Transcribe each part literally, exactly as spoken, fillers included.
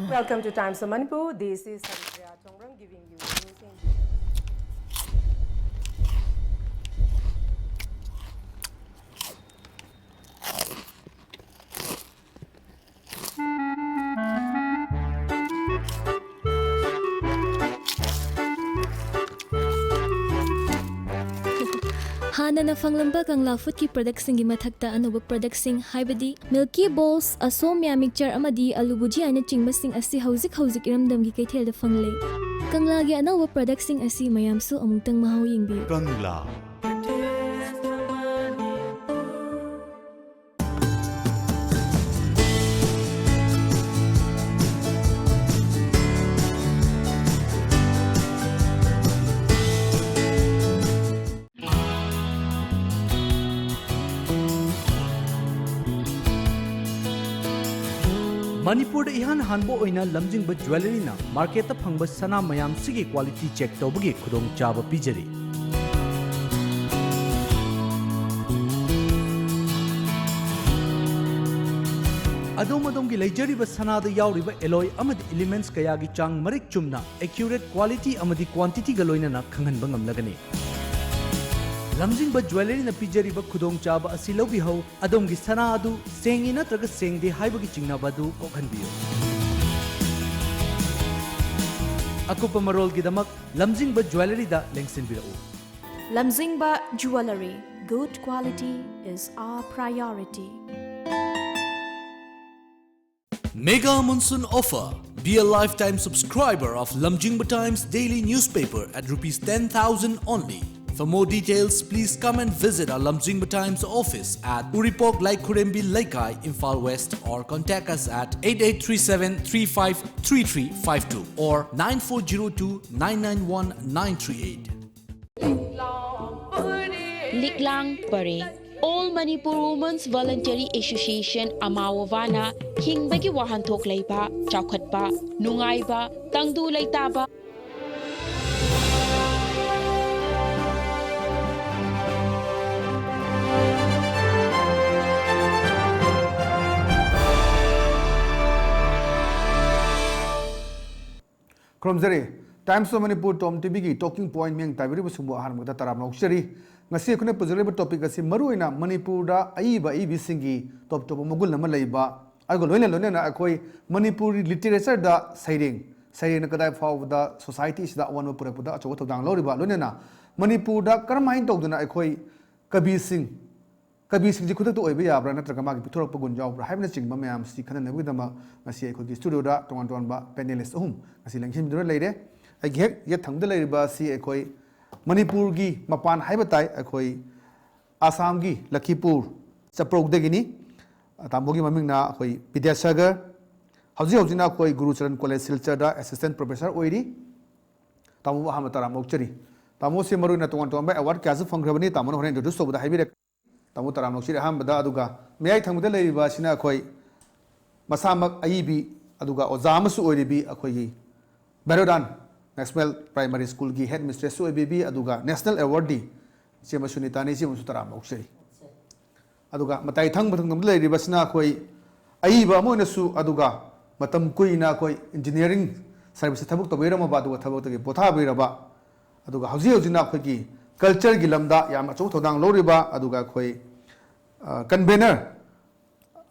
Welcome to Times of Manipur. This is Haripriya Chongrang giving you the news in ꯍꯥꯟꯅꯅ ꯐꯪꯂꯝꯕ ꯀꯪꯂꯥ ꯐꯨꯗꯀꯤ ꯄ꯭ꯔꯗꯛꯁꯤꯡꯒꯤ ꯃꯊꯛꯇ ꯑꯅꯧꯕ ꯄ꯭ꯔꯗꯛꯁꯤꯡ, ꯍꯥꯏꯕꯗꯤ ꯃꯤꯜꯀꯤ ꯕꯣꯜꯁ, ꯑꯁꯣꯝꯌꯥ ꯃꯤꯛꯆꯔ ꯑꯃꯗꯤ ꯑꯂꯨ ꯚꯨꯖꯤꯌꯥ ꯍꯥꯏꯅꯆꯤꯡꯕꯁꯤꯡ ꯑꯁꯤ ꯍꯧꯖꯤꯛ ꯍꯧꯖꯤꯛ ꯏꯔꯝꯗꯝꯒꯤ ꯀꯩꯊꯦꯜꯗ ꯐꯪꯂꯦ꯫ ꯀꯪꯂꯥꯒꯤ ꯑꯅꯧꯕ ꯄ꯭ꯔꯗꯛꯁꯤꯡ ꯑꯁꯤ ꯃꯌꯥꯝꯁꯨ ꯑꯃꯨꯛꯇꯪ ꯃꯍꯥꯎ ꯌꯦꯡꯕꯤꯌꯨ꯫ ꯀꯪꯂꯥ꯫ ꯃꯅꯤꯄꯨꯔꯗ ꯏꯍꯥꯟ ꯍꯥꯟꯕ ꯑꯣꯏꯅ ꯂꯝꯖꯤꯡꯕ ꯖ꯭ꯋꯦꯂꯔꯤꯅ ꯃꯥꯔꯀꯦꯠꯇ ꯐꯪꯕ ꯁꯅꯥ ꯃꯌꯥꯝꯁꯤꯒꯤ ꯀ꯭ꯋꯥꯂꯤꯇꯤ ꯆꯦꯛ ꯇꯧꯕꯒꯤ ꯈꯨꯗꯣꯡꯆꯥꯕ ꯄꯤꯖꯔꯤ꯫ ꯑꯗꯣꯝ ꯑꯗꯣꯝꯒꯤ ꯂꯩꯖꯔꯤꯕ ꯁꯅꯥꯗ ꯌꯥꯎꯔꯤꯕ ꯑꯦꯂꯣꯏ ꯑꯃꯗꯤ ꯏꯂꯤꯃꯦꯟꯠꯁ ꯀꯌꯥꯒꯤ ꯆꯥꯡ ꯃꯔꯤꯛ ꯆꯨꯝꯅ, ꯑꯦꯀ꯭ꯌꯨꯔꯦꯠ ꯀ꯭ꯋꯥꯂꯤꯇꯤ ꯑꯃꯗꯤ ꯀ꯭ꯋꯥꯟꯇꯤꯇꯤꯒ ꯂꯣꯏꯅꯅ ꯈꯪꯍꯟꯕ ꯉꯝꯂꯒꯅꯤ꯫ ꯂꯝꯖꯤꯡꯕ ꯖ꯭ꯋꯦꯂꯔꯤꯅ ꯄꯤꯖꯔꯤꯕ ꯈꯨꯗꯣꯡꯆꯥꯕ ꯑꯁꯤ ꯂꯧꯕꯤꯍꯧ꯫ ꯑꯗꯣꯝꯒꯤ ꯁꯅꯥ ꯑꯗꯨ ꯁꯦꯡꯉꯤ ꯅꯠꯇ꯭ꯔꯒ ꯁꯦꯡꯗꯦ ꯍꯥꯏꯕꯒꯤ ꯆꯤꯡꯅꯕ ꯑꯗꯨ ꯀꯣꯛꯍꯟꯕꯤꯌꯨ꯫ ꯑꯀꯨꯞꯄ ꯃꯔꯣꯜꯒꯤꯗꯃꯛ ꯂꯝꯖꯤꯡꯕ ꯖ꯭ꯋꯦꯂꯔꯤꯗ ꯂꯦꯡꯁꯤꯟꯕꯤꯔꯛꯎ꯫ Lamjingba Jewellery, good quality is our priority. Mega Monsoon Offer. Be a lifetime subscriber of Lamjingba Times daily newspaper at rupees ten thousand only. For more details, please come and visit our Lamjingba Times office at Uripok Laikhurembi Leikai, Imphal West, or contact us at eight eight three seven three five three three five two or nine four zero two nine nine one nine three eight. ꯂꯤꯛꯂꯥꯡ ꯄꯔꯦꯡ꯫ All Manipur Women's Voluntary Association, ꯑꯃꯥꯋꯣꯕꯥꯅ ꯍꯤꯡꯕꯒꯤ ꯋꯥꯍꯟꯊꯣꯛ ꯂꯩꯕ, ꯆꯥꯎꯈꯠꯄ, ꯅꯨꯡꯉꯥꯏꯕ, ꯇꯪꯗꯨ ꯂꯩꯇꯥꯕ, ꯈꯨꯔꯨꯝꯖꯔꯤ꯫ Times of Manipur Tom ꯇꯤꯚꯤꯒꯤ Talking Point ꯃꯤꯠꯌꯦꯡ ꯇꯥꯕꯤꯔꯤꯕꯁꯤꯡꯕꯨ ꯑꯍꯥꯟꯕꯗ ꯇꯔꯥꯝꯅ ꯑꯣꯛꯆꯔꯤ꯫ ꯉꯁꯤ ꯑꯩꯈꯣꯏꯅ ꯄꯨꯖꯔꯤꯕ topic ꯑꯁꯤ ꯃꯔꯨꯑꯣꯏꯅ ꯃꯅꯤꯄꯨꯔꯗ ꯑꯏꯕ ꯑꯏꯕꯤꯁꯤꯡꯒꯤ ꯇꯣꯞ ꯇꯣꯞꯄ ꯃꯒꯨꯟ ꯑꯃ ꯂꯩꯕ, ꯑꯗꯨꯒ ꯂꯣꯏꯅ ꯂꯣꯏꯅꯅ ꯑꯩꯈꯣꯏ ꯃꯅꯤꯄꯨꯔꯤ literatureꯗ ꯁꯩꯔꯦꯡ, ꯁꯩꯔꯦꯡꯅ ꯀꯗꯥꯏ ꯐꯥꯎꯕꯗ societyꯁꯤꯗ ꯑꯑꯣꯟꯕ ꯄꯨꯔꯛꯄꯗ ꯑꯆꯧꯕ ꯊꯧꯗꯥꯡ ꯂꯧꯔꯤꯕ, ꯂꯣꯏꯅꯅ ꯃꯅꯤꯄꯨꯔꯗ ꯀꯔꯝꯍꯥꯏꯅ ꯇꯧꯗꯅ ꯑꯩꯈꯣꯏ ꯀꯕꯤꯁꯤꯡ, ꯀꯕꯤꯁꯤꯡꯁꯤ ꯈꯨꯗꯛꯇ ꯑꯣꯏꯕ ꯌꯥꯕ꯭ꯔꯥ, ꯅꯠꯇ꯭ꯔꯒ ꯃꯥꯒꯤ ꯄꯤꯊꯣꯔꯛꯄ ꯒꯨꯟ ꯌꯥꯎꯕ꯭ꯔꯥ ꯍꯥꯏꯕꯅꯆꯤꯡꯕ ꯃꯌꯥꯝꯁꯤ ꯈꯟꯅꯅꯕꯒꯤꯗꯃꯛ ꯉꯁꯤ ꯑꯩꯈꯣꯏꯒꯤ studioꯗ ꯇꯣꯉꯥꯟ ꯇꯣꯉꯥꯟꯕ panelist ꯑꯍꯨꯝ ꯉꯁꯤ ꯂꯦꯡꯁꯤꯟꯕꯤꯗꯨꯅ ꯂꯩꯔꯦ꯫ ꯑꯩꯒꯤ ꯍꯦꯛ ꯌꯦꯠ ꯊꯪꯕꯗ ꯂꯩꯔꯤꯕ ꯑꯁꯤ ꯑꯩꯈꯣꯏ ꯃꯅꯤꯄꯨꯔꯒꯤ ꯃꯄꯥꯟ ꯍꯥꯏꯕ ꯇꯥꯏ, ꯑꯩꯈꯣꯏ ꯑꯁꯥꯝꯒꯤ ꯂꯈꯤꯄꯨꯔ ꯆꯄ꯭ꯔꯧꯗꯒꯤꯅꯤ꯫ ꯇꯥꯃꯣꯒꯤ ꯃꯃꯤꯡꯅ ꯑꯩꯈꯣꯏ ꯕꯤꯗ꯭ꯌꯥꯁꯥꯒꯔ꯫ ꯍꯧꯖꯤꯛ ꯍꯧꯖꯤꯛꯅ ꯑꯩꯈꯣꯏ ꯒꯨꯔꯨꯆꯔꯟ ꯀꯣꯂꯦꯖ ꯁꯤꯜꯆꯔꯗ assistant professor ꯑꯣꯏꯔꯤ꯫ ꯇꯥꯃꯣꯕꯨ ꯑꯍꯥꯟꯕ ꯇꯔꯥꯝꯅ ꯑꯣꯛꯆꯔꯤ꯫ ꯇꯥꯃꯣꯁꯦ ꯃꯔꯨꯑꯣꯏꯅ ꯇꯣꯉꯥꯟ ꯇꯣꯉꯥꯟꯕ award ꯀꯌꯥꯁꯨ ꯐꯪꯈ꯭ꯔꯕꯅꯤ, ꯇꯥꯃꯣꯅ ꯍꯣꯔꯦꯟ introduce ꯇꯧꯕꯗ ꯍꯥꯏꯕꯤꯔꯛꯀꯦ꯫ ꯇꯥꯃꯣ ꯇꯔꯥꯝꯅ ꯑꯣꯛꯆꯔꯤ꯫ ꯑꯍꯥꯟꯕꯗ, ꯑꯗꯨꯒ ꯃꯌꯥꯏ ꯊꯪꯕꯗ ꯂꯩꯔꯤꯕ ꯑꯁꯤꯅ ꯑꯩꯈꯣꯏ ꯃꯁꯥꯃꯛ ꯑꯏꯕꯤ ꯑꯗꯨꯒ ꯑꯣꯖꯥ ꯑꯃꯁꯨ ꯑꯣꯏꯔꯤꯕꯤ ꯑꯩꯈꯣꯏꯒꯤ ꯕꯦꯔꯣꯗꯥꯟ ꯅꯦꯁꯅꯦꯜ ꯄ꯭ꯔꯥꯏꯃꯥꯔꯤ ꯁ꯭ꯀꯨꯜꯒꯤ head mistressꯁꯨ ꯑꯣꯏꯕꯤꯕꯤ, ꯑꯗꯨꯒ national awardꯗꯤ ꯏꯆꯦ ꯃꯁꯨꯅꯤꯇꯥꯅꯤ꯫ ꯏꯆꯦ ꯑꯃꯁꯨ ꯇꯔꯥꯝꯅ ꯑꯣꯛꯆꯔꯤ꯫ ꯑꯗꯨꯒ ꯃꯇꯥꯏ ꯊꯪꯕ ꯊꯪꯕꯗ ꯂꯩꯔꯤꯕꯁꯤꯅ ꯑꯩꯈꯣꯏ ꯑꯏꯕ ꯑꯃ ꯑꯣꯏꯅꯁꯨ, ꯑꯗꯨꯒ ꯃꯇꯝ ꯀꯨꯏꯅ ꯑꯩꯈꯣꯏ engineering serviceꯇ ꯊꯕꯛ ꯇꯧꯕꯤꯔꯝꯃꯕ, ꯑꯗꯨꯒ ꯊꯕꯛꯇꯒꯤ ꯄꯣꯊꯥꯕꯤꯔꯕ, ꯑꯗꯨꯒ ꯍꯧꯖꯤꯛ ꯍꯧꯖꯤꯛꯅ ꯑꯩꯈꯣꯏꯒꯤ cultureꯒꯤ ꯂꯝꯗ ꯌꯥꯝꯅ ꯑꯆꯧꯕ ꯊꯧꯗꯥꯡ ꯂꯧꯔꯤꯕ, ꯑꯗꯨꯒ ꯑꯩꯈꯣꯏ, ꯑ, convener,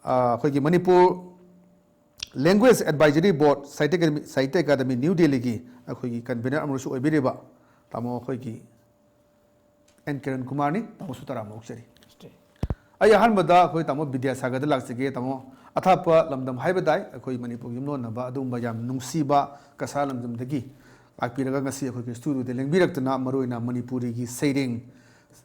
ꯑ, ꯑꯩꯈꯣꯏꯒꯤ Manipur Language Advisory Board, Sahitya Academy, Sahitya Academy New Delhiꯒꯤ ꯑꯩꯈꯣꯏꯒꯤ convener ꯑꯃꯁꯨ ꯑꯣꯏꯕꯤꯔꯤꯕ ꯇꯥꯃꯣ ꯑꯩꯈꯣꯏꯒꯤ ꯑꯦꯟ ꯀꯤꯔꯟ ꯀꯨꯃꯥꯔꯅꯤ꯫ ꯇꯥꯃꯣꯁꯨ ꯇꯔꯥꯝꯅ ꯑꯣꯛꯆꯔꯤ꯫ ꯑꯩ ꯑꯍꯥꯟꯕꯗ ꯑꯩꯈꯣꯏ ꯇꯥꯃꯣ ꯕꯤꯗ꯭ꯌꯥꯁꯥꯒꯔꯗ ꯂꯥꯛꯆꯒꯦ꯫ ꯇꯥꯃꯣ, ꯑꯊꯥꯞꯄ ꯂꯝꯗꯝ ꯍꯥꯏꯕ ꯇꯥꯏ, ꯑꯩꯈꯣꯏ ꯃꯅꯤꯄꯨꯔꯒꯤ ꯌꯨꯝꯂꯣꯟꯅꯕ ꯑꯗꯨꯒꯨꯝꯕ ꯌꯥꯝ ꯅꯨꯡꯁꯤꯕ ꯀꯁꯥꯔ ꯂꯝꯗꯝꯗꯒꯤ ꯂꯥꯛꯄꯤꯔꯒ ꯉꯁꯤ ꯑꯩꯈꯣꯏꯒꯤ studioꯗ ꯂꯦꯡꯕꯤꯔꯛꯇꯨꯅ ꯃꯔꯨꯑꯣꯏꯅ ꯃꯅꯤꯄꯨꯔꯤꯒꯤ ꯁꯩꯔꯦꯡ,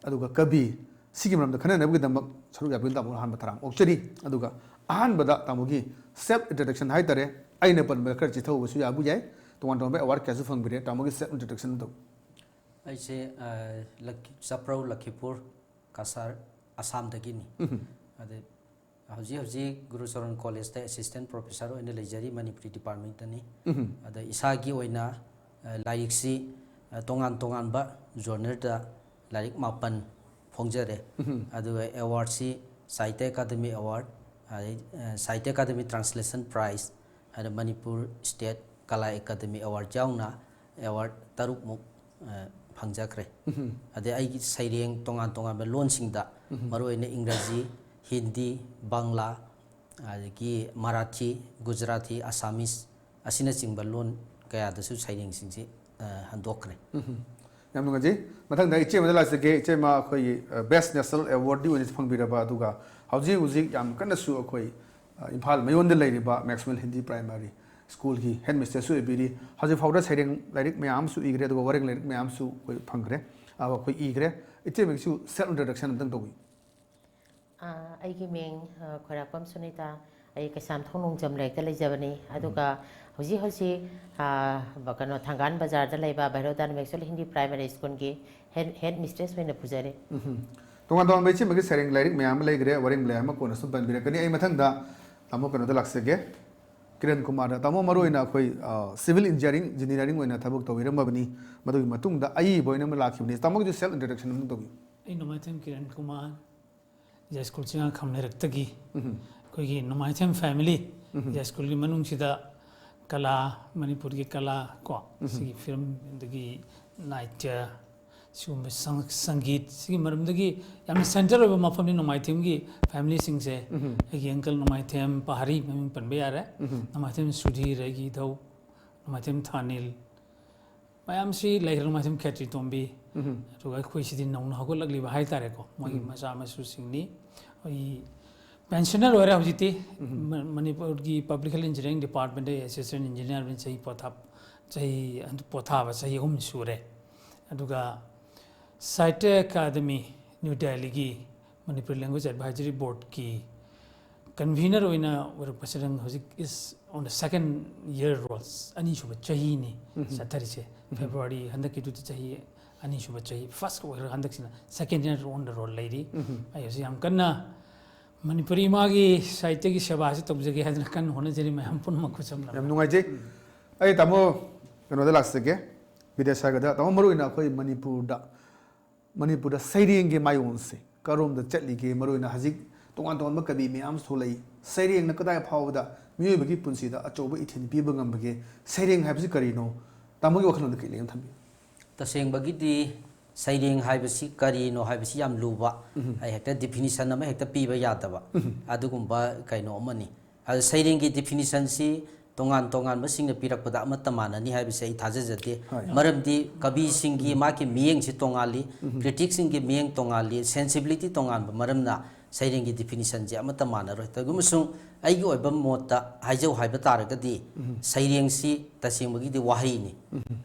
ꯑꯗꯨꯒ ꯀꯕꯤ, ꯁꯤꯒꯤ ꯃꯔꯝꯗ ꯈꯟꯅꯅꯕꯒꯤꯗꯃꯛ ꯁꯔꯨꯛ ꯌꯥꯕꯤꯌꯨ꯫ ꯇꯥꯃꯣ ꯑꯍꯥꯟꯕ ꯇꯔꯥꯝꯅ ꯑꯣꯛꯆꯔꯤ꯫ ꯑꯗꯨꯒ ꯑꯍꯥꯟꯕꯗ ꯇꯥꯃꯣꯒꯤ self introduction ꯍꯥꯏ ꯇꯥꯔꯦ, ꯑꯩꯅ ꯄꯟꯕꯗ ꯈꯔ ꯆꯤꯊꯍꯧꯕꯁꯨ ꯌꯥꯕꯨ ꯌꯥꯏ, ꯇꯣꯉꯥꯟ ꯇꯣꯉꯥꯟꯕ award ꯀꯌꯥꯁꯨ ꯐꯪꯕꯤꯔꯦ꯫ ꯇꯥꯃꯣꯒꯤ self introduction ꯑꯗꯨ꯫ ꯑꯩꯁꯦ, ꯑ, ꯂꯛ-, ꯆꯄ꯭ꯔꯧ ꯂꯈꯤꯄꯨꯔ ꯀꯁꯥꯔ ꯑꯁꯥꯝꯗꯒꯤꯅꯤ꯫ ꯎꯝ꯫ ꯑꯗꯩ ꯍꯧꯖꯤꯛ ꯍꯧꯖꯤꯛ ꯒꯨꯔꯨꯆꯔꯟ ꯀꯣꯂꯦꯖꯇ assistant professor ꯑꯣꯏꯅ ꯂꯩꯖꯔꯤ, ꯃꯅꯤꯄꯨꯔꯤ departmentꯇꯅꯤ꯫ ꯎꯝ꯫ ꯑꯗ ꯏꯁꯥꯒꯤ ꯑꯣꯏꯅ, ꯑ, ꯂꯥꯏꯔꯤꯛꯁꯤ, ꯑ, ꯇꯣꯉꯥꯟ ꯇꯣꯉꯥꯟꯕ genreꯗ ꯂꯥꯏꯔꯤꯛ ꯃꯥꯄꯟ ꯐꯣꯡꯖꯔꯦ꯫ ꯎꯝ꯫ ꯑꯗꯨꯒ awardꯁꯤ Sahitya Academy Award, ꯑꯗꯩ, ꯑ, Sahitya Academy Translation Prize, ꯑꯗ ꯃꯅꯤꯄꯨꯔ state ꯀꯂꯥ ꯑꯦꯀꯥꯗꯃꯤ ꯑꯦꯋꯥꯔꯗ ꯌꯥꯎꯅ ꯑꯦꯋꯥꯔꯗ ꯇꯔꯨꯛꯃꯨꯛ ꯑ, ꯐꯪꯖꯈ꯭ꯔꯦ꯫ ꯑꯗꯩ ꯑꯩꯒꯤ ꯁꯩꯔꯦꯡ ꯇꯣꯉꯥꯟ ꯇꯣꯉꯥꯟꯕ ꯂꯣꯟꯁꯤꯡꯗ, ꯃꯔꯨꯑꯣꯏꯅ ꯏꯪꯒ꯭ꯔꯥꯖꯤ, ꯍꯤꯟꯗꯤ, ꯕꯪꯂꯥ, ꯑꯗꯒꯤ ꯃꯔꯥꯊꯤ, ꯒꯨꯖꯔꯥꯊꯤ, ꯑꯁꯥꯃꯤꯁ ꯑꯁꯤꯅꯆꯤꯡꯕ ꯂꯣꯟ ꯀꯌꯥꯗꯁꯨ ꯁꯩꯔꯦꯡꯁꯤꯡꯁꯤ ꯑ, ꯍꯟꯗꯣꯛꯈ꯭ꯔꯦ꯫ ꯌꯥꯝ ꯅꯨꯡꯉꯥꯏꯖꯩ꯫ ꯃꯊꯪꯗ ꯏꯆꯦ ꯑꯃꯗ ꯂꯥꯛꯆꯒꯦ꯫ ꯏꯆꯦꯃ, ꯑꯩꯈꯣꯏꯒꯤ ꯕꯦꯁ ꯅꯦꯁꯅꯦꯜ ꯑꯦꯋꯥꯔꯗꯤ ꯑꯣꯏꯅ ꯐꯪꯕꯤꯔꯕ, ꯑꯗꯨꯒ ꯍꯧꯖꯤꯛ ꯍꯧꯖꯤꯛ ꯌꯥꯝ ꯀꯟꯅꯁꯨ ꯑꯩꯈꯣꯏ ꯑ, ꯏꯝꯐꯥꯜ ꯃꯌꯣꯟꯗ ꯂꯩꯔꯤꯕ ꯃꯦꯛꯁꯋꯦꯜ ꯍꯤꯟꯗꯤ ꯄ꯭ꯔꯥꯏꯃꯥꯔꯤ ꯁ꯭ꯀꯨꯜꯒꯤ ꯍꯦꯗ ꯃꯤꯁꯇ꯭ꯔꯦꯁꯁꯨ ꯑꯣꯏꯕꯤꯔꯤ꯫ ꯍꯧꯖꯤꯛ ꯐꯥꯎꯗ ꯁꯩꯔꯦꯡ ꯂꯥꯏꯔꯤꯛ ꯃꯌꯥꯝ ꯑꯃꯁꯨ ꯏꯈ꯭ꯔꯦ, ꯑꯗꯨꯒ ꯋꯥꯔꯦꯡ ꯂꯥꯏꯔꯤꯛ ꯃꯌꯥꯝ ꯑꯃꯁꯨ ꯑꯩꯈꯣꯏ ꯐꯪꯈ꯭ꯔꯦ꯫ ꯑ, ꯑꯩꯈꯣꯏ ꯏꯈ꯭ꯔꯦ꯫ ꯏꯆꯦꯃꯒꯤꯁꯨ ꯁꯦꯜꯐ ꯏꯟꯇ꯭ꯔꯣꯗꯛꯁꯟ ꯑꯝꯇꯪ ꯇꯧꯕꯤꯌꯨ꯫ ꯑ, ꯑꯩꯒꯤ ꯃꯤꯡ ꯑ, ꯈꯣꯏꯔꯥꯛꯄꯝ ꯁꯨꯅꯤꯇꯥ꯫ ꯑꯩ ꯀꯩꯁꯥꯝꯊꯣꯡ ꯅꯣꯡꯖꯝ ꯂꯩꯔꯛꯇ ꯂꯩꯖꯕꯅꯤ꯫ ꯑꯗꯨꯒ ꯍꯧꯖꯤꯛ ꯍꯧꯖꯤꯛ ꯑ, ꯕ- ꯀꯩꯅꯣ, ꯊꯥꯡꯒꯥꯟ ꯕꯖꯥꯔꯗ ꯂꯩꯕ ꯚꯩꯔꯣꯗꯥꯟ ꯃꯦꯛꯁꯋꯦꯜ ꯍꯤꯟꯗꯤ ꯄ꯭ꯔꯥꯏꯃꯥꯔꯤ ꯁ꯭ꯀꯨꯜꯒꯤ ꯍꯦꯗ ꯍꯦꯗ ꯃꯤꯁꯇ꯭ꯔꯦꯁ ꯑꯣꯏꯅ ꯄꯨꯖꯔꯤ꯫ ꯇꯣꯉꯥꯟ ꯇꯣꯉꯥꯟꯕ ꯏꯆꯦꯃꯒꯤ ꯁꯩꯔꯦꯡ ꯂꯥꯏꯔꯤꯛ ꯃꯌꯥꯝ ꯑꯃ ꯂꯩꯈ꯭ꯔꯦ, ꯋꯥꯔꯦꯡ ꯃꯌꯥꯝ ꯑꯃ ꯀꯣꯟꯅ ꯁꯨꯝ ꯄꯟꯕꯤꯔꯛꯀꯅꯤ꯫ ꯑꯩ ꯃꯊꯪꯗ ꯇꯥꯃꯣ ꯀꯩꯅꯣꯗ ꯂꯥꯛꯆꯒꯦ, ꯀꯤꯔꯟ ꯀꯨꯃꯥꯔꯗ꯫ ꯇꯥꯃꯣ, ꯃꯔꯨꯑꯣꯏꯅ ꯑꯩꯈꯣꯏ ꯁꯤꯚꯤꯜ ꯏꯟꯖꯤꯅꯤꯌꯥꯔꯤꯡ ꯏꯟꯖꯤꯅꯤꯌꯥꯔꯤꯡ ꯑꯣꯏꯅ ꯊꯕꯛ ꯇꯧꯕꯤꯔꯝꯃꯕꯅꯤ, ꯃꯗꯨꯒꯤ ꯃꯇꯨꯡꯗ ꯑꯏꯕ ꯑꯣꯏꯅ ꯑꯃ ꯂꯥꯛꯈꯤꯕꯅꯤ꯫ ꯇꯥꯃꯣꯒꯤꯁꯨ ꯁꯦꯜꯐ ꯏꯟꯇ꯭ꯔꯣꯗꯛꯁꯟ ꯑꯃ ꯇꯧꯕꯤꯌꯨ꯫ ꯑꯩ ꯅꯣꯡꯃꯥꯏꯊꯦꯝ ꯀꯤꯔꯟ ꯀꯨꯃꯥꯔ, ꯌꯥꯏꯁ꯭ꯀꯨꯜ ꯆꯤꯡꯉꯥꯈꯝ ꯂꯩꯔꯛꯇꯒꯤ꯫ ꯑꯩꯈꯣꯏꯒꯤ ꯅꯣꯡꯃꯥꯏꯊꯦꯝ ꯐꯦꯃꯤꯂꯤ, ꯌꯥꯏꯁ꯭ꯀꯨꯜꯒꯤ ꯃꯅꯨꯡꯁꯤꯗ ꯀꯂꯥ, ꯃꯅꯤꯄꯨꯔꯒꯤ ꯀꯂꯥ ꯀꯣ, ꯁꯤꯒꯤ ꯐꯤꯂꯝ, ꯑꯗꯒꯤ ꯅꯥꯇ꯭ꯌ, ꯁꯤꯒꯨꯝꯕ ꯁꯪ- ꯁꯪꯒꯤꯠ, ꯁꯤꯒꯤ ꯃꯔꯝꯗꯒꯤ ꯌꯥꯝꯅ ꯁꯦꯟꯇꯔ ꯑꯣꯏꯕ ꯃꯐꯝꯅꯤ ꯅꯣꯡꯃꯥꯏꯊꯦꯝꯒꯤ ꯐꯦꯃꯤꯂꯤꯁꯤꯡꯁꯦ꯫ ꯑꯩꯒꯤ ꯑꯪꯀꯜ ꯅꯣꯡꯃꯥꯏꯊꯦꯝ ꯄꯍꯥꯔꯤ, ꯃꯃꯤꯡ ꯄꯟꯕ ꯌꯥꯔꯦ꯫ ꯅꯣꯡꯃꯥꯏꯊꯦꯝ ꯁꯨꯙꯤꯔ, ꯑꯩꯒꯤ ꯏꯙꯧ ꯅꯣꯡꯃꯥꯏꯊꯦꯝ ꯊꯥꯅꯤꯜ, ꯃꯌꯥꯝꯁꯤ ꯂꯩꯈ꯭ꯔꯦ꯫ ꯅꯣꯡꯃꯥꯏꯊꯦꯝ ꯈꯦꯇ꯭ꯔꯤ ꯇꯣꯝꯕꯤ, ꯑꯗꯨꯒ ꯑꯩꯈꯣꯏꯁꯤꯗꯤ ꯅꯧꯅ ꯍꯧꯒꯠꯂꯛꯂꯤꯕ ꯍꯥꯏꯇꯥꯔꯦꯀꯣ, ꯃꯣꯏꯒꯤ ꯃꯆꯥ ꯃꯁꯨꯁꯤꯡꯅꯤ꯫ ꯑꯩꯈꯣꯏꯒꯤ ꯄꯦꯟꯁꯅꯔ ꯑꯣꯏꯔꯦ ꯍꯧꯖꯤꯛꯇꯤ꯫ ꯃ- ꯃꯅꯤꯄꯨꯔꯒꯤ ꯄꯕ꯭ꯂꯤꯛ ꯍꯦꯜꯊ ꯏꯟꯖꯤꯅꯤꯌꯥꯔꯤꯡ ꯗꯤꯄꯥꯔꯠꯃꯦꯟꯗ ꯑꯦꯁꯤꯁꯇꯦꯟ ꯏꯟꯖꯤꯅꯤꯌꯥꯔ ꯑꯣꯏꯅ ꯆꯍꯤ ꯄꯣꯊꯥ ꯆꯍꯤ ꯄꯣꯊꯥꯕ ꯆꯍꯤ ꯑꯍꯨꯝ ꯁꯨꯔꯦ꯫ ꯑꯗꯨꯒ ꯁꯥꯍꯤꯇ꯭ꯌ ꯑꯦꯀꯥꯗꯃꯤ ꯅ꯭ꯌꯨ ꯗꯦꯜꯂꯤꯒꯤ ꯃꯅꯤꯄꯨꯔ ꯂꯦꯡꯒ꯭ꯋꯦꯖ ꯑꯦꯗꯚꯥꯏꯖꯔꯤ ꯕꯣꯔꯗꯀꯤ ꯀꯟꯚꯤꯅꯔ ꯑꯣꯏꯅ ꯑꯣꯏꯔꯛꯄꯁꯤꯗ ꯍꯧꯖꯤꯛ is on the second year role, ꯑꯅꯤꯁꯨꯕ ꯆꯍꯤꯅꯤ ꯆꯠꯊꯔꯤꯁꯦ꯫ ꯐꯦꯕ꯭ꯔꯨꯋꯥꯔꯤ ꯍꯟꯗꯛꯀꯤꯗꯨꯗ ꯆꯍꯤ ꯑꯅꯤꯁꯨꯕ ꯆꯍꯤ, ꯐꯥꯔꯁ ꯑꯣꯏꯔꯒ ꯍꯟꯗꯛꯁꯤꯅ ꯁꯦꯀꯦꯟ ꯌꯔ ꯑꯣꯟ ꯗ ꯔꯣꯜ ꯂꯩꯔꯤ꯫ ꯑꯩ ꯍꯧꯖꯤꯛ ꯌꯥꯝ ꯀꯟꯅ ꯃꯅꯤꯄꯨꯔꯤ ꯏꯃꯥꯒꯤ ꯁꯥꯍꯤꯇ꯭ꯌꯒꯤ ꯁꯦꯕꯥꯁꯤ ꯇꯧꯖꯒꯦ ꯍꯥꯏꯗꯅ ꯀꯟꯅ ꯍꯣꯠꯅꯖꯔꯤ ꯃꯌꯥꯝ ꯄꯨꯝꯅꯃꯛ ꯈꯨꯠꯁꯝꯅꯕ꯫ ꯌꯥꯝ ꯅꯨꯡꯉꯥꯏꯖꯩ꯫ ꯑꯩ ꯇꯥꯃꯣ ꯀꯩꯅꯣꯗ ꯂꯥꯛꯆꯒꯦ, ꯕꯤꯗ꯭ꯌꯥꯁꯥꯒꯔꯗ꯫ ꯇꯥꯃꯣ, ꯃꯔꯨꯑꯣꯏꯅ ꯑꯩꯈꯣꯏ ꯃꯅꯤꯄꯨꯔꯗ, ꯃꯅꯤꯄꯨꯔꯗ ꯁꯩꯔꯦꯡꯒꯤ ꯃꯥꯏꯑꯣꯟꯁꯦ ꯀꯔꯣꯝꯗ ꯆꯠꯂꯤꯒꯦ? ꯃꯔꯨꯑꯣꯏꯅ ꯍꯧꯖꯤꯛ ꯇꯣꯉꯥꯟ ꯇꯣꯉꯥꯟꯕ ꯀꯕꯤ ꯃꯌꯥꯝ ꯊꯣꯛꯂꯛꯏ꯫ ꯁꯩꯔꯦꯡꯅ ꯀꯗꯥꯏ ꯐꯥꯎꯕꯗ ꯃꯤꯑꯣꯏꯕꯒꯤ ꯄꯨꯟꯁꯤꯗ ꯑꯆꯧꯕ ꯏꯊꯤꯜ ꯄꯤꯕ ꯉꯝꯕꯒꯦ? ꯁꯩꯔꯦꯡ ꯍꯥꯏꯕꯁꯤ ꯀꯔꯤꯅꯣ? ꯇꯥꯃꯣꯒꯤ ꯋꯥꯈꯜꯂꯣꯟꯗ ꯀꯔꯤ ꯂꯩ ꯑꯃ ꯊꯝꯕꯤꯌꯨ꯫ ꯇꯁꯦꯡꯕꯒꯤꯗꯤ ꯁꯩꯔꯦꯡ ꯍꯥꯏꯕꯁꯤ ꯀꯔꯤꯅꯣ ꯍꯥꯏꯕꯁꯤ ꯌꯥꯝ ꯂꯨꯕ, ꯑꯩ ꯍꯦꯛꯇ ꯗꯤꯐꯤꯅꯤꯁꯟ ꯑꯃ ꯍꯦꯛꯇ ꯄꯤꯕ ꯌꯥꯗꯕ ꯑꯗꯨꯒꯨꯝꯕ ꯀꯩꯅꯣ ꯑꯃꯅꯤ꯫ ꯑꯗꯣ ꯁꯩꯔꯦꯡꯒꯤ ꯗꯤꯐꯤꯅꯤꯁꯟꯁꯤ ꯇꯣꯉꯥꯟ ꯇꯣꯉꯥꯟꯕꯁꯤꯡꯅ ꯄꯤꯔꯛꯄꯗ ꯑꯃꯠꯇ ꯃꯥꯟꯅꯅꯤ ꯍꯥꯏꯕꯁꯦ ꯑꯩ ꯊꯥꯖꯖꯗꯦ꯫ ꯍꯣꯏ꯫ ꯃꯔꯝꯗꯤ ꯀꯕꯤꯁꯤꯡꯒꯤ ꯃꯥꯒꯤ ꯃꯤꯠꯌꯦꯡꯁꯤ ꯇꯣꯉꯥꯜꯂꯤ, ꯀ꯭ꯔꯤꯇꯤꯛꯁꯤꯡꯒꯤ ꯃꯤꯠꯌꯦꯡ ꯇꯣꯉꯥꯜꯂꯤ, ꯁꯦꯟꯁꯤꯕꯤꯂꯤꯇꯤ ꯇꯣꯉꯥꯟꯕ ꯃꯔꯝꯅ ꯁꯩꯔꯦꯡꯒꯤ ꯗꯤꯐꯤꯅꯤꯁꯟꯁꯦ ꯑꯃꯠꯇ ꯃꯥꯟꯅꯔꯣꯏ꯫ ꯇꯧꯏꯒꯨꯝꯕꯁꯨꯡ ꯑꯩꯒꯤ ꯑꯣꯏꯕ ꯃꯣꯠꯇ ꯍꯥꯏꯖꯧ ꯍꯥꯏꯕ ꯇꯥꯔꯒꯗꯤ, ꯁꯩꯔꯦꯡꯁꯤ ꯇꯁꯦꯡꯕꯒꯤꯗꯤ ꯋꯥꯍꯩꯅꯤ꯫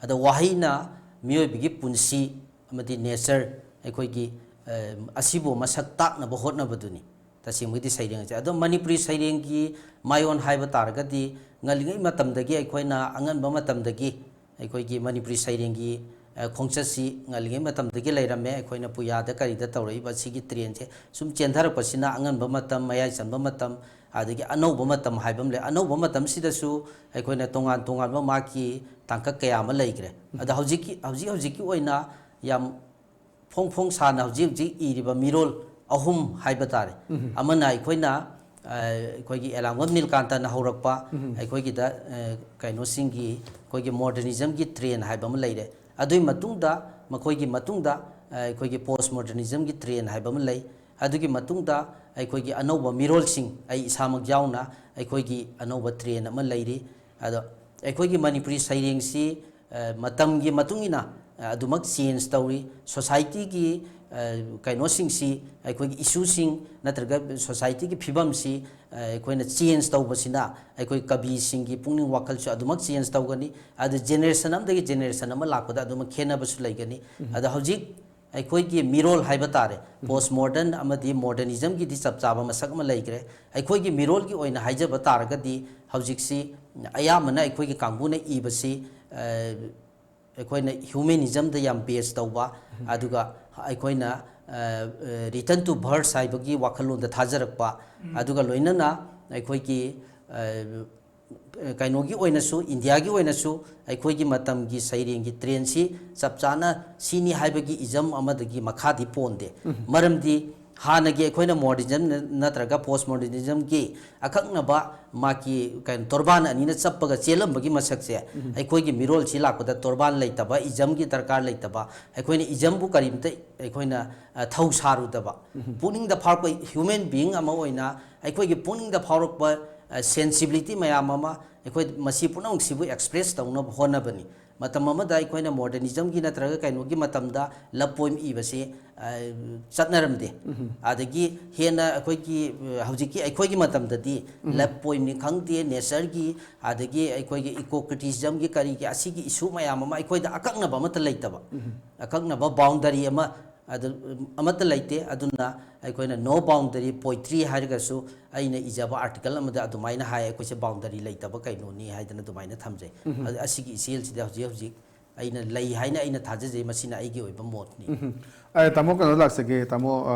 ꯑꯗꯣ ꯋꯥꯍꯩꯅ ꯃꯤꯑꯣꯏꯕꯒꯤ ꯄꯨꯟꯁꯤ ꯑꯃꯗꯤ ꯅꯦꯆꯔ, ꯑꯩꯈꯣꯏꯒꯤ, ꯑ, ꯑꯁꯤꯕꯨ ꯃꯁꯛ ꯇꯥꯛꯅꯕ ꯍꯣꯠꯅꯕꯗꯨꯅꯤ ꯇꯁꯦꯡꯕꯒꯤꯗꯤ ꯁꯩꯔꯦꯡꯁꯦ꯫ ꯑꯗꯣ ꯃꯅꯤꯄꯨꯔꯤ ꯁꯩꯔꯦꯡꯒꯤ ꯃꯥꯏꯑꯣꯟ ꯍꯥꯏꯕ ꯇꯥꯔꯒꯗꯤ, ꯉꯜꯂꯤꯉꯩ ꯃꯇꯝꯗꯒꯤ, ꯑꯩꯈꯣꯏꯅ ꯑꯉꯟꯕ ꯃꯇꯝꯗꯒꯤ ꯑꯩꯈꯣꯏꯒꯤ ꯃꯅꯤꯄꯨꯔꯤ ꯁꯩꯔꯦꯡꯒꯤ, ꯑ, ꯈꯣꯡꯆꯠꯁꯤ ꯉꯜꯂꯤꯉꯩ ꯃꯇꯝꯗꯒꯤ ꯂꯩꯔꯝꯃꯦ꯫ ꯑꯩꯈꯣꯏꯅ ꯄꯨꯌꯥꯗ ꯀꯔꯤꯗ ꯇꯧꯔꯛꯏꯕ ꯁꯤꯒꯤ ꯇ꯭ꯔꯦꯟꯁꯦ ꯁꯨꯝ ꯆꯦꯟꯊꯔꯛꯄꯁꯤꯅ, ꯑꯉꯟꯕ ꯃꯇꯝ, ꯃꯌꯥꯏ ꯆꯟꯕ ꯃꯇꯝ, ꯑꯗꯒꯤ ꯑꯅꯧꯕ ꯃꯇꯝ ꯍꯥꯏꯕ ꯑꯃ ꯂꯩ꯫ ꯑꯅꯧꯕ ꯃꯇꯝꯁꯤꯗꯁꯨ ꯑꯩꯈꯣꯏꯅ ꯇꯣꯉꯥꯟ ꯇꯣꯉꯥꯟꯕ ꯃꯥꯒꯤ ꯇꯥꯡꯀꯛ ꯀꯌꯥ ꯑꯃ ꯂꯩꯈ꯭ꯔꯦ꯫ ꯑꯗꯣ ꯍꯧꯖꯤꯛꯀꯤ, ꯍꯧꯖꯤꯛ ꯍꯧꯖꯤꯛꯀꯤ ꯑꯣꯏꯅ ꯌꯥꯝ ꯐꯣꯡ ꯐꯣꯡ ꯁꯥꯅ ꯍꯧꯖꯤꯛ ꯍꯧꯖꯤꯛ ꯏꯔꯤꯕ ꯃꯤꯔꯣꯜ ꯑꯍꯨꯝ ꯍꯥꯏꯕ ꯇꯥꯔꯦ꯫ ꯑꯃꯅ ꯑꯩꯈꯣꯏꯅ, ꯑ, ꯑꯩꯈꯣꯏꯒꯤ ꯑꯦꯂꯥꯡꯕꯝ ꯅꯤꯜꯀꯥꯟꯇꯅ ꯍꯧꯔꯛꯄ ꯑꯩꯈꯣꯏꯒꯤꯗ, ꯑ, ꯀꯩꯅꯣꯁꯤꯡꯒꯤ, ꯑꯩꯈꯣꯏꯒꯤ ꯃꯣꯗꯔꯅꯤꯖꯝꯒꯤ ꯇ꯭ꯔꯦꯟ ꯍꯥꯏꯕ ꯑꯃ ꯂꯩꯔꯦ꯫ ꯑꯗꯨꯒꯤ ꯃꯇꯨꯡꯗ, ꯃꯈꯣꯏꯒꯤ ꯃꯇꯨꯡꯗ, ꯑ, ꯑꯩꯈꯣꯏꯒꯤ ꯄꯣꯁ ꯃꯣꯗꯔꯅꯤꯖꯝꯒꯤ ꯇ꯭ꯔꯦꯟ ꯍꯥꯏꯕ ꯑꯃ ꯂꯩ꯫ ꯑꯗꯨꯒꯤ ꯃꯇꯨꯡꯗ ꯑꯩꯈꯣꯏꯒꯤ ꯑꯅꯧꯕ ꯃꯤꯔꯣꯜꯁꯤꯡ, ꯑꯩ ꯏꯁꯥꯃꯛ ꯌꯥꯎꯅ ꯑꯩꯈꯣꯏꯒꯤ ꯑꯅꯧꯕ ꯇ꯭ꯔꯦꯟ ꯑꯃ ꯂꯩꯔꯤ꯫ ꯑꯗꯣ ꯑꯩꯈꯣꯏꯒꯤ ꯃꯅꯤꯄꯨꯔꯤ ꯁꯩꯔꯦꯡꯁꯤ, ꯑ, ꯃꯇꯝꯒꯤ ꯃꯇꯨꯡ ꯏꯟꯅ, ꯑ, ꯑꯗꯨꯃꯛ ꯆꯦꯟꯖ ꯇꯧꯔꯤ꯫ ꯁꯣꯁꯥꯏꯇꯤꯒꯤ, ꯑ, ꯀꯩꯅꯣꯁꯤꯡꯁꯤ, ꯑꯩꯈꯣꯏꯒꯤ ꯏꯁꯨꯁꯤꯡ ꯅꯠꯇ꯭ꯔꯒ ꯁꯣꯁꯥꯏꯇꯤꯒꯤ ꯐꯤꯕꯝꯁꯤ, ꯑ, ꯑꯩꯈꯣꯏꯅ ꯆꯦꯟꯖ ꯇꯧꯕꯁꯤꯅ ꯑꯩꯈꯣꯏ ꯀꯕꯤꯁꯤꯡꯒꯤ ꯄꯨꯛꯅꯤꯡ ꯋꯥꯈꯜꯁꯨ ꯑꯗꯨꯃꯛ ꯆꯦꯟꯖ ꯇꯧꯒꯅꯤ꯫ ꯑꯗꯨ ꯖꯦꯅꯦꯔꯦꯁꯟ ꯑꯃꯗꯒꯤ ꯖꯦꯅꯦꯔꯦꯁꯟ ꯑꯃ ꯂꯥꯛꯄꯗ ꯑꯗꯨꯃꯛ ꯈꯦꯠꯅꯕꯁꯨ ꯂꯩꯒꯅꯤ꯫ ꯑꯗꯣ ꯍꯧꯖꯤꯛ ꯑꯩꯈꯣꯏꯒꯤ ꯃꯤꯔꯣꯜ ꯍꯥꯏꯕ ꯇꯥꯔꯦ, ꯄꯣꯁ ꯃꯣꯗꯔꯟ ꯑꯃꯗꯤ ꯃꯣꯗꯔꯅꯤꯖꯝꯒꯤꯗꯤ ꯆꯞ ꯆꯥꯕ ꯃꯁꯛ ꯑꯃ ꯂꯩꯈ꯭ꯔꯦ꯫ ꯑꯩꯈꯣꯏꯒꯤ ꯃꯤꯔꯣꯜꯒꯤ ꯑꯣꯏꯅ ꯍꯥꯏꯖꯕ ꯇꯥꯔꯒꯗꯤ, ꯍꯧꯖꯤꯛꯁꯤ ꯑꯌꯥꯝꯕꯅ ꯑꯩꯈꯣꯏꯒꯤ ꯀꯥꯡꯕꯨꯅ ꯏꯕꯁꯤ, ꯑ, ꯑꯩꯈꯣꯏꯅ ꯍ꯭ꯌꯨꯃꯦꯅꯤꯖꯝꯗ ꯌꯥꯝ ꯕꯦꯁ ꯇꯧꯕ, ꯑꯗꯨꯒ ꯑꯩꯈꯣꯏꯅ, ꯑ, ꯑ, return to verse ꯍꯥꯏꯕꯒꯤ ꯋꯥꯈꯜꯂꯣꯟꯗ ꯊꯥꯖꯔꯛꯄ, ꯑꯗꯨꯒ ꯂꯣꯏꯅꯅ ꯑꯩꯈꯣꯏꯒꯤ, ꯑ, ꯀꯩꯅꯣꯒꯤ ꯑꯣꯏꯅꯁꯨ, ꯏꯟꯗꯤꯌꯥꯒꯤ ꯑꯣꯏꯅꯁꯨ ꯑꯩꯈꯣꯏꯒꯤ ꯃꯇꯝꯒꯤ ꯁꯩꯔꯦꯡꯒꯤ ꯇ꯭ꯔꯦꯟꯁꯤ ꯆꯞ ꯆꯥꯅ ꯁꯤꯅꯤ ꯍꯥꯏꯕꯒꯤ ꯏꯖꯝ ꯑꯃꯗꯒꯤ ꯃꯈꯥꯗꯤ ꯄꯣꯟꯗꯦ꯫ ꯃꯔꯝꯗꯤ ꯍꯥꯟꯅꯒꯤ ꯑꯩꯈꯣꯏꯅ ꯃꯣꯗꯔꯅꯤꯖꯝ ꯅꯠꯇ꯭ꯔꯒ ꯄꯣꯁ ꯃꯣꯗꯔꯅꯤꯖꯝꯒꯤ ꯑꯀꯛꯅꯕ ꯃꯥꯒꯤ ꯀꯩꯅꯣ ꯇꯣꯔꯕꯥꯟ ꯑꯅꯤꯅ ꯆꯞꯄꯒ ꯆꯦꯜꯂꯝꯕꯒꯤ ꯃꯁꯛꯁꯦ ꯑꯩꯈꯣꯏꯒꯤ ꯃꯤꯔꯣꯜꯁꯤ ꯂꯥꯛꯄꯗ ꯇꯣꯔꯕꯥꯟ ꯂꯩꯇꯕ, ꯏꯖꯝꯒꯤ ꯗꯔꯀꯥꯔ ꯂꯩꯇꯕ, ꯑꯩꯈꯣꯏꯅ ꯏꯖꯝꯕꯨ ꯀꯔꯤꯝꯇ ꯑꯩꯈꯣꯏꯅ ꯊꯧ ꯁꯥꯔꯨꯗꯕ, ꯄꯨꯛꯅꯤꯡꯗ ꯐꯥꯎꯔꯛꯄ ꯍ꯭ꯌꯨꯃꯦꯟ ꯕꯤꯌꯤꯡ ꯑꯃ ꯑꯣꯏꯅ ꯑꯩꯈꯣꯏꯒꯤ ꯄꯨꯛꯅꯤꯡꯗ ꯐꯥꯎꯔꯛꯄ ꯁꯦꯟꯁꯤꯕꯤꯂꯤꯇꯤ ꯃꯌꯥꯝ ꯑꯃ ꯑꯩꯈꯣꯏ ꯃꯁꯤ ꯄꯨꯝꯅꯃꯛꯁꯤꯕꯨ ꯑꯦꯛꯁꯄ꯭ꯔꯦꯁ ꯇꯧꯅꯕ ꯍꯣꯠꯅꯕꯅꯤ꯫ ꯃꯇꯝ ꯑꯃꯗ ꯑꯩꯈꯣꯏꯅ ꯃꯣꯗꯔꯅꯤꯖꯝꯒꯤ ꯅꯠꯇ꯭ꯔꯒ ꯀꯩꯅꯣꯒꯤ ꯃꯇꯝꯗ ꯂꯞ ꯄꯣꯏꯝ ꯏꯕꯁꯤ ꯆꯠꯅꯔꯝꯗꯦ꯫ ꯑꯗꯒꯤ ꯍꯦꯟꯅ ꯑꯩꯈꯣꯏꯒꯤ ꯍꯧꯖꯤꯛꯀꯤ ꯑꯩꯈꯣꯏꯒꯤ ꯃꯇꯝꯗꯗꯤ ꯂꯞ ꯄꯣꯏꯝꯅꯤ ꯈꯪꯗꯦ, ꯅꯦꯆꯔꯒꯤ, ꯑꯗꯒꯤ ꯑꯩꯈꯣꯏꯒꯤ ꯏꯀꯣ ꯀ꯭ꯔꯤꯇꯤꯁꯤꯖꯝꯒꯤ ꯀꯔꯤꯒꯤ ꯑꯁꯤꯒꯤ ꯏꯁꯨ ꯃꯌꯥꯝ ꯑꯃ ꯑꯩꯈꯣꯏꯗ ꯑꯀꯛꯅꯕ ꯑꯃꯠꯇ ꯂꯩꯇꯕ, ꯑꯀꯛꯅꯕ ꯕꯥꯎꯟꯗꯔꯤ ꯑꯃ ꯑꯗꯨ ꯑꯃꯠꯇ ꯂꯩꯇꯦ꯫ ꯑꯗꯨꯅ ꯑꯩꯈꯣꯏꯅ ꯅꯣ ꯕꯥꯎꯟꯗꯔꯤ ꯄꯣꯏꯇ꯭ꯔꯤ ꯍꯥꯏꯔꯒꯁꯨ ꯑꯩꯅ ꯏꯖꯕ ꯑꯥꯔꯇꯤꯀꯜ ꯑꯃꯗ ꯑꯗꯨꯃꯥꯏꯅ ꯍꯥꯏ, ꯑꯩꯈꯣꯏꯁꯦ ꯕꯥꯎꯟꯗꯔꯤ ꯂꯩꯇꯕ ꯀꯩꯅꯣꯅꯤ ꯍꯥꯏꯗꯅ ꯑꯗꯨꯃꯥꯏꯅ ꯊꯝꯖꯩ꯫ ꯑꯗꯨ ꯑꯁꯤꯒꯤ ꯏꯆꯦꯜꯁꯤꯗ ꯍꯧꯖꯤꯛ ꯍꯧꯖꯤꯛ ꯑꯩꯅ ꯂꯩ ꯍꯥꯏꯅ ꯑꯩꯅ ꯊꯥꯖꯖꯩ꯫ ꯃꯁꯤꯅ ꯑꯩꯒꯤ ꯑꯣꯏꯕ ꯃꯣꯠꯅꯤ꯫ ꯎꯝ꯫ ꯑ, ꯇꯥꯃꯣ, ꯀꯩꯅꯣ ꯂꯥꯛꯆꯒꯦ, ꯇꯥꯃꯣ, ꯑ,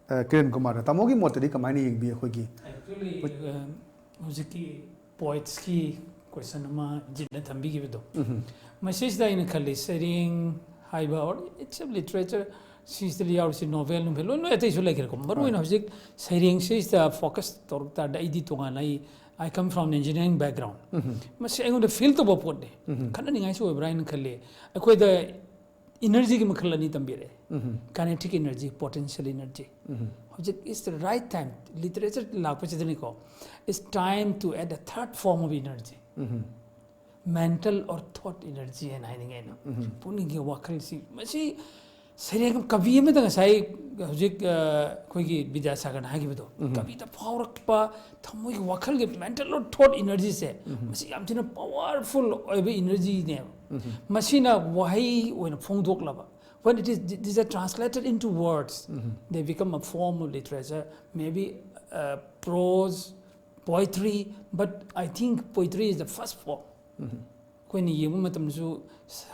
ꯑ, ꯀꯤꯔꯟ ꯀꯨꯃꯥꯔ, ꯇꯥꯃꯣꯒꯤ ꯃꯣꯠꯇꯗꯤ ꯀꯃꯥꯏꯅ ꯌꯦꯡꯕꯤ ꯑꯩꯈꯣꯏꯒꯤ? Actually, ꯑ, ꯍꯧꯖꯤꯛꯀꯤ ꯄꯣꯏꯠꯁꯀꯤ ꯀꯣꯏꯁꯟ ꯑꯃ ꯖꯤꯠꯅ ꯊꯝꯕꯤꯈꯤꯕꯗꯣ, ꯃꯁꯤꯁꯤꯗ ꯑꯩꯅ ꯈꯜꯂꯤ, ꯁꯩꯔꯦꯡ ꯍꯥꯏꯕ, or it's a literature, ꯁꯤꯁꯤꯗ ꯌꯥꯎꯔꯤꯁꯤ ꯅꯣꯚꯦꯜ, ꯅꯣꯚꯦꯜ ꯂꯣꯏ, ꯂꯣꯏ ꯑꯇꯩꯁꯨ ꯂꯩꯈ꯭ꯔꯦꯀꯣ꯫ ꯃꯔꯨ ꯑꯣꯏꯅ ꯍꯧꯖꯤꯛ ꯁꯩꯔꯦꯡꯁꯤꯗ ꯐꯣꯀꯁ ꯇꯧꯔꯛ ꯇꯥꯔꯗꯤ, ꯑꯩꯗꯤ ꯇꯣꯉꯥꯟꯅ ꯑꯩ, I come from engineering background. ꯃꯁꯤ ꯑꯩꯉꯣꯟꯗ ꯐꯤꯜ ꯇꯧꯕ ꯄꯣꯠꯅꯤ꯫ ꯈꯟꯅꯅꯤꯡꯉꯥꯏꯁꯨ ꯑꯣꯏꯕ꯭ꯔꯥ ꯍꯥꯏꯅ ꯈꯜꯂꯤ꯫ ꯑꯩꯈꯣꯏꯗ ꯏꯅꯔꯖꯤꯒꯤ ꯃꯈꯜ ꯑꯅꯤ ꯇꯝꯕꯤꯔꯛꯑꯦ꯫ Kinetic energy, potential energy. ꯍꯧꯖꯤꯛ is the right time, literature ꯂꯥꯛꯄꯁꯤꯗꯅꯤꯀꯣ, it's time to add a third form of energy. Mental or thought energy ꯍꯥꯏꯅ ꯍꯥꯏꯅꯤꯡꯉꯦ ꯑꯩꯅ꯫ ꯄꯨꯛꯅꯤꯡꯒꯤ ꯋꯥꯈꯜꯁꯤ, ꯃꯁꯤ ꯁꯩꯔꯦꯡ ꯀꯕꯤ ꯑꯃꯗ ꯉꯁꯥꯏ ꯍꯧꯖꯤꯛ, ꯑ, ꯑꯩꯈꯣꯏꯒꯤ ꯕꯤꯗ꯭ꯌꯥꯁꯥꯒꯔꯅ ꯍꯥꯏꯈꯤꯕꯗꯣ, ꯀꯕꯤꯗ ꯐꯥꯎꯔꯛꯄ ꯊꯃꯣꯏꯒꯤ ꯋꯥꯈꯜꯒꯤ mental or thought energyꯁꯦ, ꯃꯁꯤ ꯌꯥꯝ ꯊꯤꯅ powerful ꯑꯣꯏꯕ energyꯅꯦꯕ꯫ ꯃꯁꯤꯅ ꯋꯥꯍꯩ ꯑꯣꯏꯅ ꯐꯣꯡꯗꯣꯛꯂꯕ, when it is, these are translated into words, they become a form of literature, maybe, uh, prose, poetry, but I think poetry is the first form. ꯑꯩꯈꯣꯏꯅ ꯌꯦꯡꯕ ꯃꯇꯝꯗꯁꯨ,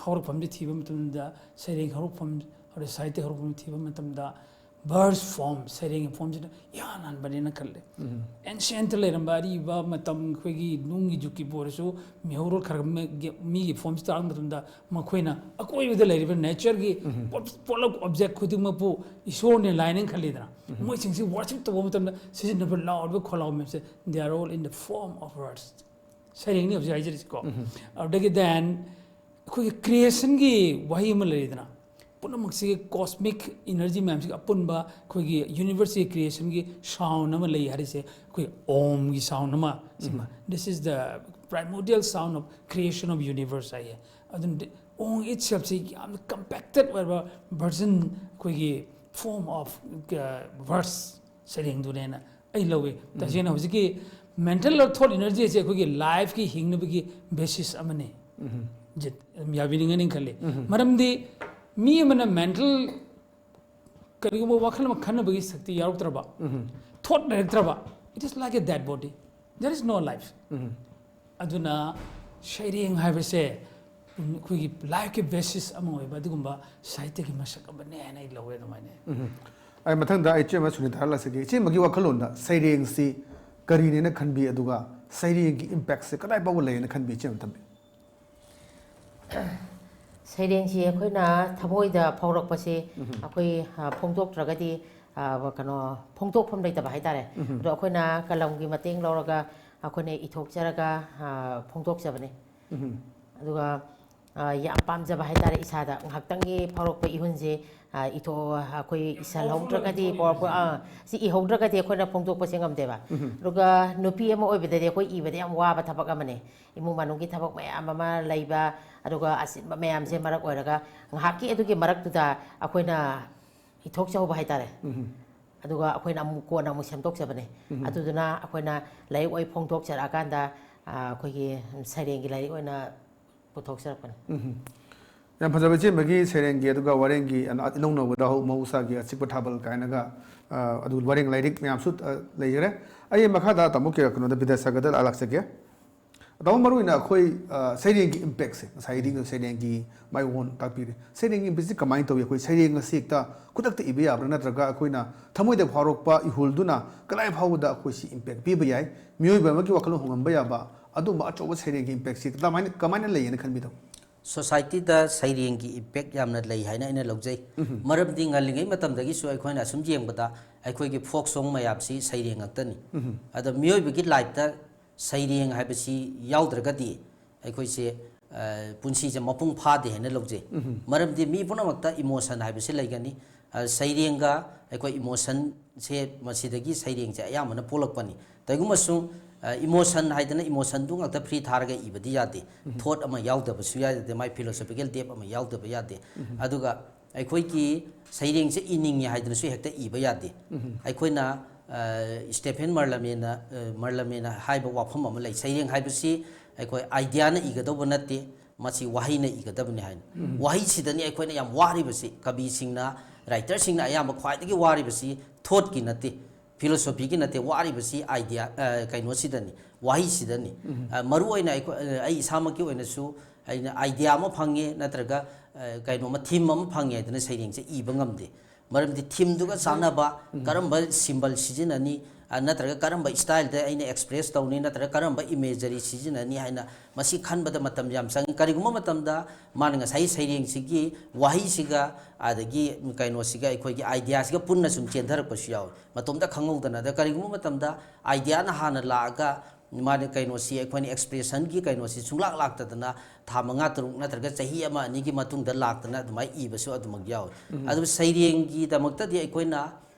ꯍꯧꯔꯛꯐꯝꯁꯦ ꯊꯤꯕ ꯃꯇꯝꯗ, ꯁꯩꯔꯦꯡ ꯍꯧꯔꯛꯐꯝ, ꯑꯗꯩ ꯁꯥꯍꯤꯇ꯭ꯌ ꯍꯧꯔꯛꯐꯝ ꯊꯤꯕ ꯃꯇꯝꯗ, verse form, ꯁꯩꯔꯦꯡꯒꯤ ꯐꯣꯝꯁꯤꯅ ꯏꯍꯥꯟ ꯍꯥꯟꯕꯅꯦꯅ ꯈꯜꯂꯦ꯫ Ancient ꯂꯩꯔꯝꯕ ꯑꯔꯤꯕ ꯃꯇꯝ ꯑꯩꯈꯣꯏꯒꯤ ꯅꯨꯡꯒꯤ ꯖꯨꯛꯀꯤꯕꯨ ꯑꯣꯏꯔꯁꯨ ꯃꯤꯍꯧꯔꯣꯜ ꯈꯔ ꯑꯃꯒꯤ, ꯃꯤꯒꯤ ꯐꯣꯝꯁꯤ ꯇꯥꯔꯛꯄ ꯃꯇꯝꯗ ꯃꯈꯣꯏꯅ ꯑꯀꯣꯏꯕꯗ ꯂꯩꯔꯤꯕ natureꯒꯤ ꯄꯣꯠ-, ꯄꯣꯠꯂꯝ object ꯈꯨꯗꯤꯡꯃꯛꯄꯨ ꯏꯁꯣꯔꯅꯦ ꯂꯥꯏꯅꯦꯅ ꯈꯜꯂꯤꯗꯅ꯫ ꯃꯣꯏꯁꯤꯡꯁꯤ worship ꯇꯧꯕ ꯃꯇꯝꯗ ꯁꯤꯖꯤꯟꯅꯕ ꯂꯥꯎꯔꯤꯕ ꯈꯣꯜꯂꯥꯎ ꯃꯌꯥꯝꯁꯦ, they are all in the form of verse꯫ ꯁꯩꯔꯦꯡꯅꯤ ꯍꯧꯖꯤꯛ ꯍꯥꯏꯖꯔꯤꯁꯤꯀꯣ꯫ ꯑꯗꯨꯗꯒꯤ then ꯑꯩꯈꯣꯏꯒꯤ creationꯒꯤ ꯋꯥꯍꯩ ꯑꯃ ꯂꯩꯔꯤꯗꯅ, ꯄꯨꯝꯅꯃꯛꯁꯤꯒꯤ cosmic energy ꯃꯌꯥꯝꯁꯤꯒꯤ ꯑꯄꯨꯟꯕ ꯑꯩꯈꯣꯏꯒꯤ universeꯀꯤ creationꯒꯤ sound ꯑꯃ ꯂꯩ ꯍꯥꯏꯔꯤꯁꯦ ꯑꯩꯈꯣꯏ ꯑꯣꯝꯒꯤ sound ꯑꯃ, ꯁꯤꯃ, this is the primordial sound of creation of universe ꯍꯥꯏꯌꯦ꯫ ꯑꯗꯨꯅ ꯑꯣꯝ itselfꯁꯤ ꯌꯥꯝꯅ compacted ꯑꯣꯏꯕ version, ꯑꯩꯈꯣꯏꯒꯤ form of verse ꯁꯩꯔꯦꯡꯗꯨꯅꯦꯅ ꯑꯩ ꯂꯧꯏ꯫ ꯇꯁꯦꯡꯅ ꯍꯧꯖꯤꯛꯀꯤ mental thought energyꯁꯦ ꯑꯩꯈꯣꯏꯒꯤ lifeꯀꯤ ꯍꯤꯡꯅꯕꯒꯤ basis ꯑꯃꯅꯤ꯫ ꯖꯤꯠ, ꯑꯗꯨꯝ ꯌꯥꯕꯤꯅꯤꯡꯒꯅꯤ ꯈꯜꯂꯤ꯫ ꯃꯔꯝꯗꯤ ꯃꯤ ꯑꯃꯅ mental ꯀꯔꯤꯒꯨꯝꯕ ꯋꯥꯈꯜ ꯑꯃ ꯈꯟꯅꯕꯒꯤ ꯁꯛꯇꯤ ꯌꯥꯎꯔꯛꯇ꯭ꯔꯕ, thought ꯂꯩꯔꯛꯇ꯭ꯔꯕ, it is like a dead body, there is no life꯫ ꯑꯗꯨꯅ ꯁꯩꯔꯦꯡ ꯍꯥꯏꯕꯁꯦ ꯑꯩꯈꯣꯏꯒꯤ lifeꯀꯤ basis ꯑꯃ ꯑꯣꯏꯕ ꯑꯗꯨꯒꯨꯝꯕ ꯁꯥꯍꯤꯇ꯭ꯌꯒꯤ ꯃꯁꯛ ꯑꯃꯅꯦ ꯍꯥꯏꯅ ꯑꯩ ꯂꯧꯋꯦ ꯑꯗꯨꯃꯥꯏꯅ꯫ ꯑꯩ ꯃꯊꯪꯗ ꯑꯩ ꯏꯆꯦꯃ ꯁꯨꯅꯤꯇꯥꯗ ꯂꯥꯛꯆꯒꯦ꯫ ꯏꯆꯦꯃꯒꯤ ꯋꯥꯈꯜꯂꯣꯟꯗ ꯁꯩꯔꯦꯡꯁꯤ ꯀꯔꯤꯅꯦꯅ ꯈꯟꯕꯤ, ꯑꯗꯨꯒ ꯁꯩꯔꯦꯡꯒꯤ impactꯁꯦ ꯀꯗꯥꯏ ꯐꯥꯎꯕ ꯂꯩꯌꯦꯅ ꯈꯟꯕꯤ, ꯏꯆꯦꯃ ꯊꯝꯕꯤ? ꯁꯩꯔꯦꯡꯁꯤ ꯑꯩꯈꯣꯏꯅ ꯊꯃꯣꯏꯗ ꯐꯥꯎꯔꯛꯄꯁꯤ ꯑꯩꯈꯣꯏ, ꯑ, ꯐꯣꯡꯗꯣꯛꯇ꯭ꯔꯒꯗꯤ, ꯑ, ꯀꯩꯅꯣ, ꯐꯣꯡꯗꯣꯛꯐꯝ ꯂꯩꯇꯕ ꯍꯥꯏꯇꯥꯔꯦ꯫ ꯑꯗꯣ ꯑꯩꯈꯣꯏꯅ ꯀꯂꯝꯒꯤ ꯃꯇꯦꯡ ꯂꯧꯔꯒ ꯑꯩꯈꯣꯏꯅ ꯏꯊꯣꯛꯆꯔꯒ, ꯑ, ꯐꯣꯡꯗꯣꯛꯆꯕꯅꯤ꯫ ꯑꯗꯨꯒ, ꯑ, ꯌꯥꯝ ꯄꯥꯝꯖꯕ ꯍꯥꯏꯇꯥꯔꯦ, ꯏꯁꯥꯗ ꯉꯥꯏꯍꯥꯛꯇꯪꯒꯤ ꯐꯥꯎꯔꯛꯄ ꯏꯍꯨꯟꯁꯦ, ꯑ, ꯏꯊꯣꯛ-, ꯑꯩꯈꯣꯏ ꯏꯁꯜꯍꯧꯗ꯭ꯔꯒꯗꯤ, ꯄꯥꯎꯔꯛꯄ, ꯑ, ꯁꯤ ꯏꯍꯧꯗ꯭ꯔꯒꯗꯤ ꯑꯩꯈꯣꯏꯅ ꯐꯣꯡꯗꯣꯛꯄꯁꯦ ꯉꯝꯗꯦꯕ꯫ ꯑꯗꯨꯒ ꯅꯨꯄꯤ ꯑꯃ ꯑꯣꯏꯕꯗꯗꯤ ꯑꯩꯈꯣꯏ ꯏꯕꯗ ꯌꯥꯝ ꯋꯥꯕ ꯊꯕꯛ ꯑꯃꯅꯦ꯫ ꯏꯃꯨꯡ ꯃꯅꯨꯡꯒꯤ ꯊꯕꯛ ꯃꯌꯥꯝ ꯑꯃ ꯂꯩꯕ, ꯑꯗꯨꯒ ꯑꯆꯤꯟꯕ ꯃꯌꯥꯝꯁꯦ ꯃꯔꯛ ꯑꯣꯏꯔꯒ ꯉꯥꯏꯍꯥꯛꯀꯤ ꯑꯗꯨꯒꯤ ꯃꯔꯛꯇꯨꯗ ꯑꯩꯈꯣꯏꯅ ꯏꯊꯣꯛꯆꯍꯧꯕ ꯍꯥꯏꯇꯥꯔꯦ꯫ ꯑꯗꯨꯒ ꯑꯩꯈꯣꯏꯅ ꯑꯃꯨꯛ ꯀꯣꯟꯅ ꯑꯃꯨꯛ ꯁꯦꯝꯗꯣꯛꯆꯕꯅꯦ꯫ ꯑꯗꯨꯗꯨꯅ ꯑꯩꯈꯣꯏꯅ ꯂꯥꯏꯔꯤꯛ ꯑꯣꯏ ꯐꯣꯡꯗꯣꯛꯆꯔꯛꯑꯀꯥꯟꯗ, ꯑ, ꯑꯩꯈꯣꯏꯒꯤ ꯁꯩꯔꯦꯡꯒꯤ ꯂꯥꯏꯔꯤꯛ ꯑꯣꯏꯅ ꯄꯨꯊꯣꯛꯆꯔꯛꯄꯅꯦ꯫ ꯌꯥꯝ ꯐꯖꯕ ꯏꯆꯦꯃꯒꯤ ꯁꯩꯔꯦꯡꯒꯤ ꯑꯗꯨꯒ ꯋꯥꯔꯦꯡꯒꯤ ꯑꯅ-, ꯏꯅꯧ ꯅꯧꯕꯗ ꯍꯧ-, ꯃꯍꯧꯁꯥꯒꯤ ꯑꯆꯤꯛꯄ ꯊꯥꯕꯜ ꯀꯥꯏꯅꯒ, ꯑ, ꯑꯗꯨ ꯋꯥꯔꯦꯡ ꯂꯥꯏꯔꯤꯛ ꯃꯌꯥꯝꯁꯨ, ꯑ, ꯂꯩꯈ꯭ꯔꯦ꯫ ꯑꯩ ꯃꯈꯥꯗ ꯇꯥꯃꯣ ꯀꯩ-, ꯀꯩꯅꯣꯗ ꯕꯤꯗ꯭ꯌꯥꯁꯥꯒꯔꯗ ꯂꯥꯛꯆꯒꯦ꯫ ꯇꯥꯃꯣ, ꯃꯔꯨꯑꯣꯏꯅ ꯑꯩꯈꯣꯏ, ꯑ, ꯁꯩꯔꯦꯡꯒꯤ impactꯁꯦ, ꯉꯁꯥꯏꯗꯤ ꯁꯩꯔꯦꯡꯒꯤ ꯃꯥꯏꯑꯣꯟ ꯇꯥꯛꯄꯤꯔꯦ꯫ ꯁꯩꯔꯦꯡꯒꯤ impactꯁꯦ ꯀꯃꯥꯏꯅ ꯇꯧꯏ? ꯑꯩꯈꯣꯏ ꯁꯩꯔꯦꯡ ꯑꯁꯤ ꯍꯦꯛꯇ ꯈꯨꯗꯛꯇ ꯏꯕ ꯌꯥꯕ꯭ꯔꯥ, ꯅꯠꯇ꯭ꯔꯒ ꯑꯩꯈꯣꯏꯅ ꯊꯃꯣꯏꯗ ꯐꯥꯎꯔꯛꯄ ꯏꯍꯨꯜꯗꯨꯅ ꯀꯗꯥꯏ ꯐꯥꯎꯕꯗ ꯑꯩꯈꯣꯏ ꯁꯤ impact ꯄꯤꯕ ꯌꯥꯏ? ꯃꯤꯑꯣꯏꯕ ꯑꯃꯒꯤ ꯋꯥꯈꯜꯂꯣꯟ ꯍꯣꯡꯍꯟꯕ ꯌꯥꯕ ꯑꯗꯨꯝꯕ ꯑꯆꯧꯕ ꯁꯩꯔꯦꯡꯒꯤ impactꯁꯤ ꯀꯃꯥꯏꯅ, ꯀꯃꯥꯏꯅ ꯂꯩꯌꯦꯅ ꯈꯟꯕꯤꯗꯧ? Societyꯗ ꯁꯩꯔꯦꯡꯒꯤ impact ꯌꯥꯝꯅ ꯂꯩ ꯍꯥꯏꯅ ꯑꯩꯅ ꯂꯧꯖꯩ꯫ ꯃꯔꯝꯗꯤ ꯉꯜꯂꯤꯉꯩ ꯃꯇꯝꯗꯒꯤꯁꯨ ꯑꯩꯈꯣꯏꯅ ꯑꯁꯨꯝ ꯌꯦꯡꯕꯗ ꯑꯩꯈꯣꯏꯒꯤ folk song ꯃꯌꯥꯝꯁꯤ ꯁꯩꯔꯦꯡ ꯉꯥꯛꯇꯅꯤ꯫ ꯑꯗꯣ ꯃꯤꯑꯣꯏꯕꯒꯤ lifeꯇ ꯁꯩꯔꯦꯡ ꯍꯥꯏꯕꯁꯤ ꯌꯥꯎꯗ꯭ꯔꯒꯗꯤ ꯑꯩꯈꯣꯏꯁꯦ, ꯑ, ꯄꯨꯟꯁꯤꯁꯦ ꯃꯄꯨꯡ ꯐꯥꯗꯦ ꯍꯥꯏꯅ ꯂꯧꯖꯩ꯫ ꯃꯔꯝꯗꯤ ꯃꯤ ꯄꯨꯝꯅꯃꯛꯇ emotion ꯍꯥꯏꯕꯁꯤ ꯂꯩꯒꯅꯤ꯫ ꯑ, ꯁꯩꯔꯦꯡꯒ ꯑꯩꯈꯣꯏ emotionꯁꯦ, ꯃꯁꯤꯗꯒꯤ ꯁꯩꯔꯦꯡꯁꯦ ꯑꯌꯥꯝꯕꯅ ꯄꯣꯛꯂꯛꯄꯅꯤ꯫ ꯀꯩꯒꯨꯝꯕꯁꯨ, ꯑ, emotion ꯍꯥꯏꯗꯅ emotionꯗꯨ ꯉꯥꯛꯇ free ꯊꯥꯔꯒ ꯏꯕꯗꯤ ꯌꯥꯗꯦ꯫ Thought ꯑꯃ ꯌꯥꯎꯗꯕꯁꯨ ꯌꯥꯗꯦ, ꯃꯥꯏ philosophical depth ꯑꯃ ꯌꯥꯎꯗꯕ ꯌꯥꯗꯦ꯫ ꯑꯗꯨꯒ ꯑꯩꯈꯣꯏꯒꯤ ꯁꯩꯔꯦꯡꯁꯦ ꯏꯅꯤꯡꯉꯦ ꯍꯥꯏꯗꯅꯁꯨ ꯍꯦꯛꯇ ꯏꯕ ꯌꯥꯗꯦ꯫ ꯑꯩꯈꯣꯏꯅ, ꯑ, Stephen Mallarméꯅ, ꯑ, Mallarméꯅ ꯍꯥꯏꯕ ꯋꯥꯐꯝ ꯑꯃ ꯂꯩ, ꯁꯩꯔꯦꯡ ꯍꯥꯏꯕꯁꯤ ꯑꯩꯈꯣꯏ ideaꯅ ꯏꯒꯗꯧꯕ ꯅꯠꯇꯦ, ꯃꯁꯤ ꯋꯥꯍꯩꯅ ꯏꯒꯗꯕꯅꯤ ꯍꯥꯏꯅ꯫ ꯋꯥꯍꯩꯁꯤꯗꯅꯤ ꯑꯩꯈꯣꯏꯅ ꯌꯥꯝ ꯋꯥꯔꯤꯕꯁꯤ, ꯀꯕꯤꯁꯤꯡꯅ, writerꯁꯤꯡꯅ ꯑꯌꯥꯝꯕ ꯈ꯭ꯋꯥꯏꯗꯒꯤ ꯋꯥꯔꯤꯕꯁꯤ thoughtꯀꯤ ꯅꯠꯇꯦ, philosophyꯒꯤ ꯅꯠꯇꯦ, ꯋꯥꯔꯤꯕꯁꯤ idea, ꯑ, ꯀꯩꯅꯣꯁꯤꯗꯅꯤ, ꯋꯥꯍꯩꯁꯤꯗꯅꯤ꯫ ꯑ, ꯃꯔꯨꯑꯣꯏꯅ ꯑꯩꯈꯣꯏ, ꯑ, ꯑꯩ ꯏꯁꯥꯃꯛꯀꯤ ꯑꯣꯏꯅꯁꯨ ꯑꯩꯅ idea ꯑꯃ ꯐꯪꯉꯦ, ꯅꯠꯇ꯭ꯔꯒ, ꯑ, ꯀꯩꯅꯣꯝꯃ theme ꯑꯃ ꯐꯪꯉꯦ ꯍꯥꯏꯗꯅ ꯁꯩꯔꯦꯡꯁꯦ ꯏꯕ ꯉꯝꯗꯦ꯫ ꯃꯔꯝꯗꯤ themeꯗꯨꯒ ꯆꯥꯟꯅꯕ ꯀꯔꯝꯕ symbol ꯁꯤꯖꯤꯟꯅꯅꯤ, ꯑ, ꯅꯠꯇ꯭ꯔꯒ ꯀꯔꯝꯕ styleꯗ ꯑꯩꯅ express ꯇꯧꯅꯤ, ꯅꯠꯇ꯭ꯔꯒ ꯀꯔꯝꯕ imagery ꯁꯤꯖꯤꯟꯅꯅꯤ ꯍꯥꯏꯅ ꯃꯁꯤ ꯈꯟꯕꯗ ꯃꯇꯝ ꯌꯥꯝ ꯆꯪꯉꯤ꯫ ꯀꯔꯤꯒꯨꯝꯕ ꯃꯇꯝꯗ ꯃꯥꯅ ꯉꯁꯥꯏ ꯁꯩꯔꯦꯡꯁꯤꯒꯤ ꯋꯥꯍꯩꯁꯤꯒ ꯑꯗꯒꯤ ꯀꯩꯅꯣꯁꯤꯒ, ꯑꯩꯈꯣꯏꯒꯤ ideaꯁꯤꯒ ꯄꯨꯟꯅ ꯁꯨꯝ ꯆꯦꯟꯊꯔꯛꯄꯁꯨ ꯌꯥꯎꯏ꯫ ꯃꯇꯣꯝꯇ ꯈꯪꯍꯧꯗꯅ꯫ ꯑꯗ ꯀꯔꯤꯒꯨꯝꯕ ꯃꯇꯝꯗ ideaꯅ ꯍꯥꯟꯅ ꯂꯥꯛꯑꯒ ꯃꯥꯅ ꯀꯩꯅꯣꯁꯤ, ꯑꯩꯈꯣꯏꯅ expressionꯒꯤ ꯀꯩꯅꯣꯁꯤ ꯁꯨꯡꯂꯥꯛ ꯂꯥꯛꯇꯗꯅ ꯊꯥ ꯃꯉꯥ ꯇꯔꯨꯛ ꯅꯠꯇ꯭ꯔꯒ ꯆꯍꯤ ꯑꯃ ꯑꯅꯤꯒꯤ ꯃꯇꯨꯡꯗ ꯂꯥꯛꯇꯅ ꯑꯗꯨꯃꯥꯏꯅ ꯏꯕꯁꯨ ꯑꯗꯨꯃꯛ ꯌꯥꯎꯏ꯫ ꯑꯗꯨꯕꯨ ꯁꯩꯔꯦꯡꯒꯤꯗꯃꯛꯇꯗꯤ ꯑꯩꯈꯣꯏꯅ,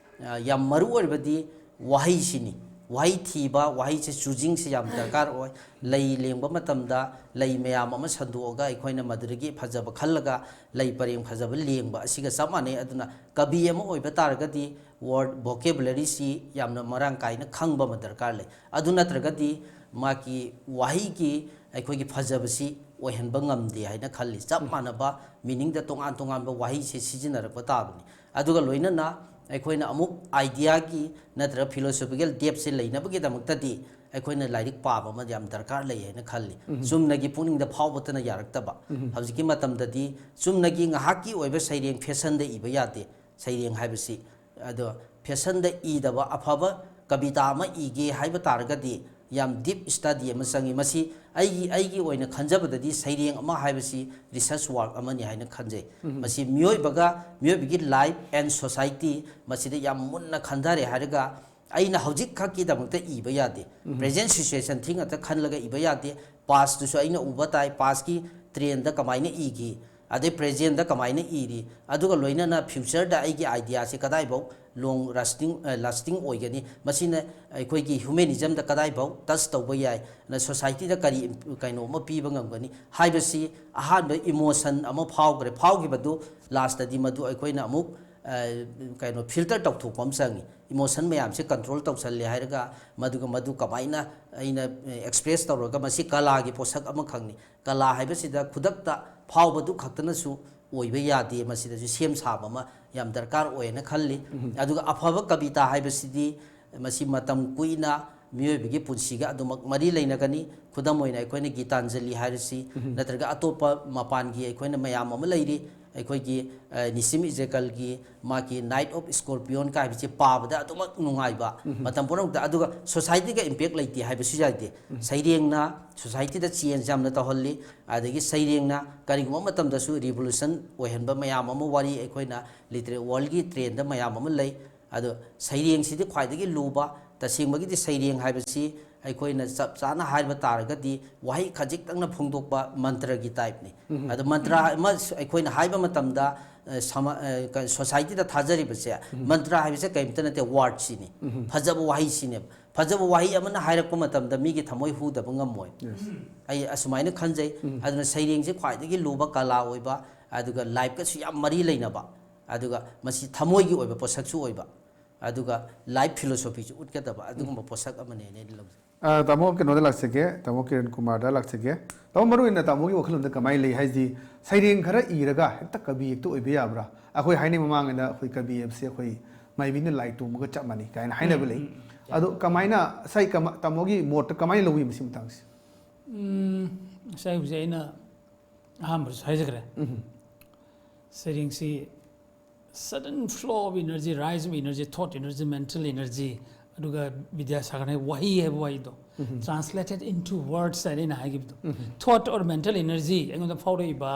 ꯑ, ꯌꯥꯝ ꯃꯔꯨ ꯑꯣꯏꯔꯕꯗꯤ ꯋꯥꯍꯩꯁꯤꯅꯤ꯫ ꯋꯥꯍꯩ ꯊꯤꯕ, ꯋꯥꯍꯩꯁꯦ choosingꯁꯦ ꯌꯥꯝ ꯗꯔꯀꯥꯔ ꯑꯣꯏ꯫ ꯂꯩ ꯂꯦꯡꯕ ꯃꯇꯝꯗ ꯂꯩ ꯃꯌꯥꯝ ꯑꯃ ꯁꯟꯗꯣꯛꯑꯒ ꯑꯩꯈꯣꯏꯅ ꯃꯗꯨꯗꯒꯤ ꯐꯖꯕ ꯈꯜꯂꯒ ꯂꯩ ꯄꯔꯦꯡ ꯐꯖꯕ ꯂꯦꯡꯕ ꯑꯁꯤꯒ ꯆꯞ ꯃꯥꯟꯅꯩ꯫ ꯑꯗꯨꯅ ꯀꯕꯤ ꯑꯃ ꯑꯣꯏꯕ ꯇꯥꯔꯒꯗꯤ word vocabularyꯁꯤ ꯌꯥꯝꯅ ꯃꯔꯥꯡ ꯀꯥꯏꯅ ꯈꯪꯕ ꯑꯃ ꯗꯔꯀꯥꯔ ꯂꯩ꯫ ꯑꯗꯨ ꯅꯠꯇ꯭ꯔꯒꯗꯤ ꯃꯥꯒꯤ ꯋꯥꯍꯩꯒꯤ ꯑꯩꯈꯣꯏꯒꯤ ꯐꯖꯕꯁꯤ ꯑꯣꯏꯍꯟꯕ ꯉꯝꯗꯦ ꯍꯥꯏꯅ ꯈꯜꯂꯤ꯫ ꯆꯞ ꯃꯥꯟꯅꯕ meaningꯗ ꯇꯣꯉꯥꯟ ꯇꯣꯉꯥꯟꯕ ꯋꯥꯍꯩꯁꯦ ꯁꯤꯖꯤꯟꯅꯔꯛꯄ ꯇꯥꯕꯅꯤ꯫ ꯑꯗꯨꯒ ꯂꯣꯏꯅꯅ ꯑꯩꯈꯣꯏꯅ ꯑꯃꯨꯛ ideaꯒꯤ ꯅꯠꯇ꯭ꯔꯒ philosophical depthꯁꯦ ꯂꯩꯅꯕꯒꯤꯗꯃꯛꯇꯗꯤ ꯑꯩꯈꯣꯏꯅ ꯂꯥꯏꯔꯤꯛ ꯄꯥꯕ ꯑꯃ ꯌꯥꯝ ꯗꯔꯀꯥꯔ ꯂꯩ ꯍꯥꯏꯅ ꯈꯜꯂꯤ꯫ ꯆꯨꯝꯅꯒꯤ ꯄꯨꯛꯅꯤꯡꯗ ꯐꯥꯎꯕꯇꯅ ꯌꯥꯔꯛꯇꯕ꯫ ꯍꯧꯖꯤꯛꯀꯤ ꯃꯇꯝꯗꯗꯤ ꯆꯨꯝꯅꯒꯤ ꯉꯥꯏꯍꯥꯛꯀꯤ ꯑꯣꯏꯕ ꯁꯩꯔꯦꯡ ꯐꯦꯁꯟꯗ ꯏꯕ ꯌꯥꯗꯦ꯫ ꯁꯩꯔꯦꯡ ꯍꯥꯏꯕꯁꯤ ꯑꯗꯣ ꯐꯦꯁꯟꯗ ꯏꯗꯕ ꯑꯐꯕ ꯀꯕꯤꯇꯥ ꯑꯃ ꯏꯒꯦ ꯍꯥꯏꯕ ꯇꯥꯔꯒꯗꯤ ꯌꯥꯝ ꯗꯤꯞ ꯁ꯭ꯇꯗꯤ ꯑꯃ ꯆꯪꯉꯤ꯫ ꯃꯁꯤ ꯑꯩꯒꯤ ꯑꯩꯒꯤ ꯑꯣꯏꯅ ꯈꯟꯖꯕꯗꯗꯤ ꯁꯩꯔꯦꯡ ꯑꯃ ꯍꯥꯏꯕꯁꯤ ꯔꯤꯁꯔꯁ ꯋꯥꯔꯛ ꯑꯃꯅꯤ ꯍꯥꯏꯅ ꯈꯟꯖꯩ꯫ ꯃꯁꯤ ꯃꯤꯑꯣꯏꯕꯒ ꯃꯤꯑꯣꯏꯕꯒꯤ life and society ꯃꯁꯤꯗ ꯌꯥꯝ ꯃꯨꯟꯅ ꯈꯟꯊꯔꯦ ꯍꯥꯏꯔꯒ ꯑꯩꯅ ꯍꯧꯖꯤꯛ ꯈꯛꯀꯤꯗꯃꯛꯇ ꯏꯕ ꯌꯥꯗꯦ꯫ ꯄ꯭ꯔꯦꯖꯦꯟ ꯁꯤꯆꯨꯋꯦꯁꯟ ꯊꯤꯡ ꯉꯥꯛꯇ ꯈꯜꯂꯒ ꯏꯕ ꯌꯥꯗꯦ꯫ ꯄꯥꯁꯇꯨꯁꯨ ꯑꯩꯅ ꯎꯕ ꯇꯥꯏ, ꯄꯥꯁꯀꯤ ꯇ꯭ꯔꯦꯟꯗ ꯀꯃꯥꯏꯅ ꯏꯈꯤ, ꯑꯗꯩ ꯄ꯭ꯔꯦꯖꯦꯟꯗ ꯀꯃꯥꯏꯅ ꯏꯔꯤ, ꯑꯗꯨꯒ ꯂꯣꯏꯅꯅ ꯐ꯭ꯌꯨꯆꯔꯗ ꯑꯩꯒꯤ ꯑꯥꯏꯗꯤꯌꯥꯁꯦ ꯀꯗꯥꯏꯐꯥꯎ ꯂꯣꯡ ꯂꯥꯁꯇꯤꯡ ꯂꯥꯁꯇꯤꯡ ꯑꯣꯏꯒꯅꯤ, ꯃꯁꯤꯅ ꯑꯩꯈꯣꯏꯒꯤ ꯍ꯭ꯌꯨꯃꯦꯅꯤꯖꯝꯗ ꯀꯗꯥꯏꯐꯥꯎ ꯇꯆ ꯇꯧꯕ ꯌꯥꯏ, ꯑꯗ ꯁꯣꯁꯥꯏꯇꯤꯗ ꯀꯔꯤ ꯏꯝ- ꯀꯩꯅꯣ ꯑꯃ ꯄꯤꯕ ꯉꯝꯒꯅꯤ ꯍꯥꯏꯕꯁꯤ ꯑꯍꯥꯟꯕ ꯏꯃꯣꯁꯟ ꯑꯃ ꯐꯥꯎꯈ꯭ꯔꯦ꯫ ꯐꯥꯎꯈꯤꯕꯗꯨ ꯂꯥꯁꯇꯗꯤ ꯃꯗꯨ ꯑꯩꯈꯣꯏꯅ ꯑꯃꯨꯛ ꯑ, ꯀꯩꯅꯣ ꯐꯤꯜꯇꯔ ꯇꯧꯊꯣꯛꯄ ꯑꯃ ꯆꯪꯉꯤ꯫ ꯏꯃꯣꯁꯟ ꯃꯌꯥꯝꯁꯦ ꯀꯟꯇ꯭ꯔꯣꯜ ꯇꯧꯁꯜꯂꯦ ꯍꯥꯏꯔꯒ ꯃꯗꯨꯒ ꯃꯗꯨ ꯀꯃꯥꯏꯅ ꯑꯩꯅ ꯑꯦꯛꯁꯄ꯭ꯔꯦꯁ ꯇꯧꯔꯒ ꯃꯁꯤ ꯀꯂꯥꯒꯤ ꯄꯣꯠꯁꯛ ꯑꯃꯈꯛꯅꯤ꯫ ꯀꯂꯥ ꯍꯥꯏꯕꯁꯤꯗ ꯈꯨꯗꯛꯇ ꯐꯥꯎꯕꯗꯨ ꯈꯛꯇꯅꯁꯨ ꯑꯣꯏꯕ ꯌꯥꯗꯦ, ꯃꯁꯤꯗꯁꯨ ꯁꯦꯝ ꯁꯥꯕ ꯑꯃ ꯌꯥꯝ ꯗꯔꯀꯥꯔ ꯑꯣꯏꯅ ꯈꯜꯂꯤ꯫ ꯑꯗꯨꯒ ꯑꯐꯕ ꯀꯕꯤꯇꯥ ꯍꯥꯏꯕꯁꯤꯗꯤ ꯃꯁꯤ ꯃꯇꯝ ꯀꯨꯏꯅ ꯃꯤꯑꯣꯏꯕꯒꯤ ꯄꯨꯟꯁꯤꯒ ꯑꯗꯨꯃꯛ ꯃꯔꯤ ꯂꯩꯅꯒꯅꯤ꯫ ꯈꯨꯗꯝ ꯑꯣꯏꯅ ꯑꯩꯈꯣꯏꯅ ꯒꯤꯇꯥꯟꯖꯂꯤ ꯍꯥꯏꯔꯁꯤ, ꯅꯠꯇ꯭ꯔꯒ ꯑꯇꯣꯞꯄ ꯃꯄꯥꯟꯒꯤ ꯑꯩꯈꯣꯏꯅ ꯃꯌꯥꯝ ꯑꯃ ꯂꯩꯔꯤ꯫ ꯑꯩꯈꯣꯏꯒꯤ ꯑ, ꯅꯤꯁꯤꯝ ꯏꯖꯦꯀꯜꯒꯤ ꯃꯥꯒꯤ Knight of Scorpion ꯀꯥ ꯍꯥꯏꯕꯁꯤ ꯄꯥꯕꯗ ꯑꯗꯨꯃꯛ ꯅꯨꯡꯉꯥꯏꯕ ꯃꯇꯝ ꯄꯨꯝꯅꯃꯛꯇ, ꯑꯗꯨꯒ ꯁꯣꯁꯥꯏꯇꯤꯒ ꯏꯝꯄꯦꯛ ꯂꯩꯇꯦ ꯍꯥꯏꯕꯁꯨ ꯌꯥꯗꯦ꯫ ꯁꯩꯔꯦꯡꯅ ꯁꯣꯁꯥꯏꯇꯤꯗ ꯆꯦꯟꯖ ꯌꯥꯝꯅ ꯇꯧꯍꯜꯂꯤ꯫ ꯑꯗꯒꯤ ꯁꯩꯔꯦꯡꯅ ꯀꯔꯤꯒꯨꯝꯕ ꯃꯇꯝꯗꯁꯨ ꯔꯤꯚꯣꯂꯨꯁꯟ ꯑꯣꯏꯍꯟꯕ ꯃꯌꯥꯝ ꯑꯃ ꯋꯥꯔꯤ ꯑꯩꯈꯣꯏꯅ ꯂꯤꯇꯔꯦ ꯋꯥꯔꯜꯒꯤ ꯇ꯭ꯔꯦꯟꯗ ꯃꯌꯥꯝ ꯑꯃ ꯂꯩ꯫ ꯑꯗꯣ ꯁꯩꯔꯦꯡꯁꯤꯗꯤ ꯈ꯭ꯋꯥꯏꯗꯒꯤ ꯂꯨꯕ꯫ ꯇꯁꯦꯡꯕꯒꯤꯗꯤ ꯁꯩꯔꯦꯡ ꯍꯥꯏꯕꯁꯤ ꯑꯩꯈꯣꯏꯅ ꯆꯞ ꯆꯥꯅ ꯍꯥꯏꯕ ꯇꯥꯔꯒꯗꯤ ꯋꯥꯍꯩ ꯈꯖꯤꯛꯇꯪꯅ ꯐꯣꯡꯗꯣꯛꯄ ꯃꯟꯇ꯭ꯔꯒꯤ ꯇꯥꯏꯞꯅꯤ꯫ ꯑꯗꯣ ꯃꯟꯇ꯭ꯔ ꯑꯃ ꯑꯩꯈꯣꯏꯅ ꯍꯥꯏꯕ ꯃꯇꯝꯗ ꯑ, ꯁꯃꯥ- ꯑ, ꯀ- ꯁꯣꯁꯥꯏꯇꯤꯗ ꯊꯥꯖꯔꯤꯕꯁꯦ, ꯃꯟꯇ꯭ꯔ ꯍꯥꯏꯕꯁꯦ ꯀꯔꯤꯝꯇ ꯅꯠꯇꯦ, ꯋꯥꯔꯗꯁꯤꯅꯤ꯫ ꯐꯖꯕ ꯋꯥꯍꯩꯁꯤꯅꯦꯕ꯫ ꯐꯖꯕ ꯋꯥꯍꯩ ꯑꯃꯅ ꯍꯥꯏꯔꯛꯄ ꯃꯇꯝꯗ ꯃꯤꯒꯤ ꯊꯃꯣꯏ ꯍꯨꯗꯕ ꯉꯝꯃꯣꯏ꯫ ꯑꯩ ꯑꯁꯨꯃꯥꯏꯅ ꯈꯟꯖꯩ꯫ ꯑꯗꯨꯅ ꯁꯩꯔꯦꯡꯁꯦ ꯈ꯭ꯋꯥꯏꯗꯒꯤ ꯂꯨꯕ ꯀꯂꯥ ꯑꯣꯏꯕ, ꯑꯗꯨꯒ ꯂꯥꯏꯐꯀꯁꯨ ꯌꯥꯝ ꯃꯔꯤ ꯂꯩꯅꯕ, ꯑꯗꯨꯒ ꯃꯁꯤ ꯊꯃꯣꯏꯒꯤ ꯑꯣꯏꯕ ꯄꯣꯠꯁꯛꯁꯨ ꯑꯣꯏꯕ, ꯑꯗꯨꯒ ꯂꯥꯏꯐ ꯐꯤꯂꯣꯁꯣꯐꯤꯁꯨ ꯎꯠꯀꯗꯕ ꯑꯗꯨꯒꯨꯝꯕ ꯄꯣꯠꯁꯛ ꯑꯃꯅꯦꯅ ꯑꯩꯅ ꯂꯧꯖꯩ꯫ ꯑ, ꯇꯥꯃꯣ ꯀꯩꯅꯣꯗ ꯂꯥꯛꯆꯒꯦ, ꯇꯥꯃꯣ ꯀꯤꯔꯟ ꯀꯨꯃꯥꯔꯗ ꯂꯥꯛꯆꯒꯦ꯫ ꯇꯥꯃꯣ, ꯃꯔꯨ ꯑꯣꯏꯅ ꯇꯥꯃꯣꯒꯤ ꯋꯥꯈꯜꯂꯣꯟꯗ ꯀꯃꯥꯏꯅ ꯂꯩ? ꯍꯥꯏꯗꯤ ꯁꯩꯔꯦꯡ ꯈꯔ ꯏꯔꯒ ꯍꯦꯛꯇ ꯀꯕꯤ ꯍꯦꯛꯇ ꯑꯣꯏꯕ ꯌꯥꯕ꯭ꯔꯥ? ꯑꯩꯈꯣꯏ ꯍꯥꯏꯅꯩ ꯃꯃꯥꯡꯉꯩꯗ ꯑꯩꯈꯣꯏ ꯀꯕꯤ ꯍꯥꯏꯕꯁꯦ ꯑꯩꯈꯣꯏ ꯃꯥꯏꯕꯤꯅ ꯂꯥꯏ ꯇꯣꯡꯕꯒ ꯆꯞ ꯃꯥꯟꯅꯩ ꯀꯥꯏꯅ ꯍꯥꯏꯅꯕ ꯂꯩ꯫ ꯑꯗꯣ ꯀꯃꯥꯏꯅ ꯉꯁꯥꯏ ꯀꯃ-, ꯇꯥꯃꯣꯒꯤ ꯃꯣꯠꯇ ꯀꯃꯥꯏꯅ ꯂꯧꯏ ꯃꯁꯤ ꯃꯇꯥꯡꯁꯦ? ꯎꯝ, ꯉꯁꯥꯏ ꯍꯧꯖꯤꯛ ꯑꯩꯅ ꯑꯍꯥꯟꯕꯗꯁꯨ ꯍꯥꯏꯖꯈ꯭ꯔꯦ꯫ ꯎꯝ. ꯁꯩꯔꯦꯡꯁꯤ sudden flow of energy, rise of energy, thought energy, mental energy, ꯑꯗꯨꯒ ꯕꯤꯗ꯭ꯌꯥꯁꯥꯒꯔꯅ ꯋꯥꯍꯩ ꯍꯥꯏꯕ ꯋꯥꯍꯩꯗꯣ, translated into words ꯍꯥꯏꯅ ꯑꯩꯅ ꯍꯥꯏꯈꯤꯕꯗꯣ, thought or mental energy ꯑꯩꯉꯣꯟꯗ ꯐꯥꯎꯔꯛꯏꯕ,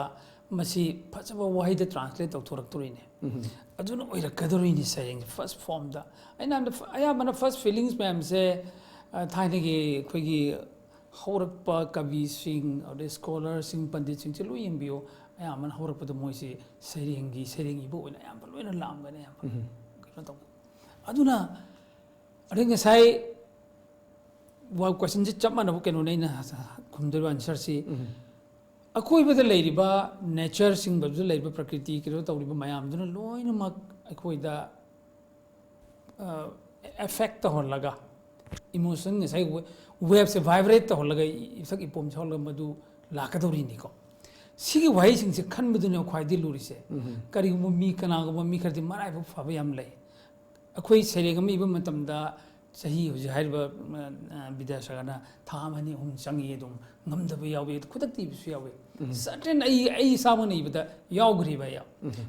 ꯃꯁꯤ ꯐꯖꯕ ꯋꯥꯍꯩꯗ translate ꯇꯧꯊꯣꯔꯛꯇꯣꯔꯤꯅꯦ꯫ ꯑꯗꯨꯅ ꯑꯣꯏꯔꯛꯀꯗꯧꯔꯤꯅꯤ ꯁꯩꯔꯦꯡꯁꯦ first formꯗ꯫ ꯑꯩꯅ ꯍꯥꯏꯕꯗ ꯑꯌꯥꯝꯕꯅ first feelings ꯃꯌꯥꯝꯁꯦ, ꯑ, ꯊꯥꯏꯅꯒꯤ ꯑꯩꯈꯣꯏꯒꯤ ꯍꯧꯔꯛꯄ ꯀꯕꯤꯁꯤꯡ, ꯑꯗꯩ scholarꯁꯤꯡ, ꯄꯟꯗꯤꯠꯁꯤꯡꯁꯦ ꯂꯣꯏ ꯌꯦꯡꯕꯤꯌꯨ꯫ ꯑꯌꯥꯝꯕꯅ ꯍꯧꯔꯛꯄꯗ ꯃꯣꯏꯁꯤ ꯁꯩꯔꯦꯡꯒꯤ, ꯁꯩꯔꯦꯡ ꯏꯕ ꯑꯣꯏꯅ ꯑꯌꯥꯝꯕ ꯂꯣꯏꯅ ꯂꯥꯛꯑꯝꯒꯅꯤ, ꯑꯌꯥꯝꯕ꯫ ꯀꯩꯅꯣ ꯇꯧꯕ꯫ ꯑꯗꯨꯅ, ꯑꯗꯩ ꯉꯁꯥꯏ ꯋꯥ-, questionꯁꯦ ꯆꯞ ꯃꯥꯟꯅꯕ ꯀꯩꯅꯣꯅꯦ ꯑꯩꯅ ꯈꯨꯝꯗꯣꯏꯕ answerꯁꯤ꯫ ꯑꯀꯣꯏꯕꯗ ꯂꯩꯔꯤꯕ natureꯁꯤꯡꯗꯁꯨ ꯂꯩꯔꯤꯕ ꯄ꯭ꯔꯀ꯭ꯔꯤꯇꯤ, ꯀꯩꯅꯣ ꯇꯧꯔꯤꯕ ꯃꯌꯥꯝꯗꯨꯅ ꯂꯣꯏꯅꯃꯛ ꯑꯩꯈꯣꯏꯗ, ꯑ, affect ꯇꯧꯍꯜꯂꯒ, emotion ꯉꯁꯥꯏ ꯋꯦ-, waveꯁꯦ vibrate ꯇꯧꯍꯜꯂꯒ ꯏ-, ꯏꯊꯛ ꯏꯄꯣꯝ ꯁꯧꯍꯜꯂꯒ ꯃꯗꯨ ꯂꯥꯛꯀꯗꯧꯔꯤꯅꯤꯀꯣ꯫ ꯁꯤꯒꯤ ꯋꯥꯍꯩꯁꯤꯡꯁꯦ ꯈꯟꯕꯗꯨꯅ ꯈ꯭ꯋꯥꯏꯗꯒꯤ ꯂꯨꯔꯤꯁꯦ꯫ ꯀꯔꯤꯒꯨꯝꯕ ꯃꯤ, ꯀꯅꯥꯒꯨꯝꯕ ꯃꯤ ꯈꯔꯗꯤ ꯃꯔꯥꯏꯕꯛ ꯐꯕ ꯌꯥꯝ ꯂꯩ꯫ ꯑꯩꯈꯣꯏ ꯁꯩꯔꯦꯡ ꯑꯃ ꯏꯕ ꯃꯇꯝꯗ ꯆꯍꯤ ꯍꯧꯖꯤꯛ ꯍꯥꯏꯔꯤꯕ, ꯑ, ꯑ, ꯕꯤꯗ꯭ꯌꯥꯁꯥꯒꯔꯅ ꯊꯥ ꯑꯃ ꯑꯅꯤ ꯑꯍꯨꯝ ꯆꯪꯉꯤ ꯑꯗꯨꯝ ꯉꯝꯗꯕ ꯌꯥꯎꯏ, ꯈꯨꯗꯛꯇ ꯏꯕꯁꯨ ꯌꯥꯎꯏ꯫ Certain ꯑꯩ, ꯑꯩ ꯏꯁꯥꯃꯛꯅ ꯏꯕꯗ ꯌꯥꯎꯈ꯭ꯔꯤꯕ ꯌꯥꯝ꯫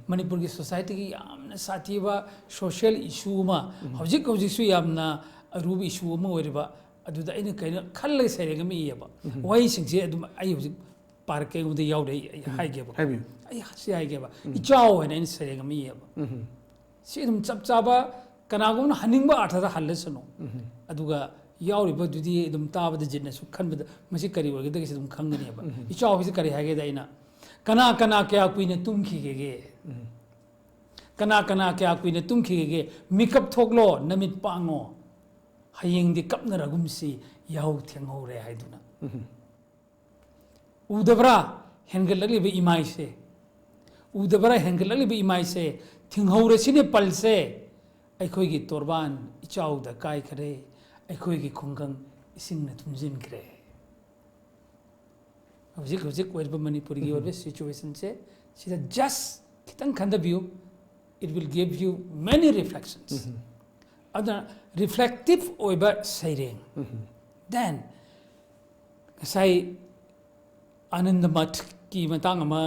ꯃꯅꯤꯄꯨꯔꯒꯤ societyꯒꯤ ꯌꯥꯝꯅ ꯁꯥꯊꯤꯕ social issue ꯑꯃ, ꯍꯧꯖꯤꯛ ꯍꯧꯖꯤꯛꯁꯨ ꯌꯥꯝꯅ ꯑꯔꯨꯕ issue ꯑꯃ ꯑꯣꯏꯔꯤꯕ, ꯑꯗꯨꯗ ꯑꯩꯅ ꯀꯩꯅꯣ ꯈꯜꯂꯒ ꯁꯩꯔꯦꯡ ꯑꯃ ꯏꯌꯦꯕ꯫ ꯋꯥꯍꯩꯁꯤꯡꯁꯦ ꯑꯗꯨꯝ ꯑꯩ ꯍꯧꯖꯤꯛ ꯄꯥꯔꯛꯀꯦ, ꯑꯩꯉꯣꯟꯗ ꯌꯥꯎꯔꯦ, ꯑꯩ, ꯑꯩ ꯍꯥꯏꯒꯦꯕ꯫ ꯍꯥꯏꯕꯤꯌꯨ꯫ ꯑꯩ ꯁꯤ ꯍꯥꯏꯒꯦꯕ꯫ ꯏꯆꯥꯎ ꯍꯥꯏꯅ ꯑꯩꯅ ꯁꯩꯔꯦꯡ ꯑꯃ ꯏꯌꯦꯕ꯫ ꯁꯤ ꯑꯗꯨꯝ ꯆꯞ ꯆꯥꯕ ꯀꯅꯥꯒꯨꯝꯕꯅ ꯍꯟꯅꯤꯡꯕ ꯑꯥꯔꯊꯗ ꯍꯜꯂꯁꯅꯨ꯫ ꯑꯗꯨꯒ ꯌꯥꯎꯔꯤꯕꯗꯨꯗꯤ ꯑꯗꯨꯝ ꯇꯥꯕꯗ ꯖꯤꯠꯅꯁꯨ ꯈꯟꯕꯗ ꯃꯁꯤ ꯀꯔꯤ ꯑꯣꯏꯒꯗꯒꯦꯁꯦ ꯑꯗꯨꯝ ꯈꯪꯒꯅꯦꯕ꯫ ꯏꯆꯥꯎ ꯍꯥꯏꯁꯦ ꯀꯔꯤ ꯍꯥꯏꯒꯦꯗ ꯑꯩꯅ, "ꯀꯅꯥ ꯀꯅꯥ ꯀꯌꯥ ꯀꯨꯏꯅ ꯇꯨꯝꯈꯤꯒꯦꯒꯦ? ꯀꯅꯥ ꯀꯅꯥ ꯀꯌꯥ ꯀꯨꯏꯅ ꯇꯨꯝꯈꯤꯒꯦꯒꯦ? ꯃꯤꯀꯞ ꯊꯣꯛꯂꯣ, ꯅꯃꯤꯠ ꯄꯥꯡꯉꯣ꯫ ꯍꯌꯦꯡꯗꯤ ꯀꯞꯅꯔꯒꯨꯝꯁꯤ, ꯌꯥꯍꯧ ꯊꯦꯡꯍꯧꯔꯦ" ꯍꯥꯏꯗꯨꯅ꯫ ꯎꯗꯕ꯭ꯔꯥ ꯍꯦꯟꯒꯠꯂꯛꯂꯤꯕ ꯏꯃꯥꯏꯁꯦ? ꯎꯗꯕ꯭ꯔꯥ ꯍꯦꯟꯒꯠꯂꯛꯂꯤꯕ ꯏꯃꯥꯏꯁꯦ? ꯊꯤꯡꯍꯧꯔꯁꯤꯅꯦ ꯄꯜꯁꯦ꯫ ꯑꯩꯈꯣꯏꯒꯤ ꯇꯣꯔꯕꯥꯟ ꯏꯆꯥꯎꯗ ꯀꯥꯏꯈ꯭ꯔꯦ, ꯑꯩꯈꯣꯏꯒꯤ ꯈꯨꯡꯒꯪ ꯏꯁꯤꯡꯅ ꯊꯨꯝꯖꯤꯟꯈ꯭ꯔꯦ꯫ ꯍꯧꯖꯤꯛ ꯍꯧꯖꯤꯛ ꯑꯣꯏꯔꯤꯕ ꯃꯅꯤꯄꯨꯔꯒꯤ ꯑꯣꯏꯔꯤꯕ situationꯁꯦ ꯁꯤꯗ just ꯈꯤꯇꯪ ꯈꯟꯊꯕꯤꯌꯨ, it will give you many reflections꯫ ꯑꯗꯨꯅ ꯔꯤꯐ꯭ꯂꯦꯛꯇꯤꯞ ꯑꯣꯏꯕ ꯁꯩꯔꯦꯡ꯫ Then ꯉꯁꯥꯏ ꯑꯥꯅꯟꯗ ꯃꯊꯀꯤ ꯃꯇꯥꯡ ꯑꯃ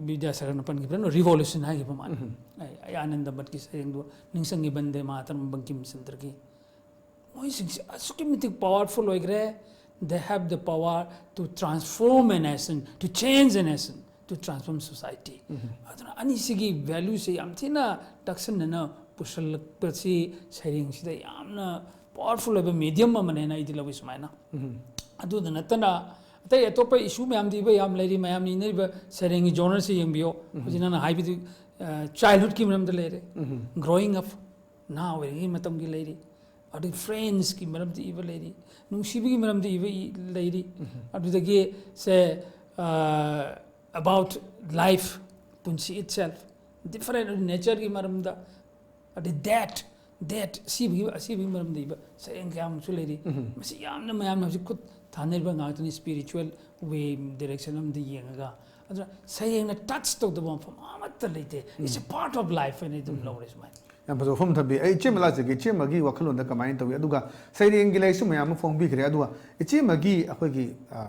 ꯕꯤꯗ꯭ꯌꯥꯁꯥꯒꯔꯅ ꯄꯟꯈꯤꯕ꯭ꯔꯥ? ꯔꯤꯚꯣꯂꯨꯁꯟ ꯍꯥꯏꯈꯤꯕ ꯃꯥꯜꯂꯦ꯫ ꯑꯩ ꯑꯩ ꯑꯥꯅꯟꯗ ꯃꯊꯀꯤ ꯁꯩꯔꯦꯡꯗꯨ ꯅꯤꯡꯁꯤꯡꯉꯤ, ꯕꯟꯗꯦ ꯃꯥꯇꯔꯝ ꯕꯪꯀꯤꯝ ꯆꯟꯗ꯭ꯔꯒꯤ꯫ ꯃꯣꯏꯁꯤꯡꯁꯦ ꯑꯁꯨꯛꯀꯤ ꯃꯇꯤꯛ ꯄꯋꯥꯔꯐꯨꯜ ꯑꯣꯏꯈ꯭ꯔꯦ꯫ They have the power to transform a nation, to change a nation, to transform society. ꯑꯗꯨꯅ ꯑꯅꯤꯁꯤꯒꯤ ꯚꯦꯂꯨꯁꯦ ꯌꯥꯝ ꯊꯤꯅ ꯇꯛꯁꯟꯅꯅ ꯄꯨꯁꯜꯂꯛꯄꯁꯤ ꯁꯩꯔꯦꯡꯁꯤꯗ ꯌꯥꯝꯅ ꯄꯋꯥꯔꯐꯨꯜ ꯑꯣꯏꯕ ꯃꯦꯗꯤꯌꯝ ꯑꯃꯅꯦꯅ ꯑꯩꯗꯤ ꯂꯧꯏ ꯁꯨꯃꯥꯏꯅ꯫ ꯑꯗꯨꯗ ꯅꯠꯇꯅ ꯑꯇꯩ ꯑꯇꯣꯞꯄ ꯏꯁꯨ ꯃꯌꯥꯝꯗꯤ ꯏꯕ ꯌꯥꯝ ꯂꯩꯔꯤ, ꯃꯌꯥꯝꯅ ꯏꯅꯔꯤꯕ ꯁꯩꯔꯦꯡꯒꯤ ꯖꯣꯅꯔꯁꯤ ꯌꯦꯡꯕꯤꯌꯣ꯫ ꯍꯧꯖꯤꯛ ꯅꯪꯅ ꯍꯥꯏꯕꯗꯤ ꯆꯥꯏꯜꯍꯨꯗꯀꯤ ꯃꯔꯝꯗ ꯂꯩꯔꯦ, ꯒ꯭ꯔꯣꯋꯤꯡ ꯑꯞ, ꯅꯍꯥ ꯑꯣꯏꯔꯤꯉꯩ ꯃꯇꯝꯒꯤ ꯂꯩꯔꯤ, ꯑꯗꯩ ꯐ꯭ꯔꯦꯟꯁꯀꯤ ꯃꯔꯝꯗ ꯏꯕ ꯂꯩꯔꯤ, ꯅꯨꯡꯁꯤꯕꯒꯤ ꯃꯔꯝꯗ ꯏꯕ ꯏ- ꯂꯩꯔꯤ꯫ ꯑꯗꯨꯗꯒꯤ ꯁꯦ, about life, ꯄꯨꯟꯁꯤ itself, different natureꯒꯤ ꯃꯔꯝꯗ, ꯑꯗꯩ ꯗꯦꯠ ꯗꯦꯠ ꯑꯁꯤꯕꯒꯤ ꯑꯁꯤꯕꯒꯤ ꯃꯔꯝꯗ ꯏꯕ ꯁꯩꯔꯦꯡ ꯀꯌꯥꯃꯨꯛꯁꯨ ꯂꯩꯔꯤ꯫ ꯃꯁꯤ ꯌꯥꯝꯅ ꯃꯌꯥꯝꯅ ꯍꯧꯖꯤꯛ ꯈꯨꯠ ꯊꯥꯅꯔꯤꯕ ꯉꯥꯛꯇꯅꯤ, ꯁ꯭ꯄꯤꯔꯤꯆꯨꯋꯦꯜ ꯋꯦ ꯗꯤꯔꯦꯛꯁꯟ ꯑꯃꯗ ꯌꯦꯡꯉꯒ꯫ ꯑꯗꯨꯅ ꯁꯩꯔꯦꯡꯅ ꯇꯆ ꯇꯧꯗꯕ ꯃꯐꯝ ꯑꯃꯠꯇ ꯂꯩꯇꯦ꯫ It's a part of life ꯍꯥꯏꯅ ꯑꯗꯨꯝ ꯂꯧꯔꯦ ꯁꯨꯃꯥꯏꯅ꯫ ꯌꯥꯝ ꯐꯖꯕ ꯋꯥꯐꯝ ꯊꯝꯕꯤ꯫ ꯑꯩ ꯏꯆꯦꯃ ꯂꯥꯛꯆꯒꯦ, ꯏꯆꯦꯃꯒꯤ ꯋꯥꯈꯜꯂꯣꯟꯗ ꯀꯃꯥꯏꯅ ꯇꯧꯏ? ꯑꯗꯨꯒ ꯁꯩꯔꯦꯡꯒꯤ ꯂꯥꯏꯔꯤꯛꯁꯨ ꯃꯌꯥꯝ ꯑꯃ ꯐꯣꯡꯕꯤꯈ꯭ꯔꯦ꯫ ꯑꯗꯨꯒ ꯏꯆꯦꯃꯒꯤ ꯑꯩꯈꯣꯏꯒꯤ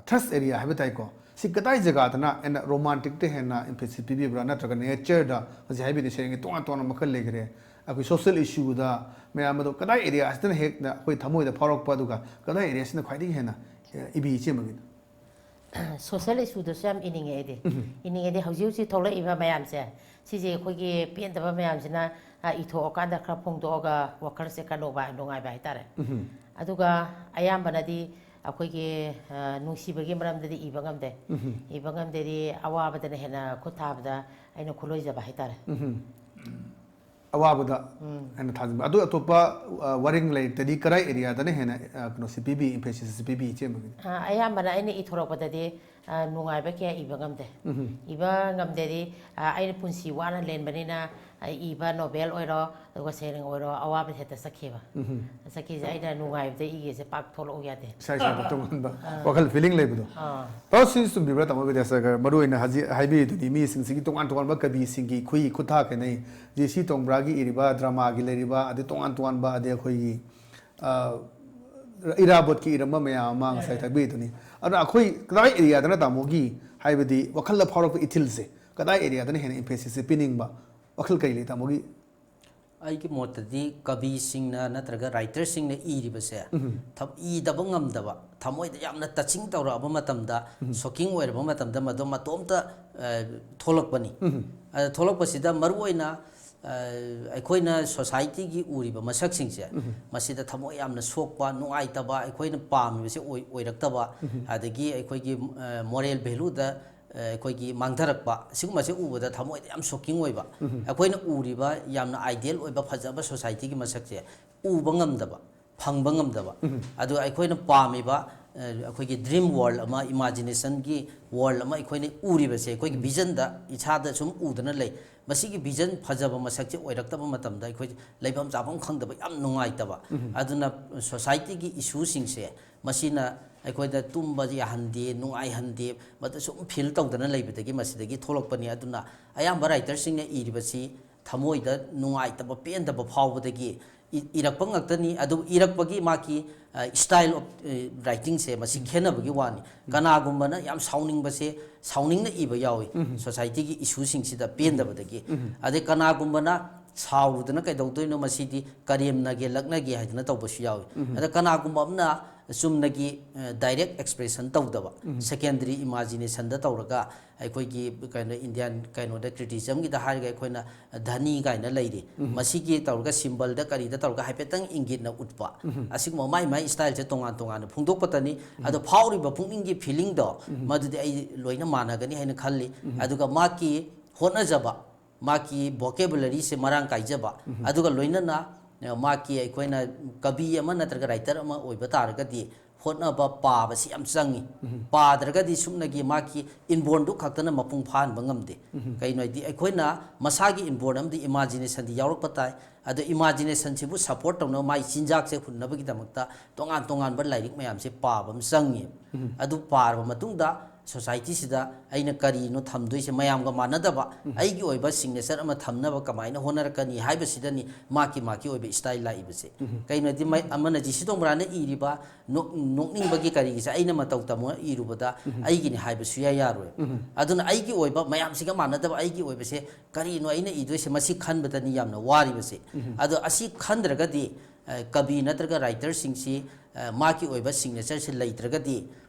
ꯊ꯭ꯔꯁ ꯑꯦꯔꯤꯌꯥ ꯍꯥꯏꯕ ꯇꯥꯏꯀꯣ, ꯁꯤ ꯀꯗꯥꯏ ꯖꯒꯥꯗꯅ ꯑꯩꯅ ꯔꯣꯃꯥꯟꯇꯤꯛꯇ ꯍꯦꯟꯅ ꯏꯝꯐꯦꯁꯤꯁ ꯄꯤꯕꯤꯕ꯭ꯔꯥ? ꯅꯠꯇ꯭ꯔꯒ ꯅꯦꯆꯔꯗ, ꯍꯧꯖꯤꯛ ꯍꯥꯏꯕꯤꯗꯤ ꯁꯩꯔꯦꯡꯒꯤ ꯇꯣꯉꯥꯟ ꯇꯣꯉꯥꯟꯕ ꯃꯈꯜ ꯂꯩꯈ꯭ꯔꯦ, ꯑꯩꯈꯣꯏ ꯁꯣꯁꯤꯌꯦꯜ ꯏꯁꯨꯗ ꯃꯌꯥꯝ ꯑꯗꯣ ꯀꯗꯥꯏ ꯑꯦꯔꯤꯌꯥꯁꯤꯗꯅ ꯍꯦꯟꯅ ꯑꯩꯈꯣꯏ ꯊꯃꯣꯏꯗ ꯐꯥꯎꯔꯛꯄ, ꯑꯗꯨꯒ ꯀꯗꯥꯏ ꯑꯦꯔꯤꯌꯥꯁꯤꯅ ꯈ꯭ꯋꯥꯏꯗꯒꯤ ꯍꯦꯟꯅ, ꯑꯦ, ꯏꯕꯤ ꯏꯆꯦꯃꯒꯤꯅ? ꯁꯣꯁꯤꯌꯦꯜ ꯏꯁꯨꯗꯁꯨ ꯌꯥꯝ ꯏꯅꯤꯡꯉꯦ ꯑꯩꯗꯤ꯫ ꯏꯅꯤꯡꯉꯦꯗꯤ ꯍꯧꯖꯤꯛ ꯍꯧꯖꯤꯛ ꯊꯣꯛꯂꯛꯏꯕ ꯃꯌꯥꯝꯁꯦ, ꯁꯤꯁꯦ ꯑꯩꯈꯣꯏꯒꯤ ꯄꯦꯟꯗꯕ ꯃꯌꯥꯝꯁꯤꯅ, ꯑ, ꯏꯊꯣꯛꯑꯀꯥꯟꯗ ꯈꯔ ꯐꯣꯡꯗꯣꯛꯑꯒ ꯋꯥꯈꯜꯁꯦ ꯈꯔ ꯅꯨꯡꯉꯥꯏ-, ꯅꯨꯡꯉꯥꯏꯕ ꯍꯥꯏꯇꯥꯔꯦ꯫ ꯑꯗꯨꯒ ꯑꯌꯥꯝꯕꯅꯗꯤ ꯑꯩꯈꯣꯏꯒꯤ, ꯑ, ꯅꯨꯡꯁꯤꯕꯒꯤ ꯃꯔꯝꯗꯗꯤ ꯏꯕ ꯉꯝꯗꯦ꯫ ꯏꯕ ꯉꯝꯗꯦꯗꯤ ꯑꯋꯥꯕꯗꯅ ꯍꯦꯟꯅ ꯈꯨꯠ ꯊꯥꯕꯗ ꯑꯩꯅ ꯈꯨꯠꯂꯣꯏꯖꯕ ꯍꯥꯏꯇꯥꯔꯦ꯫ ꯑꯋꯥꯕꯗ ꯍꯦꯟꯅ ꯊꯥꯖꯤꯟꯕ꯫ ꯑꯗꯨ ꯑꯇꯣꯞꯄ, ꯑ, ꯋꯥꯔꯦꯡ ꯂꯥꯏꯔꯤꯛꯇꯗꯤ ꯀꯗꯥꯏ ꯑꯦꯔꯤꯌꯥꯗꯅ ꯍꯦꯟꯅ, ꯑ, ꯀꯩꯅꯣꯁꯦ ꯄꯤꯕꯤ, ꯏꯝꯐꯦꯁꯤꯁꯁꯦ ꯄꯤꯕꯤ ꯏꯆꯦꯃꯒꯤꯅ? ꯑ, ꯑꯌꯥꯝꯕꯅ ꯑꯩꯅ ꯏꯊꯣꯔꯛꯄꯗꯗꯤ, ꯑ, ꯅꯨꯡꯉꯥꯏꯕ ꯀꯌꯥ ꯏꯕ ꯉꯝꯗꯦ꯫ ꯏꯕ ꯉꯝꯗꯦꯗꯤ, ꯑ, ꯑꯩꯅ ꯄꯨꯟꯁꯤ ꯋꯥꯅ ꯂꯦꯟꯕꯅꯤꯅ, ꯑꯩ ꯏꯕ ꯅꯣꯕꯦꯜ ꯑꯣꯏꯔꯣ, ꯑꯗꯨꯒ ꯁꯩꯔꯦꯡ ꯑꯣꯏꯔꯣ, ꯑꯋꯥꯕ ꯍꯦꯛꯇ ꯆꯠꯈꯤꯕ꯫ ꯆꯠꯈꯤꯁꯦ ꯑꯩꯅ ꯅꯨꯡꯉꯥꯏꯕꯗ ꯏꯒꯦꯁꯦ ꯄꯥꯛ ꯊꯣꯛꯂꯛꯎ ꯌꯥꯗꯦ꯫ ꯏꯁꯥ ꯏꯁꯥꯗ ꯇꯣꯉꯥꯟꯕ ꯋꯥꯈꯜ ꯐꯤꯂꯤꯡ ꯂꯩꯕꯗꯣ꯫ ꯑꯥ꯫ ꯇꯥꯎ ꯁꯤ ꯆꯨꯝꯕꯤꯕ꯭ꯔꯥ ꯇꯥꯃꯣ ꯕꯤꯗ꯭ꯌꯥꯁꯥꯒꯔ? ꯃꯔꯨ ꯑꯣꯏꯅ ꯍꯧꯖꯤꯛ ꯍꯥꯏꯕꯤꯔꯤꯗꯨꯅꯤ, ꯃꯤꯁꯤꯡꯁꯤꯒꯤ ꯇꯣꯉꯥꯟ ꯇꯣꯉꯥꯟꯕ ꯀꯕꯤꯁꯤꯡꯒꯤ ꯈꯨꯍꯤ ꯈꯨꯊꯥ ꯈꯦꯠꯅꯩ꯫ ꯖꯤ ꯁꯤ ꯇꯣꯡꯕ꯭ꯔꯥꯒꯤ ꯏꯔꯤꯕ, ꯗ꯭ꯔꯃꯥꯒꯤ ꯂꯩꯔꯤꯕ, ꯑꯗꯩ ꯇꯣꯉꯥꯟ ꯇꯣꯉꯥꯟꯕ, ꯑꯗꯩ ꯑꯩꯈꯣꯏꯒꯤ, ꯑ, ꯏꯔꯥꯕꯣꯠꯀꯤ ꯏꯔꯝꯕ ꯃꯌꯥꯝ ꯑꯃ ꯉꯁꯥꯏ ꯇꯥꯛꯄꯤꯔꯤꯗꯨꯅꯤ꯫ ꯑꯗꯨꯅ ꯑꯩꯈꯣꯏ ꯀꯗꯥꯏ ꯑꯦꯔꯤꯌꯥꯗꯅ ꯇꯥꯃꯣꯒꯤ ꯍꯥꯏꯕꯗꯤ ꯋꯥꯈꯜꯗ ꯐꯥꯎꯔꯛꯄ ꯏꯊꯤꯜꯁꯦ ꯀꯗꯥꯏ ꯑꯦꯔꯤꯌꯥꯗꯅ ꯍꯦꯟꯅ ꯏꯝꯐꯦꯁꯤꯁꯁꯦ ꯄꯤꯅꯤꯡꯕ, ꯋꯥꯈꯜ ꯀꯔꯤ ꯂꯩ ꯇꯥꯃꯣꯒꯤ? ꯑꯩꯒꯤ ꯃꯣꯠꯇꯗꯤ ꯀꯕꯤꯁꯤꯡꯅ ꯅꯠꯇ꯭ꯔꯒ ꯔꯥꯏꯇꯔꯁꯤꯡꯅ ꯏꯔꯤꯕꯁꯦ ꯊꯝ- ꯏꯗꯕ ꯉꯝꯗꯕ, ꯊꯃꯣꯏꯗ ꯌꯥꯝꯅ ꯇꯆꯤꯡ ꯇꯧꯔꯛꯑꯕ ꯃꯇꯝꯗ, ꯁꯣꯛꯀꯤꯡ ꯑꯣꯏꯔꯕ ꯃꯇꯝꯗ ꯃꯗꯨ ꯃꯇꯣꯝꯇ ꯑ, ꯊꯣꯛꯂꯛꯄꯅꯤ꯫ ꯑꯗ ꯊꯣꯛꯂꯛꯄꯁꯤꯗ ꯃꯔꯨꯑꯣꯏꯅ ꯑ, ꯑꯩꯈꯣꯏꯅ ꯁꯣꯁꯥꯏꯇꯤꯒꯤ ꯎꯔꯤꯕ ꯃꯁꯛꯁꯤꯡꯁꯦ, ꯃꯁꯤꯗ ꯊꯃꯣꯏ ꯌꯥꯝꯅ ꯁꯣꯛꯄ, ꯅꯨꯡꯉꯥꯏꯇꯕ, ꯑꯩꯈꯣꯏꯅ ꯄꯥꯝꯃꯤꯕꯁꯦ ꯑꯣꯏ- ꯑꯣꯏꯔꯛꯇꯕ, ꯑꯗꯒꯤ ꯑꯩꯈꯣꯏꯒꯤ ꯃꯣꯔꯦꯜ ꯚꯦꯂꯨꯗ ꯑꯩꯈꯣꯏꯒꯤ ꯃꯥꯡꯊꯔꯛꯄ, ꯁꯤꯒꯨꯝꯕꯁꯦ ꯎꯕꯗ ꯊꯃꯣꯏꯗ ꯌꯥꯝ ꯁꯣꯛꯀꯤꯡ ꯑꯣꯏꯕ꯫ ꯑꯩꯈꯣꯏꯅ ꯎꯔꯤꯕ ꯌꯥꯝꯅ ꯑꯥꯏꯗꯤꯌꯦꯜ ꯑꯣꯏꯕ ꯐꯖꯕ ꯁꯣꯁꯥꯏꯇꯤꯒꯤ ꯃꯁꯛꯁꯦ ꯎꯕ ꯉꯝꯗꯕ, ꯐꯪꯕ ꯉꯝꯗꯕ꯫ ꯑꯗꯨ ꯑꯩꯈꯣꯏꯅ ꯄꯥꯝꯃꯤꯕ ꯑ, ꯑꯩꯈꯣꯏꯒꯤ ꯗ꯭ꯔꯤꯝ ꯋꯥꯔꯜ ꯑꯃ, ꯏꯃꯥꯖꯤꯅꯦꯁꯟꯒꯤ ꯋꯥꯔꯜ ꯑꯃ ꯑꯩꯈꯣꯏꯅ ꯎꯔꯤꯕꯁꯦ, ꯑꯩꯈꯣꯏꯒꯤ ꯚꯤꯖꯟꯗ ꯏꯁꯥꯗ ꯁꯨꯝ ꯎꯗꯅ ꯂꯩ꯫ ꯃꯁꯤꯒꯤ ꯚꯤꯖꯟ ꯐꯖꯕ ꯃꯁꯛꯁꯦ ꯑꯣꯏꯔꯛꯇꯕ ꯃꯇꯝꯗ ꯑꯩꯈꯣꯏ ꯂꯩꯐꯝ ꯆꯥꯐꯝ ꯈꯪꯗꯕ, ꯌꯥꯝ ꯅꯨꯡꯉꯥꯏꯇꯕ꯫ ꯑꯗꯨꯅ ꯁꯣꯁꯥꯏꯇꯤꯒꯤ ꯏꯁꯨꯁꯤꯡꯁꯦ ꯃꯁꯤꯅ ꯑꯩꯈꯣꯏꯗ ꯇꯨꯝꯕ ꯌꯥꯍꯟꯗꯦ, ꯅꯨꯡꯉꯥꯏꯍꯟꯗꯦ, ꯃꯗꯨ ꯁꯨꯝ ꯐꯤꯜ ꯇꯧꯗꯅ ꯂꯩꯕꯗꯒꯤ ꯃꯁꯤꯗꯒꯤ ꯊꯣꯛꯂꯛꯄꯅꯤ꯫ ꯑꯗꯨꯅ ꯑꯌꯥꯝꯕ ꯔꯥꯏꯇꯔꯁꯤꯡꯅ ꯏꯔꯤꯕꯁꯤ ꯊꯃꯣꯏꯗ ꯅꯨꯡꯉꯥꯏꯇꯕ, ꯄꯦꯟꯗꯕ ꯐꯥꯎꯕꯗꯒꯤ ꯏ- ꯏꯔꯛꯄ ꯉꯥꯛꯇꯅꯤ꯫ ꯑꯗꯨꯕꯨ ꯏꯔꯛꯄꯒꯤ ꯃꯥꯒꯤ style of writingꯁꯦ ꯃꯁꯤ ꯈꯦꯠꯅꯕꯒꯤ ꯋꯥꯅꯤ꯫ ꯀꯅꯥꯒꯨꯝꯕꯅ ꯌꯥꯝ ꯁꯥꯎꯅꯤꯡꯕꯁꯦ, ꯁꯥꯎꯅꯤꯡꯅ ꯏꯕ ꯌꯥꯎꯏ, ꯁꯣꯁꯥꯏꯇꯤꯒꯤ ꯏꯁꯨꯁꯤꯡꯁꯤꯗ ꯄꯦꯟꯗꯕꯗꯒꯤ꯫ ꯑꯗꯩ ꯀꯅꯥꯒꯨꯝꯕꯅ ꯁꯥꯎꯔꯨꯗꯅ ꯀꯩꯗꯧꯗꯣꯏꯅꯣ, ꯃꯁꯤꯗꯤ ꯀꯔꯦꯝꯅꯒꯦ ꯂꯛꯅꯒꯦ ꯍꯥꯏꯗꯅ ꯇꯧꯕꯁꯨ ꯌꯥꯎꯏ꯫ ꯑꯗ ꯀꯅꯥꯒꯨꯝꯕ ꯑꯃꯅ ꯆꯨꯝꯅꯒꯤ ꯗꯥꯏꯔꯦꯛ ꯑꯦꯛꯁꯄ꯭ꯔꯦꯁꯟ ꯇꯧꯗꯕ, ꯁꯦꯀꯦꯟꯗꯔꯤ ꯏꯃꯥꯖꯤꯅꯦꯁꯟꯗ ꯇꯧꯔꯒ, ꯑꯩꯈꯣꯏꯒꯤ ꯀꯩꯅꯣ, ꯏꯟꯗꯤꯌꯥꯟ ꯀꯩꯅꯣꯗ, ꯀ꯭ꯔꯤꯇꯤꯁꯝꯒꯤꯗ ꯍꯥꯏꯔꯒ ꯑꯩꯈꯣꯏꯅ ꯙꯅꯤ ꯀꯥꯏꯅ ꯂꯩꯔꯤ, ꯃꯁꯤꯒꯤ ꯇꯧꯔꯒ ꯁꯤꯝꯕꯜꯗ ꯀꯔꯤꯗ ꯇꯧꯔꯒ ꯍꯥꯏꯐꯦꯠꯇꯪ ꯏꯪꯒꯤꯠꯅ ꯎꯠꯄ, ꯑꯁꯤꯒꯨꯝꯕ ꯃꯥꯏ ꯃꯥꯏ ꯁ꯭ꯇꯥꯏꯜꯁꯦ ꯇꯣꯉꯥꯟ ꯇꯣꯉꯥꯟꯅ ꯐꯣꯡꯗꯣꯛꯄꯇꯅꯤ꯫ ꯑꯗꯣ ꯐꯥꯎꯔꯤꯕ ꯄꯨꯛꯅꯤꯡꯒꯤ ꯐꯤꯂꯤꯡꯗꯣ, ꯃꯗꯨꯗꯤ ꯑꯩ ꯂꯣꯏꯅ ꯃꯥꯟꯅꯒꯅꯤ ꯍꯥꯏꯅ ꯈꯜꯂꯤ꯫ ꯑꯗꯨꯒ ꯃꯥꯒꯤ ꯍꯣꯠꯅꯖꯕ, ꯃꯥꯒꯤ ꯚꯣꯀꯦꯕꯨꯂꯔꯤꯁꯦ ꯃꯔꯥꯡ ꯀꯥꯏꯖꯕ, ꯑꯗꯨꯒ ꯂꯣꯏꯅꯅ, ꯑ, ꯃꯥꯒꯤ ꯑꯩꯈꯣꯏꯅ ꯀꯕꯤ ꯑꯃ ꯅꯠꯇ꯭ꯔꯒ ꯔꯥꯏꯇꯔ ꯑꯃ ꯑꯣꯏꯕ ꯇꯥꯔꯒꯗꯤ ꯍꯣꯠꯅꯕ, ꯄꯥꯕꯁꯤ ꯌꯥꯝ ꯆꯪꯉꯤ꯫ ꯄꯥꯗ꯭ꯔꯒꯗꯤ ꯁꯨꯞꯅꯒꯤ ꯃꯥꯒꯤ inbornꯗꯨ ꯈꯛꯇꯅ ꯃꯄꯨꯡ ꯐꯥꯍꯟꯕ ꯉꯝꯗꯦ꯫ ꯀꯩꯅꯣ ꯍꯥꯏꯗꯤ, ꯑꯩꯈꯣꯏꯅ ꯃꯁꯥꯒꯤ inborn ꯑꯃꯗꯤ imaginationꯗꯤ ꯌꯥꯎꯔꯛꯄ ꯇꯥꯏ꯫ ꯑꯗꯣ imaginationꯁꯤꯕꯨ support ꯇꯧꯅꯕ, ꯃꯥꯒꯤ ꯆꯤꯟꯖꯥꯛꯁꯦ ꯍꯨꯟꯅꯕꯒꯤꯗꯃꯛꯇ ꯇꯣꯉꯥꯟ ꯇꯣꯉꯥꯟꯕ ꯂꯥꯏꯔꯤꯛ ꯃꯌꯥꯝꯁꯦ ꯄꯥꯕ ꯑꯃ ꯆꯪꯉꯤ꯫ ꯑꯗꯨ ꯄꯥꯔꯕ ꯃꯇꯨꯡꯗ societyꯁꯤꯗ ꯑꯩꯅ ꯀꯔꯤꯅꯣ ꯊꯝꯗꯣꯏꯁꯦ, ꯃꯌꯥꯝꯒ ꯃꯥꯟꯅꯗꯕ ꯑꯩꯒꯤ ꯑꯣꯏꯕ signature ꯑꯃ ꯊꯝꯅꯕ ꯀꯃꯥꯏꯅ ꯍꯣꯠꯅꯔꯛꯀꯅꯤ ꯍꯥꯏꯕꯁꯤꯗꯅꯤ ꯃꯥꯒꯤ ꯃꯥꯒꯤ ꯑꯣꯏꯕ style ꯂꯥꯛꯏꯕꯁꯦ꯫ ꯀꯩꯅꯣꯗꯤ, ꯃꯩ-, ꯑꯃꯅ ꯖꯤ ꯁꯤ ꯇꯣꯡꯕ꯭ꯔꯥꯅ ꯏꯔꯤꯕ ꯅꯣꯛ-, ꯅꯣꯛꯅꯤꯡꯕꯒꯤ ꯀꯔꯤꯒꯤꯁꯦ ꯑꯩꯅ ꯃꯇꯧ ꯇꯝꯃꯒ ꯏꯔꯨꯕꯗ ꯑꯩꯒꯤꯅꯤ ꯍꯥꯏꯕ ꯁꯨꯌꯥ ꯌꯥꯔꯣꯏ꯫ ꯑꯗꯨꯅ ꯑꯩꯒꯤ ꯑꯣꯏꯕ, ꯃꯌꯥꯝꯁꯤꯒ ꯃꯥꯟꯅꯗꯕ ꯑꯩꯒꯤ ꯑꯣꯏꯕꯁꯦ ꯀꯔꯤꯅꯣ ꯑꯩꯅ ꯏꯗꯣꯏꯁꯦ, ꯃꯁꯤ ꯈꯟꯕꯗꯅꯤ ꯌꯥꯝꯅ ꯋꯥꯔꯤꯕꯁꯦ꯫ ꯑꯗꯣ ꯑꯁꯤ ꯈꯟꯗ꯭ꯔꯒꯗꯤ, ꯑ, ꯀꯕꯤ ꯅꯠꯇ꯭ꯔꯒ writerꯁꯤꯡꯁꯤ, ꯑ, ꯃꯥꯒꯤ ꯑꯣꯏꯕ signatureꯁꯤ ꯂꯩꯇ꯭ꯔꯒꯗꯤ,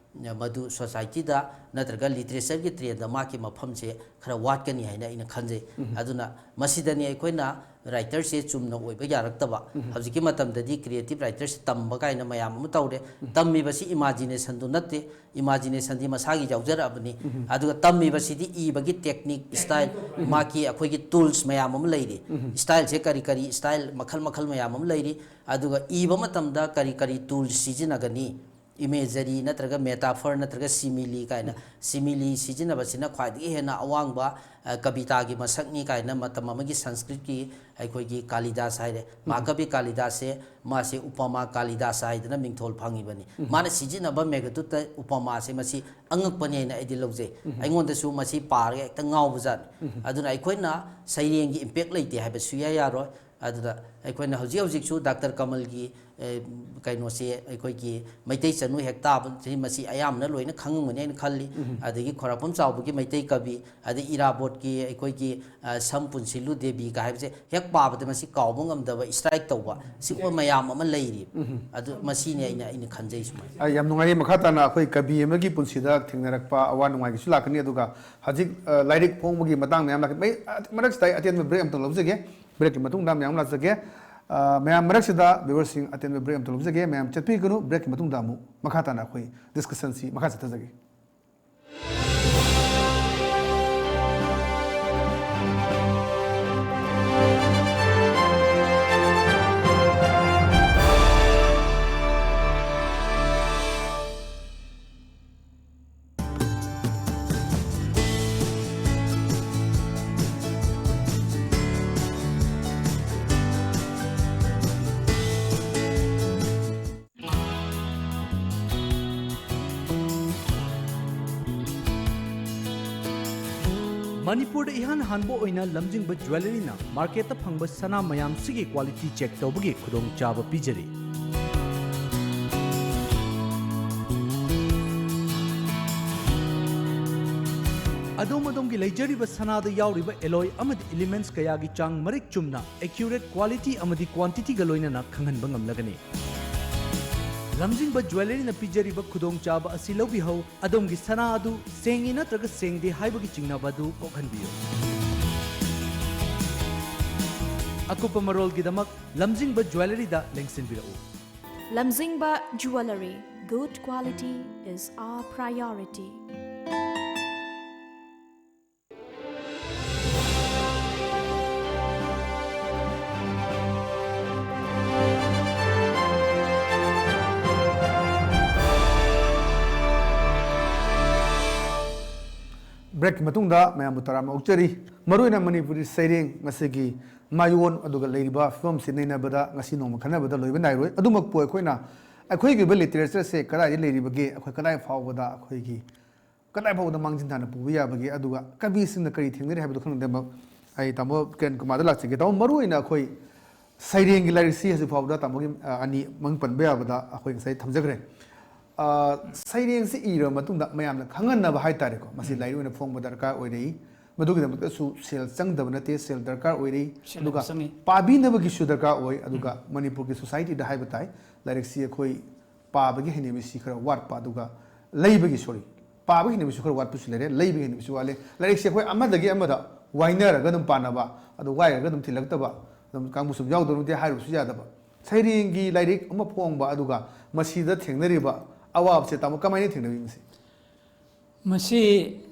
ꯑ, ꯃꯗꯨ societyꯗ ꯅꯠꯇ꯭ꯔꯒ literatureꯒꯤ trendꯗ ꯃꯥꯒꯤ ꯃꯐꯝꯁꯦ ꯈꯔ ꯋꯥꯠꯀꯅꯤ ꯍꯥꯏꯅ ꯑꯩꯅ ꯈꯟꯖꯩ꯫ ꯑꯗꯨꯅ ꯃꯁꯤꯗꯅꯤ ꯑꯩꯈꯣꯏꯅ writerꯁꯦ ꯆꯨꯝꯅ ꯑꯣꯏꯕ ꯌꯥꯔꯛꯇꯕ꯫ ꯍꯧꯖꯤꯛꯀꯤ ꯃꯇꯝꯗꯗꯤ creative writerꯁꯦ ꯇꯝꯕ ꯀꯥꯏꯅ ꯃꯌꯥꯝ ꯑꯃ ꯇꯧꯔꯦ꯫ ꯇꯝꯃꯤꯕꯁꯤ imaginationꯗꯨ ꯅꯠꯇꯦ, imaginationꯗꯤ ꯃꯁꯥꯒꯤ ꯌꯥꯎꯖꯔꯛꯑꯕꯅꯤ꯫ ꯑꯗꯨꯒ ꯇꯝꯃꯤꯕꯁꯤꯗꯤ ꯏꯕꯒꯤ technique, style, ꯃꯥꯒꯤ ꯑꯩꯈꯣꯏꯒꯤ tools ꯃꯌꯥꯝ ꯑꯃ ꯂꯩꯔꯤ꯫ Styleꯁꯦ ꯀꯔꯤ ꯀꯔꯤ style, ꯃꯈꯜ ꯃꯈꯜ ꯃꯌꯥꯝ ꯑꯃ ꯂꯩꯔꯤ꯫ ꯑꯗꯨꯒ ꯏꯕ ꯃꯇꯝꯗ ꯀꯔꯤ ꯀꯔꯤ tools ꯁꯤꯖꯤꯟꯅꯒꯅꯤ, imagery ꯅꯠꯇ꯭ꯔꯒ metaphor ꯅꯠꯇ꯭ꯔꯒ simile ꯀꯥꯏꯅ꯫ Simile ꯁꯤꯖꯤꯟꯅꯕꯁꯤꯅ ꯈ꯭ꯋꯥꯏꯗꯒꯤ ꯍꯦꯟꯅ ꯑꯋꯥꯡꯕ, ꯑ, ꯀꯕꯤꯇꯥꯒꯤ ꯃꯁꯛꯅꯤ ꯀꯥꯏꯅ ꯃꯇꯝ ꯑꯃꯒꯤ ꯁꯪꯁꯀ꯭ꯔꯤꯠꯀꯤ ꯑꯩꯈꯣꯏꯒꯤ ꯀꯥꯂꯤꯗꯥꯁ ꯍꯥꯏꯔꯦ꯫ ꯃꯍꯥꯀꯕꯤ ꯀꯥꯂꯤꯗꯥꯁꯁꯦ, ꯃꯥꯁꯦ ꯎꯄꯃꯥ ꯀꯥꯂꯤꯗꯥꯁ ꯍꯥꯏꯗꯅ ꯃꯤꯡꯊꯣꯜ ꯐꯪꯉꯤꯕꯅꯤ꯫ ꯃꯥꯅ ꯁꯤꯖꯤꯟꯅꯕ ꯃꯦꯘꯗꯨꯠꯇ ꯎꯄꯃꯥꯁꯦ, ꯃꯁꯤ ꯑꯉꯛꯄꯅꯦꯅ ꯑꯩꯗꯤ ꯂꯧꯖꯩ꯫ ꯑꯩꯉꯣꯟꯗꯁꯨ ꯃꯁꯤ ꯄꯥꯔꯒ ꯍꯦꯛꯇ ꯉꯥꯎꯕꯖꯥꯠꯅꯤ꯫ ꯑꯗꯨꯅ ꯑꯩꯈꯣꯏꯅ ꯁꯩꯔꯦꯡꯒꯤ impact ꯂꯩꯇꯦ ꯍꯥꯏꯕ ꯁꯨꯌꯥ ꯌꯥꯔꯣꯏ꯫ ꯑꯗꯨꯗ ꯑꯩꯈꯣꯏꯅ ꯍꯧꯖꯤꯛ ꯍꯧꯖꯤꯛꯁꯨ ꯗꯥꯛꯇꯔ ꯀꯃꯜꯒꯤ, ꯑꯦ, ꯀꯩꯅꯣꯁꯦ, ꯑꯩꯈꯣꯏꯒꯤ ꯃꯩꯇꯩ ꯆꯅꯨ ꯍꯦꯛ ꯇꯥꯕꯁꯤ, ꯃꯁꯤ ꯑꯌꯥꯝꯕꯅ ꯂꯣꯏꯅ ꯈꯪꯉꯝꯒꯅꯤ ꯍꯥꯏꯅ ꯈꯜꯂꯤ꯫ ꯑꯗꯒꯤ ꯈ꯭ꯋꯥꯏꯔꯥꯛꯄꯝ ꯆꯥꯎꯕꯒꯤ ꯃꯩꯇꯩ ꯀꯕꯤ, ꯑꯗꯩ ꯏꯔꯥꯕꯣꯠꯀꯤ ꯑꯩꯈꯣꯏꯒꯤ, ꯑ, ꯁꯝ ꯄꯨꯟꯁꯤꯜꯂꯨ ꯗꯦꯕꯤꯒ ꯍꯥꯏꯕꯁꯦ ꯍꯦꯛ ꯄꯥꯕꯗ ꯃꯁꯤ ꯀꯥꯎꯕ ꯉꯝꯗꯕ, strike ꯇꯧꯕ, ꯁꯤꯒꯨꯝꯕ ꯃꯌꯥꯝ ꯑꯃ ꯂꯩꯔꯤ꯫ ꯑꯗꯨ ꯃꯁꯤꯅꯤ ꯑꯩꯅ, ꯑꯩꯅ ꯈꯟꯖꯩ ꯁꯨꯃꯥꯏꯅ꯫ ꯑ, ꯌꯥꯝ ꯅꯨꯡꯉꯥꯏꯌꯦ꯫ ꯃꯈꯥ ꯇꯥꯅ ꯑꯩꯈꯣꯏ ꯀꯕꯤ ꯑꯃꯒꯤ ꯄꯨꯟꯁꯤꯗ ꯊꯦꯡꯅꯔꯛꯄ ꯑꯋꯥ ꯅꯨꯡꯉꯥꯏꯒꯤꯁꯨ ꯂꯥꯛꯀꯅꯤ꯫ ꯑꯗꯨꯒ ꯍꯧꯖꯤꯛ, ꯑ, ꯂꯥꯏꯔꯤꯛ ꯐꯣꯡꯕꯒꯤ ꯃꯇꯥꯡ ꯃꯌꯥꯝ ꯂꯥꯛꯀꯅꯤ꯫ ꯃꯩ-, ꯑ, ꯃꯔꯛꯁꯤꯗ ꯑꯩ ꯑꯇꯦꯟꯕ break ꯑꯃꯇꯪ ꯂꯧꯖꯒꯦ꯫ Breakꯀꯤ ꯃꯇꯨꯡꯗ ꯃꯌꯥꯝ ꯂꯥꯛꯆꯒꯦ꯫ ꯑ, ꯃꯌꯥꯝ ꯃꯔꯛꯁꯤꯗ viewerꯁꯤꯡ ꯑꯇꯦꯟꯕ break ꯑꯃꯇꯪ ꯂꯧꯖꯒꯦ꯫ ꯃꯌꯥꯝ ꯆꯠꯄꯤꯒꯅꯨ꯫ Breakꯀꯤ ꯃꯇꯨꯡꯗ ꯑꯃꯨꯛ ꯃꯈꯥ ꯇꯥꯅ ꯑꯩꯈꯣꯏ discussionꯁꯤ ꯃꯈꯥ ꯆꯠꯊꯖꯒꯦ꯫ ꯃꯅꯤꯄꯨꯔꯗ ꯏꯍꯥꯟ ꯍꯥꯟꯕ ꯑꯣꯏꯅ ꯂꯝꯖꯤꯡꯕ ꯖ꯭ꯋꯦꯂꯔꯤꯅ ꯃꯥꯔꯀꯦꯠꯇ ꯐꯪꯕ ꯁꯅꯥ ꯃꯌꯥꯝꯁꯤꯒꯤ ꯀ꯭ꯋꯥꯂꯤꯇꯤ ꯆꯦꯛ ꯇꯧꯕꯒꯤ ꯈꯨꯗꯣꯡꯆꯥꯕ ꯄꯤꯖꯔꯤ꯫ ꯑꯗꯣꯝ ꯑꯗꯣꯝꯒꯤ ꯂꯩꯖꯔꯤꯕ ꯁꯅꯥꯗ ꯌꯥꯎꯔꯤꯕ ꯑꯦꯂꯣꯏ ꯑꯃꯗꯤ ꯏꯂꯤꯃꯦꯟꯠꯁ ꯀꯌꯥꯒꯤ ꯆꯥꯡ ꯃꯔꯤꯛ ꯆꯨꯝꯅ, ꯑꯦꯀ꯭ꯌꯨꯔꯦꯠ ꯀ꯭ꯋꯥꯂꯤꯇꯤ ꯑꯃꯗꯤ ꯀ꯭ꯋꯥꯟꯇꯤꯇꯤꯒ ꯂꯣꯏꯅꯅ ꯈꯪꯍꯟꯕ ꯉꯝꯂꯒꯅꯤ꯫ ꯂꯝꯖꯤꯡꯕ ꯖ꯭ꯋꯦꯂꯔꯤꯅ ꯄꯤꯖꯔꯤꯕ ꯈꯨꯗꯣꯡꯆꯥꯕ ꯑꯁꯤ ꯂꯧꯕꯤꯍꯧ꯫ ꯑꯗꯣꯝꯒꯤ ꯁꯅꯥ ꯑꯗꯨ ꯁꯦꯡꯉꯤ ꯅꯠꯇ꯭ꯔꯒ ꯁꯦꯡꯗꯦ ꯍꯥꯏꯕꯒꯤ ꯆꯤꯡꯅꯕ ꯑꯗꯨ ꯀꯣꯛꯍꯟꯕꯤꯌꯨ꯫ ꯑꯀꯨꯞꯄ ꯃꯔꯣꯜꯒꯤꯗꯃꯛ ꯂꯝꯖꯤꯡꯕ ꯖ꯭ꯋꯦꯂꯔꯤꯗ ꯂꯦꯡꯁꯤꯟꯕꯤꯔꯛꯎ꯫ Lamzingba Jewellery, good quality is our priority. ꯕ꯭ꯔꯦꯛꯀꯤ ꯃꯇꯨꯡꯗ ꯃꯌꯥꯝꯕꯨ ꯇꯔꯥꯝꯅ ꯑꯣꯛꯆꯔꯤ꯫ ꯃꯔꯨꯑꯣꯏꯅ ꯃꯅꯤꯄꯨꯔꯤ ꯁꯩꯔꯦꯡ ꯉꯁꯤꯒꯤ ꯃꯥꯌꯣꯟ ꯑꯗꯨꯒ ꯂꯩꯔꯤꯕ ꯐꯤꯕꯝꯁꯤ ꯅꯩꯅꯕꯗ ꯉꯁꯤ ꯅꯣꯡꯃ ꯈꯟꯅꯕꯗ ꯂꯣꯏꯕ ꯅꯥꯏꯔꯣꯏ꯫ ꯑꯗꯨꯃꯛꯄꯨ ꯑꯩꯈꯣꯏꯅ ꯑꯩꯈꯣꯏꯒꯤ ꯑꯣꯏꯕ ꯂꯤꯇꯔꯦꯆꯔꯁꯦ ꯀꯗꯥꯏꯗ ꯂꯩꯔꯤꯕꯒꯦ, ꯑꯩꯈꯣꯏ ꯀꯗꯥꯏ ꯐꯥꯎꯕꯗ ꯑꯩꯈꯣꯏꯒꯤ ꯀꯗꯥꯏ ꯐꯥꯎꯕꯗ ꯃꯥꯡꯖꯤꯟ ꯊꯥꯅ ꯄꯨꯕ ꯌꯥꯕꯒꯦ, ꯑꯗꯨꯒ ꯀꯕꯤꯁꯤꯡꯅ ꯀꯔꯤ ꯊꯦꯡꯅꯔꯤ ꯍꯥꯏꯕꯗꯨ ꯈꯪꯅꯗꯕ ꯑꯩ ꯇꯥꯃꯣ ꯀꯤꯔꯟ ꯀꯨꯃꯥꯔꯗ ꯂꯥꯛꯆꯒꯦ꯫ ꯇꯥꯃꯣ, ꯃꯔꯨꯑꯣꯏꯅ ꯑꯩꯈꯣꯏ ꯁꯩꯔꯦꯡꯒꯤ ꯂꯥꯏꯔꯤꯛꯁꯤ ꯍꯧꯖꯤꯛ ꯐꯥꯎꯕꯗ ꯇꯥꯃꯣꯒꯤ ꯑ, ꯑꯅꯤ ꯃꯃꯤꯡ ꯄꯟꯕ ꯌꯥꯕꯗ ꯑꯩꯈꯣꯏ ꯉꯁꯥꯏ ꯊꯝꯖꯈ꯭ꯔꯦ꯫ ꯑ, ꯁꯩꯔꯦꯡꯁꯤ ꯏꯔꯕ ꯃꯇꯨꯡꯗ ꯃꯌꯥꯝꯅ ꯈꯪꯍꯟꯅꯕ ꯍꯥꯏ ꯇꯥꯔꯦꯀꯣ, ꯃꯁꯤ ꯂꯥꯏꯔꯤꯛ ꯑꯣꯏꯅ ꯐꯣꯡꯕ ꯗꯔꯀꯥꯔ ꯑꯣꯏꯔꯛꯏ꯫ ꯃꯗꯨꯒꯤꯗꯃꯛꯇꯁꯨ ꯁꯦꯜ ꯆꯪꯗꯕ ꯅꯠꯇꯦ, ꯁꯦꯜ ꯗꯔꯀꯥꯔ ꯑꯣꯏꯔꯛꯏ꯫ ꯁꯦꯜ ꯑꯗꯨꯒ ꯌꯥꯝ ꯆꯪꯉꯤ꯫ ꯄꯥꯕꯤꯅꯕꯒꯤꯁꯨ ꯗꯔꯀꯥꯔ ꯑꯣꯏ꯫ ꯑꯗꯨꯒ ꯃꯅꯤꯄꯨꯔꯒꯤ ꯁꯣꯁꯥꯏꯇꯤꯗ ꯍꯥꯏꯕ ꯇꯥꯏ, ꯂꯥꯏꯔꯤꯛꯁꯤ ꯑꯩꯈꯣꯏ ꯄꯥꯕꯒꯤ ꯍꯩꯅꯕꯤꯁꯤ ꯈꯔ ꯋꯥꯠꯄ, ꯑꯗꯨꯒ ꯂꯩꯕꯒꯤ, ꯁꯣꯔꯤ, ꯄꯥꯕꯒꯤ ꯍꯩꯅꯕꯤꯁꯨ ꯈꯔ ꯋꯥꯠꯄꯁꯨ ꯂꯩꯔꯦ, ꯂꯩꯕꯒꯤ ꯍꯩꯅꯕꯤꯁꯨ ꯋꯥꯠꯂꯦ꯫ ꯂꯥꯏꯔꯤꯛꯁꯦ ꯑꯩꯈꯣꯏ ꯑꯃꯗꯒꯤ ꯑꯃꯗ ꯋꯥꯏꯅꯔꯒ ꯑꯗꯨꯝ ꯄꯥꯅꯕ, ꯑꯗꯨ ꯋꯥꯏꯔꯒ ꯑꯗꯨꯝ ꯊꯤꯜꯂꯛꯇꯕ, ꯑꯗꯨꯝ ꯀꯥꯡꯕꯨꯁꯨ ꯑꯗꯨꯝ ꯌꯥꯎꯗꯧꯅꯗꯦ ꯍꯥꯏꯔꯨꯕꯁꯨ ꯌꯥꯗꯕ꯫ ꯁꯩꯔꯦꯡꯒꯤ ꯂꯥꯏꯔꯤꯛ ꯑꯃ ꯐꯣꯡꯕ ꯑꯗꯨꯒ ꯃꯁꯤꯗ ꯊꯦꯡꯅꯔꯤꯕ ꯑꯋꯥꯕꯁꯦ ꯇꯥꯃꯣ ꯀꯃꯥꯏꯅ ꯊꯦꯡꯅꯕꯤ ꯃꯁꯤ? ꯃꯁꯤ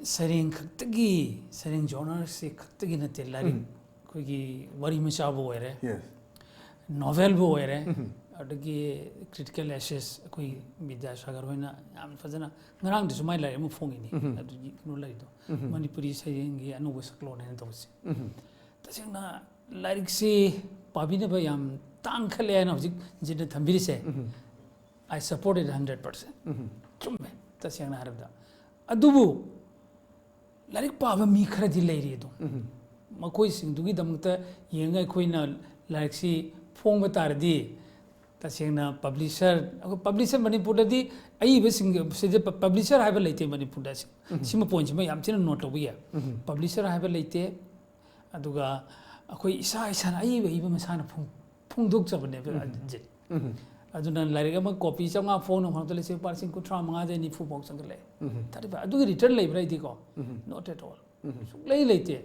ꯁꯩꯔꯦꯡ ꯈꯛꯇꯒꯤ, ꯁꯩꯔꯦꯡ ꯖꯣꯅꯔꯁꯤ ꯈꯛꯇꯒꯤ ꯅꯠꯇꯦ, ꯂꯥꯏꯔꯤꯛ ꯎꯝ꯫ ꯑꯩꯈꯣꯏꯒꯤ ꯋꯥꯔꯤ ꯃꯆꯥꯕꯨ ꯑꯣꯏꯔꯦ, Yes. ꯅꯣꯚꯦꯜꯕꯨ ꯑꯣꯏꯔꯦ, ꯎꯝ꯫ ꯑꯗꯒꯤ ꯀ꯭ꯔꯤꯇꯤꯀꯦꯜ ꯑꯦꯁꯦꯁ ꯑꯩꯈꯣꯏ ꯕꯤꯗ꯭ꯌꯥꯁꯥꯒꯔ ꯍꯣꯏꯅ ꯌꯥꯝ ꯐꯖꯅ, ꯉꯔꯥꯡꯗꯁꯨ ꯃꯥꯏ ꯂꯥꯏꯔꯤꯛ ꯑꯃ ꯐꯣꯡꯉꯤꯅꯤ, ꯎꯝ꯫ ꯑꯗꯨꯒꯤ ꯀꯩꯅꯣ ꯂꯩꯔꯤꯗꯣ, ꯎꯝ꯫ ꯃꯅꯤꯄꯨꯔꯤ ꯁꯩꯔꯦꯡꯒꯤ ꯑꯅꯧꯕ ꯁꯛꯂꯣꯟ ꯍꯥꯏꯅ ꯇꯧꯕꯁꯦ꯫ ꯎꯝ꯫ ꯇꯁꯦꯡꯅ ꯂꯥꯏꯔꯤꯛꯁꯤ ꯄꯥꯕꯤꯅꯕ ꯌꯥꯝ ꯇꯥꯡꯈꯠꯂꯦ ꯍꯥꯏꯅ ꯍꯧꯖꯤꯛ ꯖꯤꯠꯅ ꯊꯝꯕꯤꯔꯤꯁꯦ꯫ ꯎꯝ꯫ I support it hundred percent꯫ ꯎꯝ꯫ ꯆꯨꯝꯃꯦ, ꯇꯁꯦꯡꯅ ꯍꯥꯏꯔꯕꯗ꯫ ꯑꯗꯨꯕꯨ ꯂꯥꯏꯔꯤꯛ ꯄꯥꯕ ꯃꯤ ꯈꯔꯗꯤ ꯂꯩꯔꯤ ꯑꯗꯨꯝ꯫ ꯃꯈꯣꯏꯁꯤꯡꯗꯨꯒꯤꯗꯃꯛꯇ ꯌꯦꯡꯉꯒ ꯑꯩꯈꯣꯏꯅ ꯂꯥꯏꯔꯤꯛꯁꯤ ꯐꯣꯡꯕ ꯇꯥꯔꯗꯤ, ꯇꯁꯦꯡꯅ ꯄꯕ꯭ꯂꯤꯁꯔ, ꯑꯩꯈꯣꯏ ꯄꯕ꯭ꯂꯤꯁꯔ ꯃꯅꯤꯄꯨꯔꯗꯗꯤ ꯑꯏꯕꯁꯤꯡ ꯁꯤꯗ ꯄ-, ꯄꯕ꯭ꯂꯤꯁꯔ ꯍꯥꯏꯕ ꯂꯩꯇꯦ ꯃꯅꯤꯄꯨꯔꯗ꯫ ꯁꯤ-, ꯁꯤꯃ ꯄꯣꯏꯟꯁꯤꯃ ꯌꯥꯝ ꯊꯤꯅ ꯅꯣꯠ ꯇꯧꯕ ꯌꯥꯏ꯫ ꯄꯕ꯭ꯂꯤꯁꯔ ꯍꯥꯏꯕ ꯂꯩꯇꯦ꯫ ꯑꯗꯨꯒ ꯑꯩꯈꯣꯏ ꯏꯁꯥ ꯏꯁꯥꯅ ꯑꯏꯕ ꯏꯕ ꯃꯁꯥꯅ ꯐꯣꯡ-, ꯐꯣꯡꯗꯣꯛꯆꯕꯅꯦꯕ, ꯖꯤꯠ꯫ ꯑꯗꯨꯅ ꯂꯥꯏꯔꯤꯛ ꯑꯃ ꯀꯣꯄꯤ ꯆꯥꯝꯃꯉꯥ ꯐꯣꯡꯅꯕ ꯍꯣꯠꯅꯕꯗ ꯂꯤꯁꯤꯡ, ꯂꯨꯄꯥ ꯂꯤꯁꯤꯡ ꯀꯨꯟꯊ꯭ꯔꯥ ꯃꯉꯥꯗꯩ ꯅꯤꯐꯨ ꯐꯥꯎ ꯆꯪꯈꯠꯂꯛꯑꯦ꯫ Thirty five. ꯑꯗꯨꯒꯤ ꯔꯤꯇꯔꯟ ꯂꯩꯕ꯭ꯔꯥ ꯍꯥꯏꯗꯤꯀꯣ? Not at all꯫ ꯁꯨꯡꯂꯩ ꯂꯩꯇꯦ꯫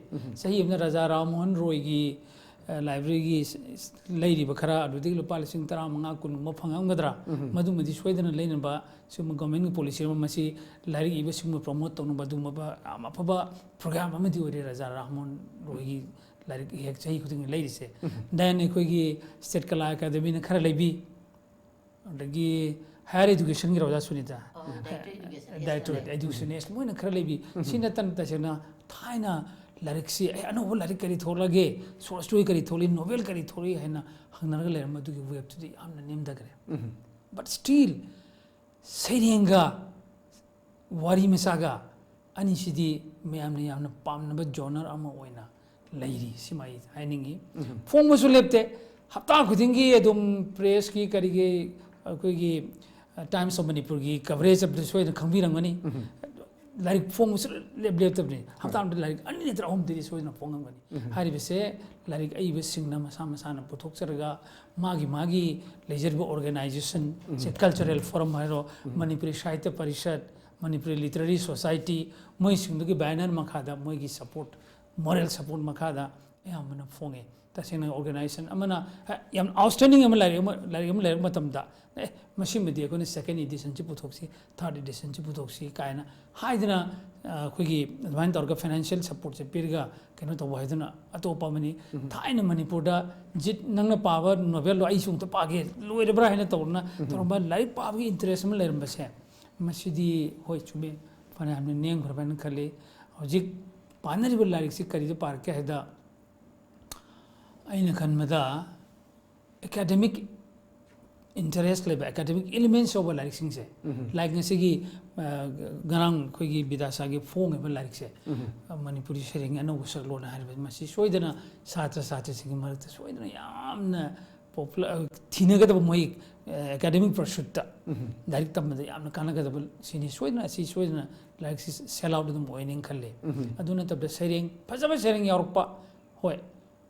ꯆꯍꯤ ꯑꯃꯗ ꯔꯥꯖꯥ ꯔꯥꯝꯃꯣꯍꯟ ꯔꯣꯏꯒꯤ, ꯑ, ꯂꯥꯏꯕ꯭ꯔꯦꯔꯤꯒꯤ ꯁ-, ꯁ-, ꯂꯩꯔꯤꯕ ꯈꯔ, ꯑꯗꯨꯗꯒꯤ ꯂꯨꯄꯥ ꯂꯤꯁꯤꯡ ꯇꯔꯥꯃꯉꯥ, ꯀꯨꯟꯒꯨꯝꯕ ꯐꯪꯉꯝꯒꯗ꯭ꯔꯥ? ꯃꯗꯨꯃꯗꯤ ꯁꯣꯏꯗꯅ ꯂꯩꯅꯕ ꯁꯤꯒꯨꯝꯕ ꯒꯣꯔꯃꯦꯟꯒꯤ ꯄꯣꯂꯤꯁꯤ ꯑꯃ, ꯃꯁꯤ ꯂꯥꯏꯔꯤꯛ ꯏꯕꯁꯤꯡꯕꯨ ꯄ꯭ꯔꯣꯃꯣꯠ ꯇꯧꯅꯕ ꯑꯗꯨꯒꯨꯝꯕ ꯌꯥꯝ ꯑꯐꯕ ꯄ꯭ꯔꯣꯒ꯭ꯔꯥꯝ ꯑꯃꯗꯤ ꯑꯣꯏꯔꯦ ꯔꯥꯖꯥ ꯔꯥꯝꯃꯣꯍꯟ ꯔꯣꯏꯒꯤ ꯂꯥꯏꯔꯤꯛ ꯍꯦꯛ ꯆꯍꯤ ꯈꯨꯗꯤꯡꯒꯤ ꯂꯩꯔꯤꯁꯦ꯫ Then ꯑꯩꯈꯣꯏꯒꯤ ꯁ꯭ꯇꯦꯠ ꯀꯂꯥ ꯑꯦꯀꯥꯗꯃꯤꯅ ꯈꯔ ꯂꯩꯕꯤ, ꯑꯗꯒꯤ ꯍꯥꯌꯔ ꯏꯗꯨꯀꯦꯁꯟꯒꯤ ꯑꯣꯖꯥ ꯁꯨꯅꯤꯇꯥ, ꯑꯣ, director education director national. Education national, ꯃꯣꯏꯅ ꯈꯔ ꯂꯩꯕꯤ꯫ ꯁꯤ ꯅꯠꯇꯅ ꯇꯁꯦꯡꯅ ꯊꯥꯏꯅ ꯂꯥꯏꯔꯤꯛꯁꯤ, "ꯑꯦ, ꯑꯅꯧꯕ ꯂꯥꯏꯔꯤꯛ ꯀꯔꯤ ꯊꯣꯛꯂꯒꯦ? ꯁꯣꯔꯠ ꯁ꯭ꯇꯣꯔꯤ ꯀꯔꯤ ꯊꯣꯛꯂꯤ? ꯅꯣꯕꯦꯜ ꯀꯔꯤ ꯊꯣꯛꯂꯤ?" ꯍꯥꯏꯅ ꯍꯪꯅꯔꯒ ꯂꯩꯔꯝꯕ ꯑꯗꯨꯒꯤ ꯋꯦꯕꯇꯨꯗꯤ ꯌꯥꯝꯅ ꯅꯦꯝꯊꯈ꯭ꯔꯦ꯫ But still, ꯁꯩꯔꯦꯡꯒ ꯋꯥꯔꯤ ꯃꯆꯥꯒ ꯑꯅꯤꯁꯤꯗꯤ ꯃꯌꯥꯝꯅ ꯌꯥꯝꯅ ꯄꯥꯝꯅꯕ ꯖꯣꯅꯔ ꯑꯃ ꯑꯣꯏꯅ ꯂꯩꯔꯤ, ꯁꯤꯃ ꯑꯩ ꯍꯥꯏꯅꯤꯡꯉꯤ꯫ ꯐꯣꯡꯕꯁꯨ ꯂꯦꯞꯇꯦ꯫ ꯍꯞꯇꯥ ꯈꯨꯗꯤꯡꯒꯤ ꯑꯗꯨꯝ ꯄ꯭ꯔꯦꯁꯀꯤ ꯀꯔꯤꯒꯤ ꯑꯩꯈꯣꯏꯒꯤ, ꯑ, ꯇꯥꯏꯝꯁ ꯑꯣꯐ ꯃꯅꯤꯄꯨꯔꯒꯤ ꯀꯚꯔꯦꯖ ꯑꯗꯨ ꯁꯣꯏꯗꯅ ꯈꯪꯕꯤꯔꯝꯒꯅꯤ꯫ ꯂꯥꯏꯔꯤꯛ ꯐꯣꯡꯕꯁꯨ ꯂꯦꯞ ꯂꯦꯞꯇꯕꯅꯤ꯫ ꯍꯞꯇꯥ ꯑꯃꯗ ꯂꯥꯏꯔꯤꯛ ꯑꯅꯤ ꯅꯠꯇ꯭ꯔꯒ ꯑꯍꯨꯝꯗꯤ ꯁꯣꯏꯗꯅ ꯐꯣꯡꯉꯝꯒꯅꯤ꯫ ꯍꯥꯏꯔꯤꯕꯁꯦ ꯂꯥꯏꯔꯤꯛ ꯑꯏꯕꯁꯤꯡꯅ ꯃꯁꯥ ꯃꯁꯥꯅ ꯄꯨꯊꯣꯛꯆꯔꯒ ꯃꯥꯒꯤ ꯃꯥꯒꯤ ꯂꯩꯖꯔꯤꯕ ꯑꯣꯔꯒꯅꯥꯏꯖꯦꯁꯟ, ꯁꯦ ꯀꯜꯆꯔꯦꯜ ꯐꯣꯔꯝ ꯍꯥꯏꯔꯣ, ꯃꯅꯤꯄꯨꯔꯤ ꯁꯥꯍꯤꯇ꯭ꯌ ꯄꯔꯤꯁꯠ, ꯃꯅꯤꯄꯨꯔꯤ ꯂꯤꯇꯔꯦꯔꯤ ꯁꯣꯁꯥꯏꯇꯤ, ꯃꯣꯏꯁꯤꯡꯗꯨꯒꯤ ꯕꯦꯅꯔ ꯃꯈꯥꯗ, ꯃꯣꯏꯒꯤ ꯁꯄꯣꯔꯠ, ꯃꯣꯔꯦꯜ ꯁꯄꯣꯔꯠ ꯃꯈꯥꯗ ꯑꯌꯥꯝꯕꯅ ꯐꯣꯡꯉꯦ꯫ ꯇꯁꯦꯡꯅ ꯑꯣꯔꯒꯅꯥꯏꯖꯦꯁꯟ ꯑꯃꯅ, ꯍ, ꯌꯥꯝ ꯑꯥꯎꯠꯁ꯭ꯇꯦꯟꯗꯤꯡ ꯑꯃ ꯂꯥꯏꯔꯤꯛ ꯑꯃ, ꯂꯥꯏꯔꯤꯛ ꯑꯃ ꯂꯩꯔꯛꯄ ꯃꯇꯝꯗ, "ꯑꯦ, ꯃꯁꯤꯃꯗꯤ ꯑꯩꯈꯣꯏꯅ ꯁꯦꯀꯦꯟ ꯏꯗꯤꯁꯟꯁꯤ ꯄꯨꯊꯣꯛꯁꯤ, ꯊꯥꯔꯠ ꯏꯗꯤꯁꯟꯁꯤ ꯄꯨꯊꯣꯛꯁꯤ" ꯀꯥꯏꯅ ꯍꯥꯏꯗꯅ, ꯑ, ꯑꯩꯈꯣꯏꯒꯤ ꯑꯗꯨꯃꯥꯏꯅ ꯇꯧꯔꯒ ꯐꯥꯏꯅꯥꯟꯁꯤꯌꯦꯜ ꯁꯄꯣꯔꯠꯁꯦ ꯄꯤꯔꯒ ꯀꯩꯅꯣ ꯇꯧꯕ ꯍꯥꯏꯗꯨꯅ ꯑꯇꯣꯞꯄ ꯑꯃꯅꯤ꯫ ꯊꯥꯏꯅ ꯃꯅꯤꯄꯨꯔꯗ, "ꯖꯤꯠ, ꯅꯪꯅ ꯄꯥꯕ ꯅꯣꯕꯦꯜꯗꯣ ꯑꯩꯁꯨ ꯑꯝꯇ ꯄꯥꯒꯦ, ꯂꯣꯏꯔꯕ꯭ꯔꯥ?" ꯍꯥꯏꯅ ꯇꯧꯗꯅ ꯇꯧꯔꯝꯕ ꯂꯥꯏꯔꯤꯛ ꯄꯥꯕꯒꯤ ꯏꯟꯇꯔꯦꯁ ꯑꯃ ꯂꯩꯔꯝꯕꯁꯦ, ꯃꯁꯤꯗꯤ, ꯍꯣꯏ, ꯆꯨꯝꯃꯤ, ꯐꯅꯌꯥꯝꯅ ꯅꯦꯝꯈ꯭ꯔꯕ ꯍꯥꯏꯅ ꯈꯜꯂꯤ꯫ ꯍꯧꯖꯤꯛ ꯄꯥꯅꯔꯤꯕ ꯂꯥꯏꯔꯤꯛꯁꯤ ꯀꯔꯤꯗ ꯄꯥꯔꯛꯀꯦ ꯍꯥꯏꯗ, ꯑꯩꯅ ꯈꯟꯕꯗ ꯑꯦꯀꯥꯗꯦꯃꯤꯛ interest ꯂꯩꯕ, academic elements ꯌꯥꯎꯕ ꯂꯥꯏꯔꯤꯛꯁꯤꯡꯁꯦ, ꯎꯝ꯫ Like ꯉꯁꯤꯒꯤ, ꯑ, ꯉꯔꯥꯡ ꯑꯩꯈꯣꯏꯒꯤ ꯕꯤꯗ꯭ꯌꯥꯁꯥꯒꯤ ꯐꯣꯡꯉꯤꯕ ꯂꯥꯏꯔꯤꯛꯁꯦ, ꯎꯝ꯫ ꯑ, ꯃꯅꯤꯄꯨꯔꯤ ꯁꯩꯔꯦꯡꯒꯤ ꯑꯅꯧꯕ ꯁꯛꯂꯣꯟ ꯍꯥꯏꯔꯤꯕ, ꯃꯁꯤ ꯁꯣꯏꯗꯅ ꯁꯥꯇ꯭ꯔ ꯁꯥꯇ꯭ꯔꯤꯁꯤꯡꯒꯤ ꯃꯔꯛꯇ ꯁꯣꯏꯗꯅ ꯌꯥꯝꯅ popular, ꯑ, ꯊꯤꯅꯒꯗꯕ, ꯃꯣꯏ, ꯑ, academic pursuitꯇ ꯎꯝ꯫ ꯂꯥꯏꯔꯤꯛ ꯇꯝꯕꯗ ꯌꯥꯝꯅ ꯀꯥꯟꯅꯒꯗꯕ ꯁꯤꯅꯤ꯫ ꯁꯣꯏꯗꯅ ꯑꯁꯤ ꯁꯣꯏꯗꯅ ꯂꯥꯏꯔꯤꯛꯁꯤ sell out ꯑꯗꯨꯝ ꯑꯣꯏꯅꯤ ꯈꯜꯂꯤ꯫ ꯎꯝ꯫ ꯑꯗꯨ ꯅꯠꯇꯕꯗ ꯁꯩꯔꯦꯡ, ꯐꯖꯕ ꯁꯩꯔꯦꯡ ꯌꯥꯎꯔꯛꯄ, ꯍꯣꯏ,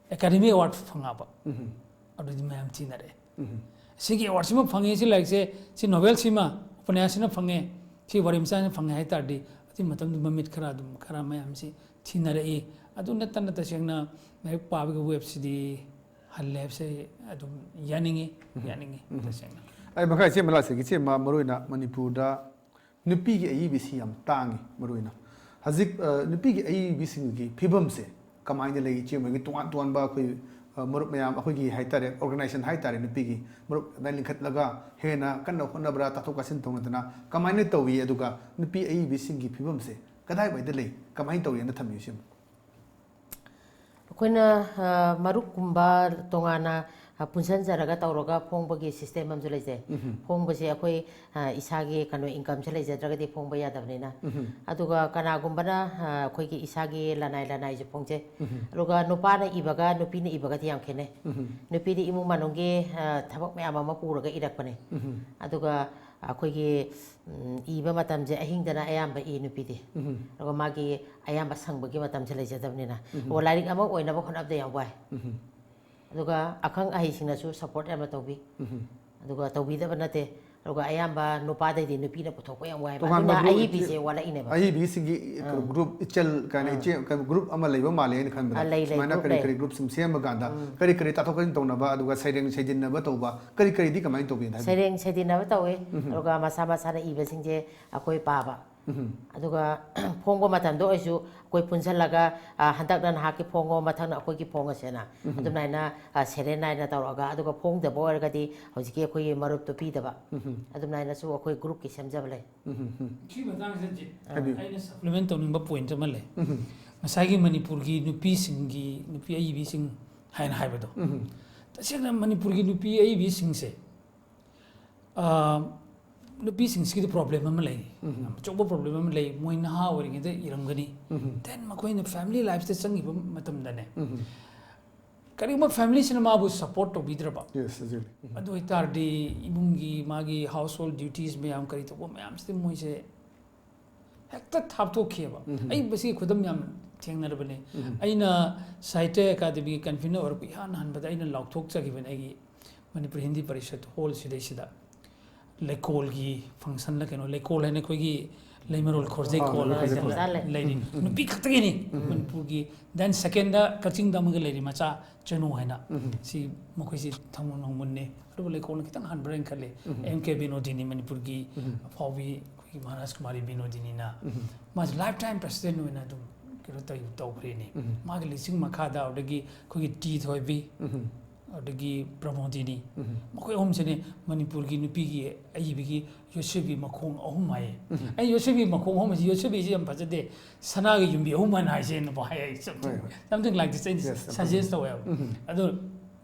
Academy Award ꯐꯪꯉꯛꯑꯕ, ꯎꯝ꯫ ꯑꯗꯨꯗꯤ ꯃꯌꯥꯝ ꯊꯤꯅꯔꯛꯑꯦ꯫ ꯎꯝ꯫ ꯁꯤꯒꯤ award ꯁꯤꯃ ꯐꯪꯉꯦ, ꯁꯤ ꯂꯥꯏꯔꯤꯛꯁꯦ, ꯁꯤ novel ꯁꯤꯃ, ꯎꯄꯟꯌꯥꯁꯁꯤꯅ ꯐꯪꯉꯦ, ꯁꯤ ꯋꯥꯔꯤ ꯃꯆꯥꯁꯤꯅ ꯐꯪꯉꯦ ꯍꯥꯏ ꯇꯥꯔꯗꯤ, ꯑꯗꯨꯒꯤ ꯃꯇꯝꯗꯨ ꯃꯃꯤꯠ ꯈꯔ ꯑꯗꯨꯝ, ꯈꯔ ꯃꯌꯥꯝꯁꯤ ꯊꯤꯅꯔꯛꯏ꯫ ꯑꯗꯨ ꯅꯠꯇꯅ ꯇꯁꯦꯡꯅ ꯂꯥꯏꯔꯤꯛ ꯄꯥꯕꯒꯤ ꯋꯦꯕꯁꯤꯗꯤ ꯍꯜꯂꯦ ꯍꯥꯏꯕꯁꯦ ꯑꯗꯨꯝ ꯌꯥꯅꯤꯡꯉꯤ, ꯎꯝ꯫ ꯌꯥꯅꯤꯡꯉꯤ, ꯎꯝ꯫ ꯇꯁꯦꯡꯅ꯫ ꯑꯩ ꯃꯈꯥ ꯏꯆꯦ ꯑꯃ ꯂꯥꯛꯆꯒꯦ꯫ ꯏꯆꯦ ꯑꯃ, ꯃꯔꯨꯑꯣꯏꯅ ꯃꯅꯤꯄꯨꯔꯗ ꯅꯨꯄꯤꯒꯤ ꯑꯏꯕꯁꯤ ꯌꯥꯝ ꯇꯥꯡꯉꯤ꯫ ꯃꯔꯨꯑꯣꯏꯅ ꯍꯧꯖꯤꯛ, ꯑ, ꯅꯨꯄꯤꯒꯤ ꯑꯏꯕꯤꯁꯤꯡꯒꯤ ꯐꯤꯕꯝꯁꯦ ꯀꯃꯥꯏꯅ ꯂꯩ? ꯏꯆꯦ ꯃꯣꯏꯒꯤ ꯇꯣꯉꯥꯟ ꯇꯣꯉꯥꯟꯕ ꯑꯩꯈꯣꯏ, ꯑ, ꯃꯔꯨꯞ ꯃꯌꯥꯝ, ꯑꯩꯈꯣꯏꯒꯤ ꯍꯥꯏꯇꯥꯔꯦ, organization ꯍꯥꯏꯇꯥꯔꯦ, ꯅꯨꯄꯤꯒꯤ ꯃꯔꯨꯞ ꯑꯗꯨꯃꯥꯏꯅ ꯂꯤꯡꯈꯠꯂꯒ ꯍꯦꯟꯅ ꯀꯟꯅ ꯍꯣꯠꯅꯕ꯭ꯔꯥ, ꯇꯥꯊꯣꯛ ꯇꯥꯁꯤꯟ ꯇꯧꯅꯗꯅ ꯀꯃꯥꯏꯅ ꯇꯧꯏ? ꯑꯗꯨꯒ ꯅꯨꯄꯤ ꯑꯏꯕꯤꯁꯤꯡꯒꯤ ꯐꯤꯕꯝꯁꯦ ꯀꯗꯥꯏꯋꯥꯏꯗ ꯂꯩ, ꯀꯃꯥꯏꯅ ꯇꯧꯏꯅ ꯊꯝꯕꯤꯌꯨ ꯁꯤꯃ? ꯑꯩꯈꯣꯏꯅ, ꯑ, ꯃꯔꯨꯞꯀꯨꯝꯕ ꯇꯣꯉꯥꯟꯅ, ꯑ, ꯄꯨꯟꯁꯤꯟꯖꯔꯒ ꯇꯧꯔꯒ ꯐꯣꯡꯕꯒꯤ system ꯑꯃꯁꯨ ꯂꯩꯖꯩ꯫ ꯎꯝꯍꯨꯝ꯫ ꯐꯣꯡꯕꯁꯦ ꯑꯩꯈꯣꯏ, ꯑ, ꯏꯁꯥꯒꯤ ꯀꯩꯅꯣ, incomeꯁꯦ ꯂꯩꯖꯗ꯭ꯔꯒꯗꯤ ꯐꯣꯡꯕ ꯌꯥꯗꯕꯅꯤꯅ꯫ ꯎꯝꯍꯨꯝ꯫ ꯑꯗꯨꯒ ꯀꯅꯥꯒꯨꯝꯕꯅ, ꯑ, ꯑꯩꯈꯣꯏꯒꯤ ꯏꯁꯥꯒꯤ ꯂꯅꯥꯏ ꯂꯅꯥꯏꯁꯨ ꯐꯣꯡꯖꯩ꯫ ꯎꯝꯍꯨꯝ꯫ ꯑꯗꯨꯒ ꯅꯨꯄꯥꯅ ꯏꯕꯒ ꯅꯨꯄꯤꯅ ꯏꯕꯒꯗꯤ ꯌꯥꯝ ꯈꯦꯠꯅꯩ꯫ ꯎꯝꯍꯨꯝ꯫ ꯅꯨꯄꯤꯗꯤ ꯏꯃꯨꯡ ꯃꯅꯨꯡꯒꯤ, ꯑ, ꯊꯕꯛ ꯃꯌꯥꯝ ꯑꯃ ꯄꯨꯔꯒ ꯏꯔꯛꯄꯅꯦ꯫ ꯎꯝꯍꯨꯝ꯫ ꯑꯗꯨꯒ ꯑꯩꯈꯣꯏꯒꯤ, ꯎꯝ, ꯏꯕ ꯃꯇꯝꯁꯦ ꯑꯍꯤꯡꯗꯅ ꯑꯌꯥꯝꯕ ꯏ ꯅꯨꯄꯤꯗꯤ꯫ ꯎꯝꯍꯨꯝ꯫ ꯑꯗꯨꯒ ꯃꯥꯒꯤ ꯑꯌꯥꯝꯕ ꯁꯪꯕꯒꯤ ꯃꯇꯝꯁꯦ ꯂꯩꯖꯗꯕꯅꯤꯅ꯫ ꯎꯝꯍꯨꯝ꯫ ꯑꯣ, ꯂꯥꯏꯔꯤꯛ ꯑꯃ ꯑꯣꯏꯅꯕ ꯍꯣꯠꯅꯕꯗ ꯌꯥꯝ ꯋꯥꯏ꯫ ꯎꯝꯍꯨꯝ꯫ ꯑꯗꯨꯒ ꯑꯈꯪ ꯑꯍꯩꯁꯤꯡꯅꯁꯨ support ꯌꯥꯝꯅ ꯇꯧꯕꯤ꯫ ꯎꯝꯍꯨꯝ꯫ ꯑꯗꯨꯒ ꯇꯧꯕꯤꯗꯕ ꯅꯠꯇꯦ꯫ ꯑꯗꯨꯒ ꯑꯌꯥꯝꯕ ꯅꯨꯄꯥꯗꯩꯗꯤ ꯅꯨꯄꯤꯅ ꯄꯨꯊꯣꯛꯄ ꯌꯥꯝ ꯋꯥꯏꯕ꯫ ꯇꯣꯉꯥꯟꯕ ꯑꯗꯨꯅ group ꯑꯏꯕꯤꯁꯦ ꯏꯆꯦ-, ꯋꯥꯠꯂꯛꯏꯅꯦꯕ꯫ ꯑꯏꯕꯤꯁꯤꯡꯒꯤ ꯑꯥ꯫ Group, ꯏꯆꯜ ꯀꯥꯏꯅ ꯑꯥ꯫ ꯏꯆꯦ, ꯀꯩꯅꯣ, group ꯑꯃ ꯂꯩꯕ ꯃꯥꯜꯂꯦ ꯑꯩꯅ ꯈꯟꯕꯗ꯫ ꯑꯥ, ꯂꯩ, ꯂꯩ, ꯁꯨꯃꯥꯏꯅ group ꯀꯔꯤ ꯂꯩ꯫ ꯀꯔꯤ group ꯁꯨꯝ ꯁꯦꯝꯕ ꯀꯥꯟꯗ ꯎꯝ꯫ ꯀꯔꯤ ꯀꯔꯤ ꯇꯥꯊꯣꯛ ꯇꯥꯁꯤꯟ ꯇꯧꯅꯕ, ꯑꯗꯨꯒ ꯁꯩꯔꯦꯡ ꯁꯩꯗꯤꯟꯅꯕ ꯇꯧꯕ, ꯀꯔꯤ ꯀꯔꯤꯗꯤ ꯀꯃꯥꯏꯅ ꯇꯧꯒꯦꯅ ꯍꯥꯏꯕꯤꯌꯨ꯫ ꯁꯩꯔꯦꯡ ꯁꯩꯗꯤꯟꯅꯕ ꯇꯧꯋꯤ꯫ ꯎꯝꯍꯨꯝ꯫ ꯑꯗꯨꯒ ꯃꯁꯥ ꯃꯁꯥꯅ ꯏꯕꯁꯤꯡꯁꯦ ꯑꯩꯈꯣꯏ ꯄꯥꯕ꯫ ꯎꯝꯍꯨꯝ꯫ ꯑꯗꯨꯒ ꯐꯣꯡꯕ ꯃꯇꯝꯗ ꯑꯣꯏꯔꯁꯨ ꯑꯩꯈꯣꯏ ꯄꯨꯟꯁꯤꯜꯂꯒ, ꯑ, ꯍꯟꯗꯛꯅ ꯅꯍꯥꯛꯀꯤ ꯐꯣꯡꯉꯣ, ꯃꯊꯪꯅ ꯑꯩꯈꯣꯏꯒꯤ ꯐꯣꯡꯉꯁꯦꯅ꯫ ꯎꯝꯍꯨꯝ꯫ ꯑꯗꯨꯃꯥꯏꯅ, ꯑ, serial ꯅꯥꯏꯅ ꯇꯧꯔꯒ, ꯑꯗꯨꯒ ꯐꯣꯡꯗꯕ ꯑꯣꯏꯔꯒꯗꯤ ꯍꯧꯖꯤꯛꯀꯤ ꯑꯩꯈꯣꯏꯒꯤ ꯃꯔꯨꯞꯇꯣ ꯄꯤꯗꯕ꯫ ꯎꯝꯍꯨꯝ꯫ ꯑꯗꯨꯃꯥꯏꯅꯁꯨ ꯑꯩꯈꯣꯏ groupꯀꯤ ꯁꯦꯝꯖꯕ ꯂꯩ꯫ ꯎꯝꯍꯨꯝ, ꯍꯨꯝ꯫ ꯁꯤ ꯃꯇꯥꯡꯁꯤꯗ ꯖꯤ-, ꯍꯥꯏꯕꯤꯌꯨ꯫ ꯑꯩꯅ supplement ꯇꯧꯅꯤꯡꯕ point ꯑꯃ ꯂꯩ꯫ ꯎꯝꯍꯨꯝ꯫ ꯉꯁꯥꯏꯒꯤ ꯃꯅꯤꯄꯨꯔꯒꯤ ꯅꯨꯄꯤꯁꯤꯡꯒꯤ, ꯅꯨꯄꯤ ꯑꯏꯕꯤꯁꯤꯡ ꯍꯥꯏꯅ ꯍꯥꯏꯕꯗꯣ꯫ ꯎꯝꯍꯨꯝ꯫ ꯇꯁꯦꯡꯅ ꯃꯅꯤꯄꯨꯔꯒꯤ ꯅꯨꯄꯤ ꯑꯏꯕꯤꯁꯤꯡꯁꯦ ꯑꯥ, ꯅꯨꯄꯤꯁꯤꯡꯁꯤꯒꯤꯗꯤ ꯄ꯭ꯔꯣꯕ꯭ꯂꯦꯝ ꯑꯃ ꯂꯩ꯫ ꯑꯆꯧꯕ ꯄ꯭ꯔꯣꯕ꯭ꯂꯦꯝ ꯑꯃ ꯂꯩ꯫ ꯃꯣꯏ ꯅꯍꯥ ꯑꯣꯏꯔꯤꯉꯩꯗ ꯏꯔꯝꯒꯅꯤ꯫ ꯗꯦꯟ ꯃꯈꯣꯏꯅ ꯐꯦꯃꯤꯂꯤ ꯂꯥꯏꯐꯇ ꯆꯪꯈꯤꯕ ꯃꯇꯝꯗꯅꯦ, ꯀꯔꯤꯒꯨꯝꯕ ꯐꯦꯃꯤꯂꯤꯁꯤꯅ ꯃꯥꯕꯨ ꯁꯄꯣꯔꯠ ꯇꯧꯕꯤꯗ꯭ꯔꯕ, ꯌꯦꯁ ꯑꯦꯛꯖꯦꯛꯂꯤ꯫ ꯑꯗꯨ ꯑꯣꯏꯇꯥꯔꯗꯤ ꯏꯃꯨꯡꯒꯤ ꯃꯥꯒꯤ ꯍꯥꯎꯁ ꯍꯣꯜ ꯗ꯭ꯌꯨꯇꯤꯁ ꯃꯌꯥꯝ ꯀꯔꯤ ꯇꯧꯕ ꯃꯌꯥꯝꯁꯤꯗꯤ ꯃꯣꯏꯁꯦ ꯍꯦꯛꯇ ꯊꯥꯞꯊꯣꯛꯈꯤꯑꯕ꯫ ꯑꯩ ꯃꯁꯤꯒꯤ ꯈꯨꯗꯝ ꯌꯥꯝ ꯊꯦꯡꯅꯔꯕꯅꯦ꯫ ꯑꯩꯅ ꯁꯥꯍꯤꯇ꯭ꯌ ꯑꯦꯀꯥꯗꯃꯤꯒꯤ ꯀꯟꯚꯤꯅꯔ ꯑꯣꯏꯔꯛꯄ ꯏꯍꯥꯟ ꯍꯥꯟꯕꯗ ꯑꯩꯅ ꯂꯥꯎꯊꯣꯛꯆꯈꯤꯕꯅꯦ ꯑꯩꯒꯤ ꯃꯅꯤꯄꯨꯔ ꯍꯤꯟꯗꯤ ꯄꯔꯤꯁꯠ ꯍꯣꯜ ꯁꯤꯗꯩꯁꯤꯗ꯫ ꯂꯩꯀꯣꯜꯒꯤ ꯐꯪꯁꯟꯂ ꯀꯩꯅꯣ, ꯂꯩꯀꯣꯜ ꯍꯥꯏꯅ ꯑꯩꯈꯣꯏꯒꯤ ꯂꯩꯃꯔꯣꯜ ꯈꯣꯔꯖꯩ ꯑꯥ, ꯀꯣꯜ ꯂꯩꯃꯔꯣꯜ ꯍꯥꯏꯗꯅ ꯈꯣꯔꯖꯩ꯫ ꯂꯩ꯫ ꯂꯩꯔꯤ꯫ ꯅꯨꯄꯤ ꯈꯛꯇꯒꯤꯅꯤ ꯃꯅꯤꯄꯨꯔꯒꯤ꯫ ꯗꯦꯟ ꯁꯦꯀꯦꯟꯗ ꯀꯛꯆꯤꯡꯗ ꯑꯃꯒ ꯂꯩꯔꯤ, ꯃꯆꯥ ꯆꯅꯨ ꯍꯥꯏꯅ꯫ ꯁꯤ ꯃꯈꯣꯏꯁꯤ ꯊꯃꯣ ꯅꯣꯡꯃꯨꯟꯅꯤ꯫ ꯑꯗꯨꯕꯨ ꯂꯩꯀꯣꯜꯅ ꯈꯤꯇꯪ ꯍꯟꯕ꯭ꯔꯥ ꯍꯥꯏꯅ ꯈꯜꯂꯤ꯫ ꯑꯦꯝ ꯀꯦ ꯕꯤꯅꯣꯗꯤꯅꯤ, ꯃꯅꯤꯄꯨꯔꯒꯤ ꯑꯐꯥꯎꯕꯤ ꯑꯩꯈꯣꯏꯒꯤ ꯃꯍꯥꯔꯥꯖ ꯀꯨꯃꯥꯔꯤ ꯕꯤꯅꯣꯗꯤꯅꯤꯅ ꯃꯥꯁꯦ ꯂꯥꯏꯐ ꯇꯥꯏꯝ ꯄ꯭ꯔꯦꯁꯤꯗꯦꯟ ꯑꯣꯏꯅ ꯑꯗꯨꯝ ꯀꯩꯅꯣ ꯇꯧ-, ꯇꯧꯈ꯭ꯔꯤꯅꯤ꯫ ꯃꯥꯒꯤ ꯂꯨꯆꯤꯡ ꯃꯈꯥꯗ ꯑꯗꯒꯤ ꯑꯩꯈꯣꯏꯒꯤ ꯇꯤ ꯊꯣꯏꯕꯤ, ꯑꯗꯒꯤ ꯄ꯭ꯔꯃꯣꯗꯤꯅꯤ, ꯃꯈꯣꯏ ꯑꯍꯨꯝꯁꯤꯅꯤ ꯃꯅꯤꯄꯨꯔꯒꯤ ꯅꯨꯄꯤꯒꯤ ꯑꯏꯕꯒꯤ ꯌꯣꯠꯁꯤꯕꯤ ꯃꯈꯣꯡ ꯑꯍꯨꯝ ꯍꯥꯏꯌꯦ꯫ ꯑꯩ ꯌꯣꯠꯁꯤꯕꯤ ꯃꯈꯣꯡ ꯑꯍꯨꯝ ꯍꯥꯏꯁꯤ, ꯌꯣꯠꯁꯤꯕꯤꯁꯤ ꯌꯥꯝ ꯐꯖꯗꯦ, ꯁꯅꯥꯒꯤ ꯌꯨꯝꯕꯤ ꯑꯍꯨꯝ ꯍꯥꯏꯅ ꯍꯥꯏꯁꯦꯅꯕꯨ ꯍꯥꯏ꯫ ꯑꯩ something, ꯍꯣꯏ, ꯍꯣꯏ꯫ Something like this ꯑꯩꯅ Yes, something. Suggest ꯇꯧꯋꯦꯕ꯫ ꯑꯗꯨ,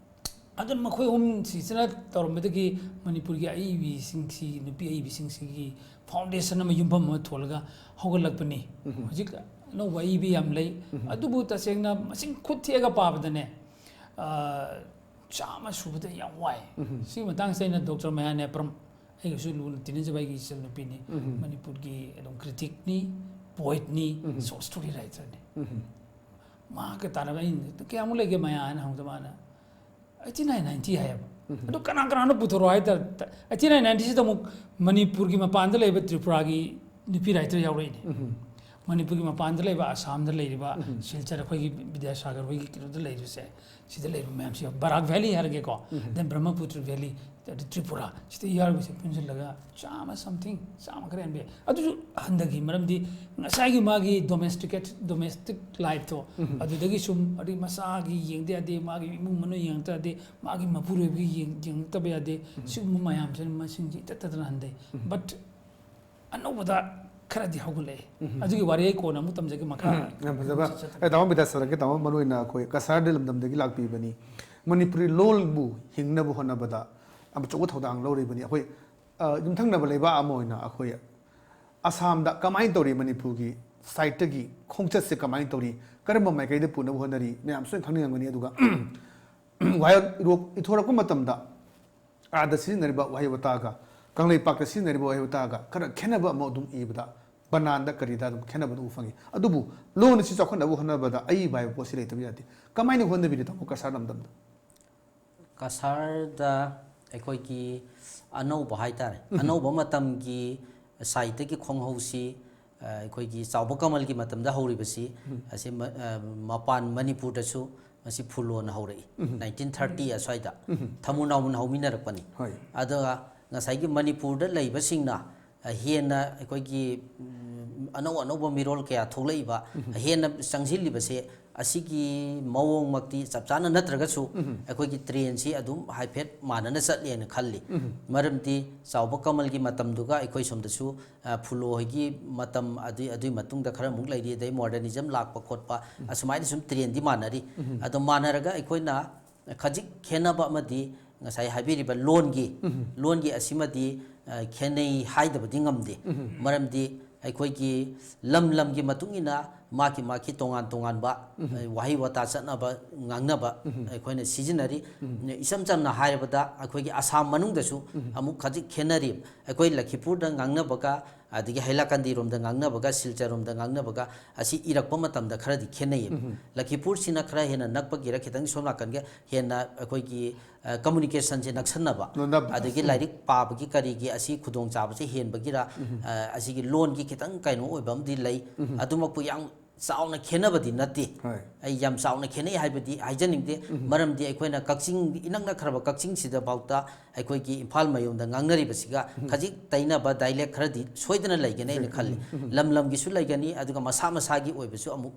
ꯑꯗꯨꯅ ꯃꯈꯣꯏ ꯑꯍꯨꯝꯁꯤꯁꯤꯅ ꯇꯧꯔꯝꯕꯗꯒꯤ ꯃꯅꯤꯄꯨꯔꯒꯤ ꯑꯏꯕꯤꯁꯤꯡꯁꯤ, ꯅꯨꯄꯤ ꯑꯏꯕꯤꯁꯤꯡꯁꯤꯒꯤ ꯐꯥꯎꯟꯗꯦꯁꯟ ꯑꯃ, ꯌꯨꯝꯐꯝ ꯑꯃ ꯊꯣꯜꯂꯒ ꯍꯧꯒꯠꯂꯛꯄꯅꯤ꯫ ꯍꯧꯖꯤꯛ ꯑꯅꯧꯕ ꯑꯏꯕꯤ ꯌꯥꯝ ꯂꯩ꯫ ꯑꯗꯨꯕꯨ ꯇꯁꯦꯡꯅ ꯃꯁꯤꯡ ꯈꯨꯠ ꯊꯦꯛꯑꯒ ꯄꯥꯕꯗꯅꯦ, ꯑ, ꯆꯥꯝꯃ ꯁꯨꯕꯗ ꯌꯥꯝ ꯋꯥꯏ꯫ ꯁꯤꯒꯤ ꯃꯇꯥꯡꯁꯤꯗ ꯑꯩꯅ ꯗꯣꯛꯇꯔ ꯃꯌꯥ ꯅꯦꯄ꯭ꯔꯝ, ꯑꯩꯒꯁꯨ ꯂꯨꯅ ꯇꯤꯟꯅꯖꯕ ꯑꯩꯒꯤ ꯏꯆꯜ ꯅꯨꯄꯤꯅꯤ꯫ ꯃꯅꯤꯄꯨꯔꯒꯤ ꯑꯗꯨꯝ ꯀ꯭ꯔꯤꯇꯤꯛꯅꯤ, ꯄꯣꯏꯠꯅꯤ, ꯁꯣꯔꯠ ꯁ꯭ꯇꯣꯔꯤ ꯔꯥꯏꯇꯔꯅꯤ꯫ ꯃꯍꯥꯛꯀ ꯇꯥꯟꯅꯕ ꯑꯩꯅ, "ꯀꯌꯥꯃꯨꯛ ꯂꯩꯒꯦ ꯃꯌꯥ?" ꯍꯥꯏꯅ ꯍꯪꯕꯗ ꯃꯥꯅ, "ꯑꯩꯠꯇꯤ ꯅꯥꯏꯟ, ꯅꯥꯏꯟꯇꯤ" ꯍꯥꯏꯌꯦꯕ꯫ ꯑꯗꯣ ꯀꯅꯥ ꯀꯅꯥꯅꯣ ꯄꯨꯊꯣꯔꯛꯑꯣ ꯍꯥꯏ ꯇꯥꯔꯦ꯫ ꯑꯩꯠꯇꯤ ꯅꯥꯏꯟ, ꯅꯥꯏꯟꯇꯤꯁꯤꯗ ꯑꯃꯨꯛ ꯃꯅꯤꯄꯨꯔꯒꯤ ꯃꯄꯥꯟꯗ ꯂꯩꯕ ꯇ꯭ꯔꯤꯄꯨꯔꯥꯒꯤ ꯅꯨꯄꯤ ꯔꯥꯏꯇꯔ ꯌꯥꯎꯔꯛꯏꯅꯦ꯫ ꯃꯅꯤꯄꯨꯔꯒꯤ ꯃꯄꯥꯟꯗ ꯂꯩꯕ, ꯑꯁꯥꯝꯗ ꯂꯩꯔꯤꯕ, ꯁꯤꯜꯆꯔ, ꯑꯩꯈꯣꯏꯒꯤ ꯕꯤꯗ꯭ꯌꯥꯁꯥꯒꯔ ꯍꯣꯏꯒꯤ ꯀꯩꯅꯣꯗ ꯂꯩꯔꯤꯕꯁꯦ, ꯁꯤꯗ ꯂꯩꯕ ꯃꯌꯥꯝꯁꯤ, ꯕꯔꯥꯛ ꯚꯦꯂꯤ ꯍꯥꯏꯔꯒꯦꯀꯣ, ꯗꯦꯟ ꯕ꯭ꯔꯍꯃꯄꯨꯇ꯭ꯔ ꯚꯦꯂꯤ, ꯑꯗꯩ ꯇ꯭ꯔꯤꯄꯨꯔꯥ, ꯁꯤꯗ ꯌꯥꯎꯔꯤꯕꯁꯦ ꯄꯨꯟꯁꯤꯜꯂꯒ ꯆꯥꯝꯃ something, ꯆꯥꯝꯃ ꯈꯔ ꯍꯦꯟꯕ ꯌꯥꯏ꯫ ꯑꯗꯨꯁꯨ ꯍꯟꯊꯈꯤ, ꯃꯔꯝꯗꯤ ꯉꯁꯥꯏꯒꯤ ꯃꯥꯒꯤ ꯗꯣꯃꯦꯁꯇꯤꯀꯦꯠ, ꯗꯣꯃꯦꯁꯇꯤꯛ ꯂꯥꯏꯐꯇꯣ, ꯑꯗꯨꯗꯒꯤ ꯁꯨꯝ, ꯑꯗꯩ ꯃꯆꯥꯒꯤ ꯌꯦꯡꯗ ꯌꯥꯗꯦ, ꯃꯥꯒꯤ ꯏꯃꯨꯡ ꯃꯅꯨꯡ ꯌꯦꯡꯉꯛꯇ ꯌꯥꯗꯦ, ꯃꯥꯒꯤ ꯃꯄꯨꯔꯣꯏꯕꯒꯤ ꯌꯦꯡ-, ꯌꯦꯡꯉꯛꯇꯕ ꯌꯥꯗꯦ꯫ ꯁꯤꯒꯨꯝꯕ ꯃꯌꯥꯝꯁꯤꯅ ꯃꯁꯤꯡꯁꯤ ꯏꯇꯠ ꯇꯠꯇꯅ ꯍꯟꯊꯩ꯫ But ꯑꯅꯧꯕꯗ ꯈꯔꯗꯤ ꯍꯧꯒꯠꯂꯛꯑꯦ꯫ ꯑꯗꯨꯒꯤ ꯋꯥꯔꯤ ꯑꯩ ꯀꯣꯟꯅ ꯑꯃꯨꯛ ꯇꯝꯖꯒꯦ ꯃꯈꯥ꯫ ꯌꯥꯝ ꯐꯖꯕ꯫ ꯑꯩ ꯇꯥꯃꯣ ꯕꯤꯗ꯭ꯌꯥꯁꯥꯒꯔꯒꯤ ꯇꯥꯃꯣ, ꯃꯔꯨ ꯑꯣꯏꯅ ꯑꯩꯈꯣꯏ ꯀꯁꯥꯔꯗ ꯂꯝꯗꯝꯗꯒꯤ ꯂꯥꯛꯄꯤꯕꯅꯤ꯫ ꯃꯅꯤꯄꯨꯔꯤ ꯂꯣꯜꯕꯨ ꯍꯤꯡꯅꯕ ꯍꯣꯠꯅꯕꯗ ꯑꯆꯧꯕ ꯊꯧꯗꯥꯡ ꯂꯧꯔꯤꯕꯅꯤ꯫ ꯑꯩꯈꯣꯏ, ꯑ, ꯌꯨꯝꯊꯪꯅꯕ ꯂꯩꯕꯥꯛ ꯑꯃ ꯑꯣꯏꯅ ꯑꯩꯈꯣꯏ ꯑꯁꯥꯝꯗ ꯀꯃꯥꯏꯅ ꯇꯧꯔꯤ, ꯃꯅꯤꯄꯨꯔꯒꯤ ꯁꯥꯍꯤꯇ꯭ꯌꯒꯤ ꯈꯣꯡꯆꯠꯁꯦ ꯀꯃꯥꯏꯅ ꯇꯧꯔꯤ, ꯀꯔꯝꯕ ꯃꯥꯏꯀꯩꯗ ꯄꯨꯅꯕ ꯍꯣꯠꯅꯔꯤ, ꯃꯌꯥꯝꯁꯨ ꯂꯣꯏꯅ ꯈꯪꯅꯤꯡꯉꯝꯒꯅꯤ꯫ ꯑꯗꯨꯒ ꯋꯥꯍꯩ ꯏꯔꯣ-, ꯏꯊꯣꯔꯛꯄ ꯃꯇꯝꯗ ꯑꯥꯗ ꯁꯤꯖꯤꯟꯅꯔꯤꯕ ꯋꯥꯍꯩ ꯋꯥꯇꯥꯒ ꯀꯪꯂꯩꯄꯥꯛꯇ ꯁꯤꯖꯤꯟꯅꯔꯤꯕ ꯋꯥꯍꯩ ꯋꯥꯇꯥꯒ ꯈꯔ ꯈꯦꯠꯅꯕ ꯑꯃ ꯑꯗꯨꯝ ꯏꯕꯗ, ꯕꯅꯥꯟꯗ ꯀꯔꯤꯗ ꯑꯗꯨꯝ ꯈꯦꯠꯅꯕ ꯑꯗꯨꯝ ꯎꯕ ꯐꯪꯉꯤ꯫ ꯑꯗꯨꯕꯨ ꯂꯣꯟ ꯑꯁꯤ ꯆꯥꯎꯈꯠꯅꯕ ꯍꯣꯠꯅꯕꯗ ꯑꯏꯕ ꯍꯥꯏꯕ ꯄꯣꯠꯁꯤ ꯂꯩꯇꯕ ꯌꯥꯗꯦ꯫ ꯀꯃꯥꯏꯅ ꯍꯣꯠꯅꯕꯤꯔꯤ, ꯇꯥꯃꯣ, ꯀꯁꯥꯔ ꯂꯝꯗꯝꯗ? ꯀꯁꯥꯔꯗ ꯑꯩꯈꯣꯏꯒꯤ ꯑꯅꯧꯕ ꯍꯥꯏꯇꯥꯔꯦ, ꯑꯅꯧꯕ ꯃꯇꯝꯒꯤ ꯁꯥꯍꯤꯇ꯭ꯌꯒꯤ ꯈꯣꯡꯍꯧꯁꯤ, ꯑ, ꯑꯩꯈꯣꯏꯒꯤ ꯆꯥꯎꯕ ꯀꯃꯜꯒꯤ ꯃꯇꯝꯗ ꯍꯧꯔꯤꯕꯁꯤ, ꯑꯁꯤ ꯃ-, ꯑ, ꯃꯄꯥꯟ ꯃꯅꯤꯄꯨꯔꯗꯁꯨ ꯃꯁꯤ ꯐꯨꯜꯂꯣꯟ ꯍꯧꯔꯛꯏ꯫ ꯅꯥꯏꯟꯇꯤꯟ ꯊꯥꯔꯇꯤ ꯑꯁ꯭ꯋꯥꯏꯗ ꯊꯃꯨ ꯅꯥꯎꯃꯨꯟ ꯍꯧꯃꯤꯟꯅꯔꯛꯄꯅꯤ꯫ ꯍꯣꯏ꯫ ꯑꯗꯨꯒ ꯉꯁꯥꯏꯒꯤ ꯃꯅꯤꯄꯨꯔꯗ ꯂꯩꯕꯁꯤꯡꯅ, ꯑ, ꯍꯦꯟꯅ ꯑꯩꯈꯣꯏꯒꯤ, ꯎꯝ, ꯑꯅꯧ ꯑꯅꯧꯕ ꯃꯤꯔꯣꯜ ꯀꯌꯥ ꯊꯣꯛꯂꯛꯏꯕ, ꯍꯦꯟꯅ ꯆꯪꯁꯤꯜꯂꯤꯕꯁꯦ ꯑꯁꯤꯒꯤ ꯃꯑꯣꯡꯃꯛꯇꯤ ꯆꯞ ꯆꯥꯅ ꯅꯠꯇ꯭ꯔꯒꯁꯨ, ꯑꯩꯈꯣꯏꯒꯤ ꯇ꯭ꯔꯦꯟꯁꯤ ꯑꯗꯨꯝ ꯍꯥꯏꯐꯦꯠ ꯃꯥꯟꯅꯅ ꯆꯠꯂꯦꯅ ꯈꯜꯂꯤ꯫ ꯃꯔꯝꯗꯤ ꯆꯥꯎꯕ ꯀꯃꯜꯒꯤ ꯃꯇꯝꯗꯨꯒ ꯑꯩꯈꯣꯏ ꯁꯣꯝꯗꯁꯨ, ꯑ, ꯐꯨꯂꯣ ꯍꯣꯏꯒꯤ ꯃꯇꯝ, ꯑꯗꯨꯏ, ꯑꯗꯨꯏ ꯃꯇꯨꯡꯗ ꯈꯔ ꯑꯃꯨꯛ ꯂꯩꯔꯤ, ꯑꯗꯩ ꯃꯣꯗꯔꯅꯤꯖꯝ ꯂꯥꯛꯄ ꯈꯣꯠꯄ, ꯑꯁꯨꯃꯥꯏꯅ ꯁꯨꯝ ꯇ꯭ꯔꯦꯟꯗꯤ ꯃꯥꯟꯅꯔꯤ꯫ ꯑꯗꯣ ꯃꯥꯟꯅꯔꯒ ꯑꯩꯈꯣꯏꯅ ꯈꯖꯤꯛ ꯈꯦꯠꯅꯕ ꯑꯃꯗꯤ ꯉꯁꯥꯏ ꯍꯥꯏꯕꯤꯔꯤꯕ ꯂꯣꯟꯒꯤ, ꯂꯣꯟꯒꯤ ꯑꯁꯤꯃꯗꯤ, ꯑ, ꯈꯦꯠꯅꯩ ꯍꯥꯏꯗꯕꯗꯤ ꯉꯝꯗꯦ꯫ ꯃꯔꯝꯗꯤ ꯑꯩꯈꯣꯏꯒꯤ ꯂꯝ ꯂꯝꯒꯤ ꯃꯇꯨꯡ ꯏꯟꯅ ꯃꯥꯒꯤ ꯃꯥꯒꯤ ꯇꯣꯉꯥꯟ ꯇꯣꯉꯥꯟꯕ, ꯑ, ꯋꯥꯍꯩ ꯋꯥꯇꯥ ꯆꯠꯅꯕ, ꯉꯥꯡꯅꯕ ꯑꯩꯈꯣꯏꯅ ꯁꯤꯖꯤꯟꯅꯔꯤ꯫ ꯏꯆꯝ ꯆꯝꯅ ꯍꯥꯏꯔꯕꯗ ꯑꯩꯈꯣꯏꯒꯤ ꯑꯁꯥꯝ ꯃꯅꯨꯡꯗꯁꯨ ꯑꯃꯨꯛ ꯈꯖꯤꯛ ꯈꯦꯠꯅꯔꯤ꯫ ꯑꯩꯈꯣꯏ ꯂꯈꯤꯄꯨꯔꯗ ꯉꯥꯡꯅꯕꯒ ꯑꯗꯒꯤ ꯍꯩꯂꯥꯀꯟꯗꯤꯔꯣꯝꯗ ꯉꯥꯡꯅꯕꯒ ꯁꯤꯜꯆꯔꯔꯣꯝꯗ ꯉꯥꯡꯅꯕꯒ ꯑꯁꯤ ꯏꯔꯛꯄ ꯃꯇꯝꯗ ꯈꯔꯗꯤ ꯈꯦꯠꯅꯩꯌꯦꯕ꯫ ꯂꯈꯤꯄꯨꯔꯁꯤꯅ ꯈꯔ ꯍꯦꯟꯅ ꯅꯛꯄꯒꯤꯔ ꯈꯤꯇꯪ ꯁꯣꯝ ꯅꯥꯀꯟꯒ ꯍꯦꯟꯅ ꯑꯩꯈꯣꯏꯒꯤ, ꯑ, ꯀꯝꯃꯨꯅꯤꯀꯦꯁꯟꯁꯦ ꯅꯛꯁꯟꯅꯕ, ꯂꯣꯟꯗꯕ꯫ ꯑꯗꯒꯤ ꯂꯥꯏꯔꯤꯛ ꯄꯥꯕꯒꯤ ꯀꯔꯤꯒꯤ ꯑꯁꯤ ꯈꯨꯗꯣꯡꯆꯥꯕꯁꯦ ꯍꯦꯟꯕꯒꯤꯔ, ꯑ, ꯑꯁꯤꯒꯤ ꯂꯣꯟꯒꯤ ꯈꯤꯇꯪ ꯀꯩꯅꯣ ꯑꯣꯏꯕ ꯑꯃꯗꯤ ꯂꯩ꯫ ꯑꯗꯨꯃꯛꯄꯨ ꯌꯥꯝ ꯆꯥꯎꯅ ꯈꯦꯠꯅꯕꯗꯤ ꯅꯠꯇꯦ꯫ ꯍꯣꯏ꯫ ꯑꯩ ꯌꯥꯝ ꯆꯥꯎꯅ ꯈꯦꯠꯅꯩ ꯍꯥꯏꯕꯗꯤ ꯍꯥꯏꯖꯅꯤꯡꯗꯦ꯫ ꯃꯔꯝꯗꯤ ꯑꯩꯈꯣꯏꯅ ꯀꯛꯆꯤꯡ, ꯏꯅꯛ ꯅꯛꯈ꯭ꯔꯕ ꯀꯛꯆꯤꯡꯁꯤꯗ ꯐꯥꯎꯗ ꯑꯩꯈꯣꯏꯒꯤ ꯏꯝꯐꯥꯜ ꯃꯌꯣꯟꯗ ꯉꯥꯡꯅꯔꯤꯕꯁꯤꯒ ꯈꯖꯤꯛ ꯇꯩꯅꯕ ꯗꯥꯏꯂꯦꯛ ꯈꯔꯗꯤ ꯁꯣꯏꯗꯅ ꯂꯩꯒꯅꯤ ꯑꯩꯅ ꯈꯜꯂꯤ꯫ ꯂꯝ ꯂꯝꯒꯤꯁꯨ ꯂꯩꯒꯅꯤ, ꯑꯗꯨꯒ ꯃꯁꯥ ꯃꯁꯥꯒꯤ ꯑꯣꯏꯕꯁꯨ ꯑꯃꯨꯛ,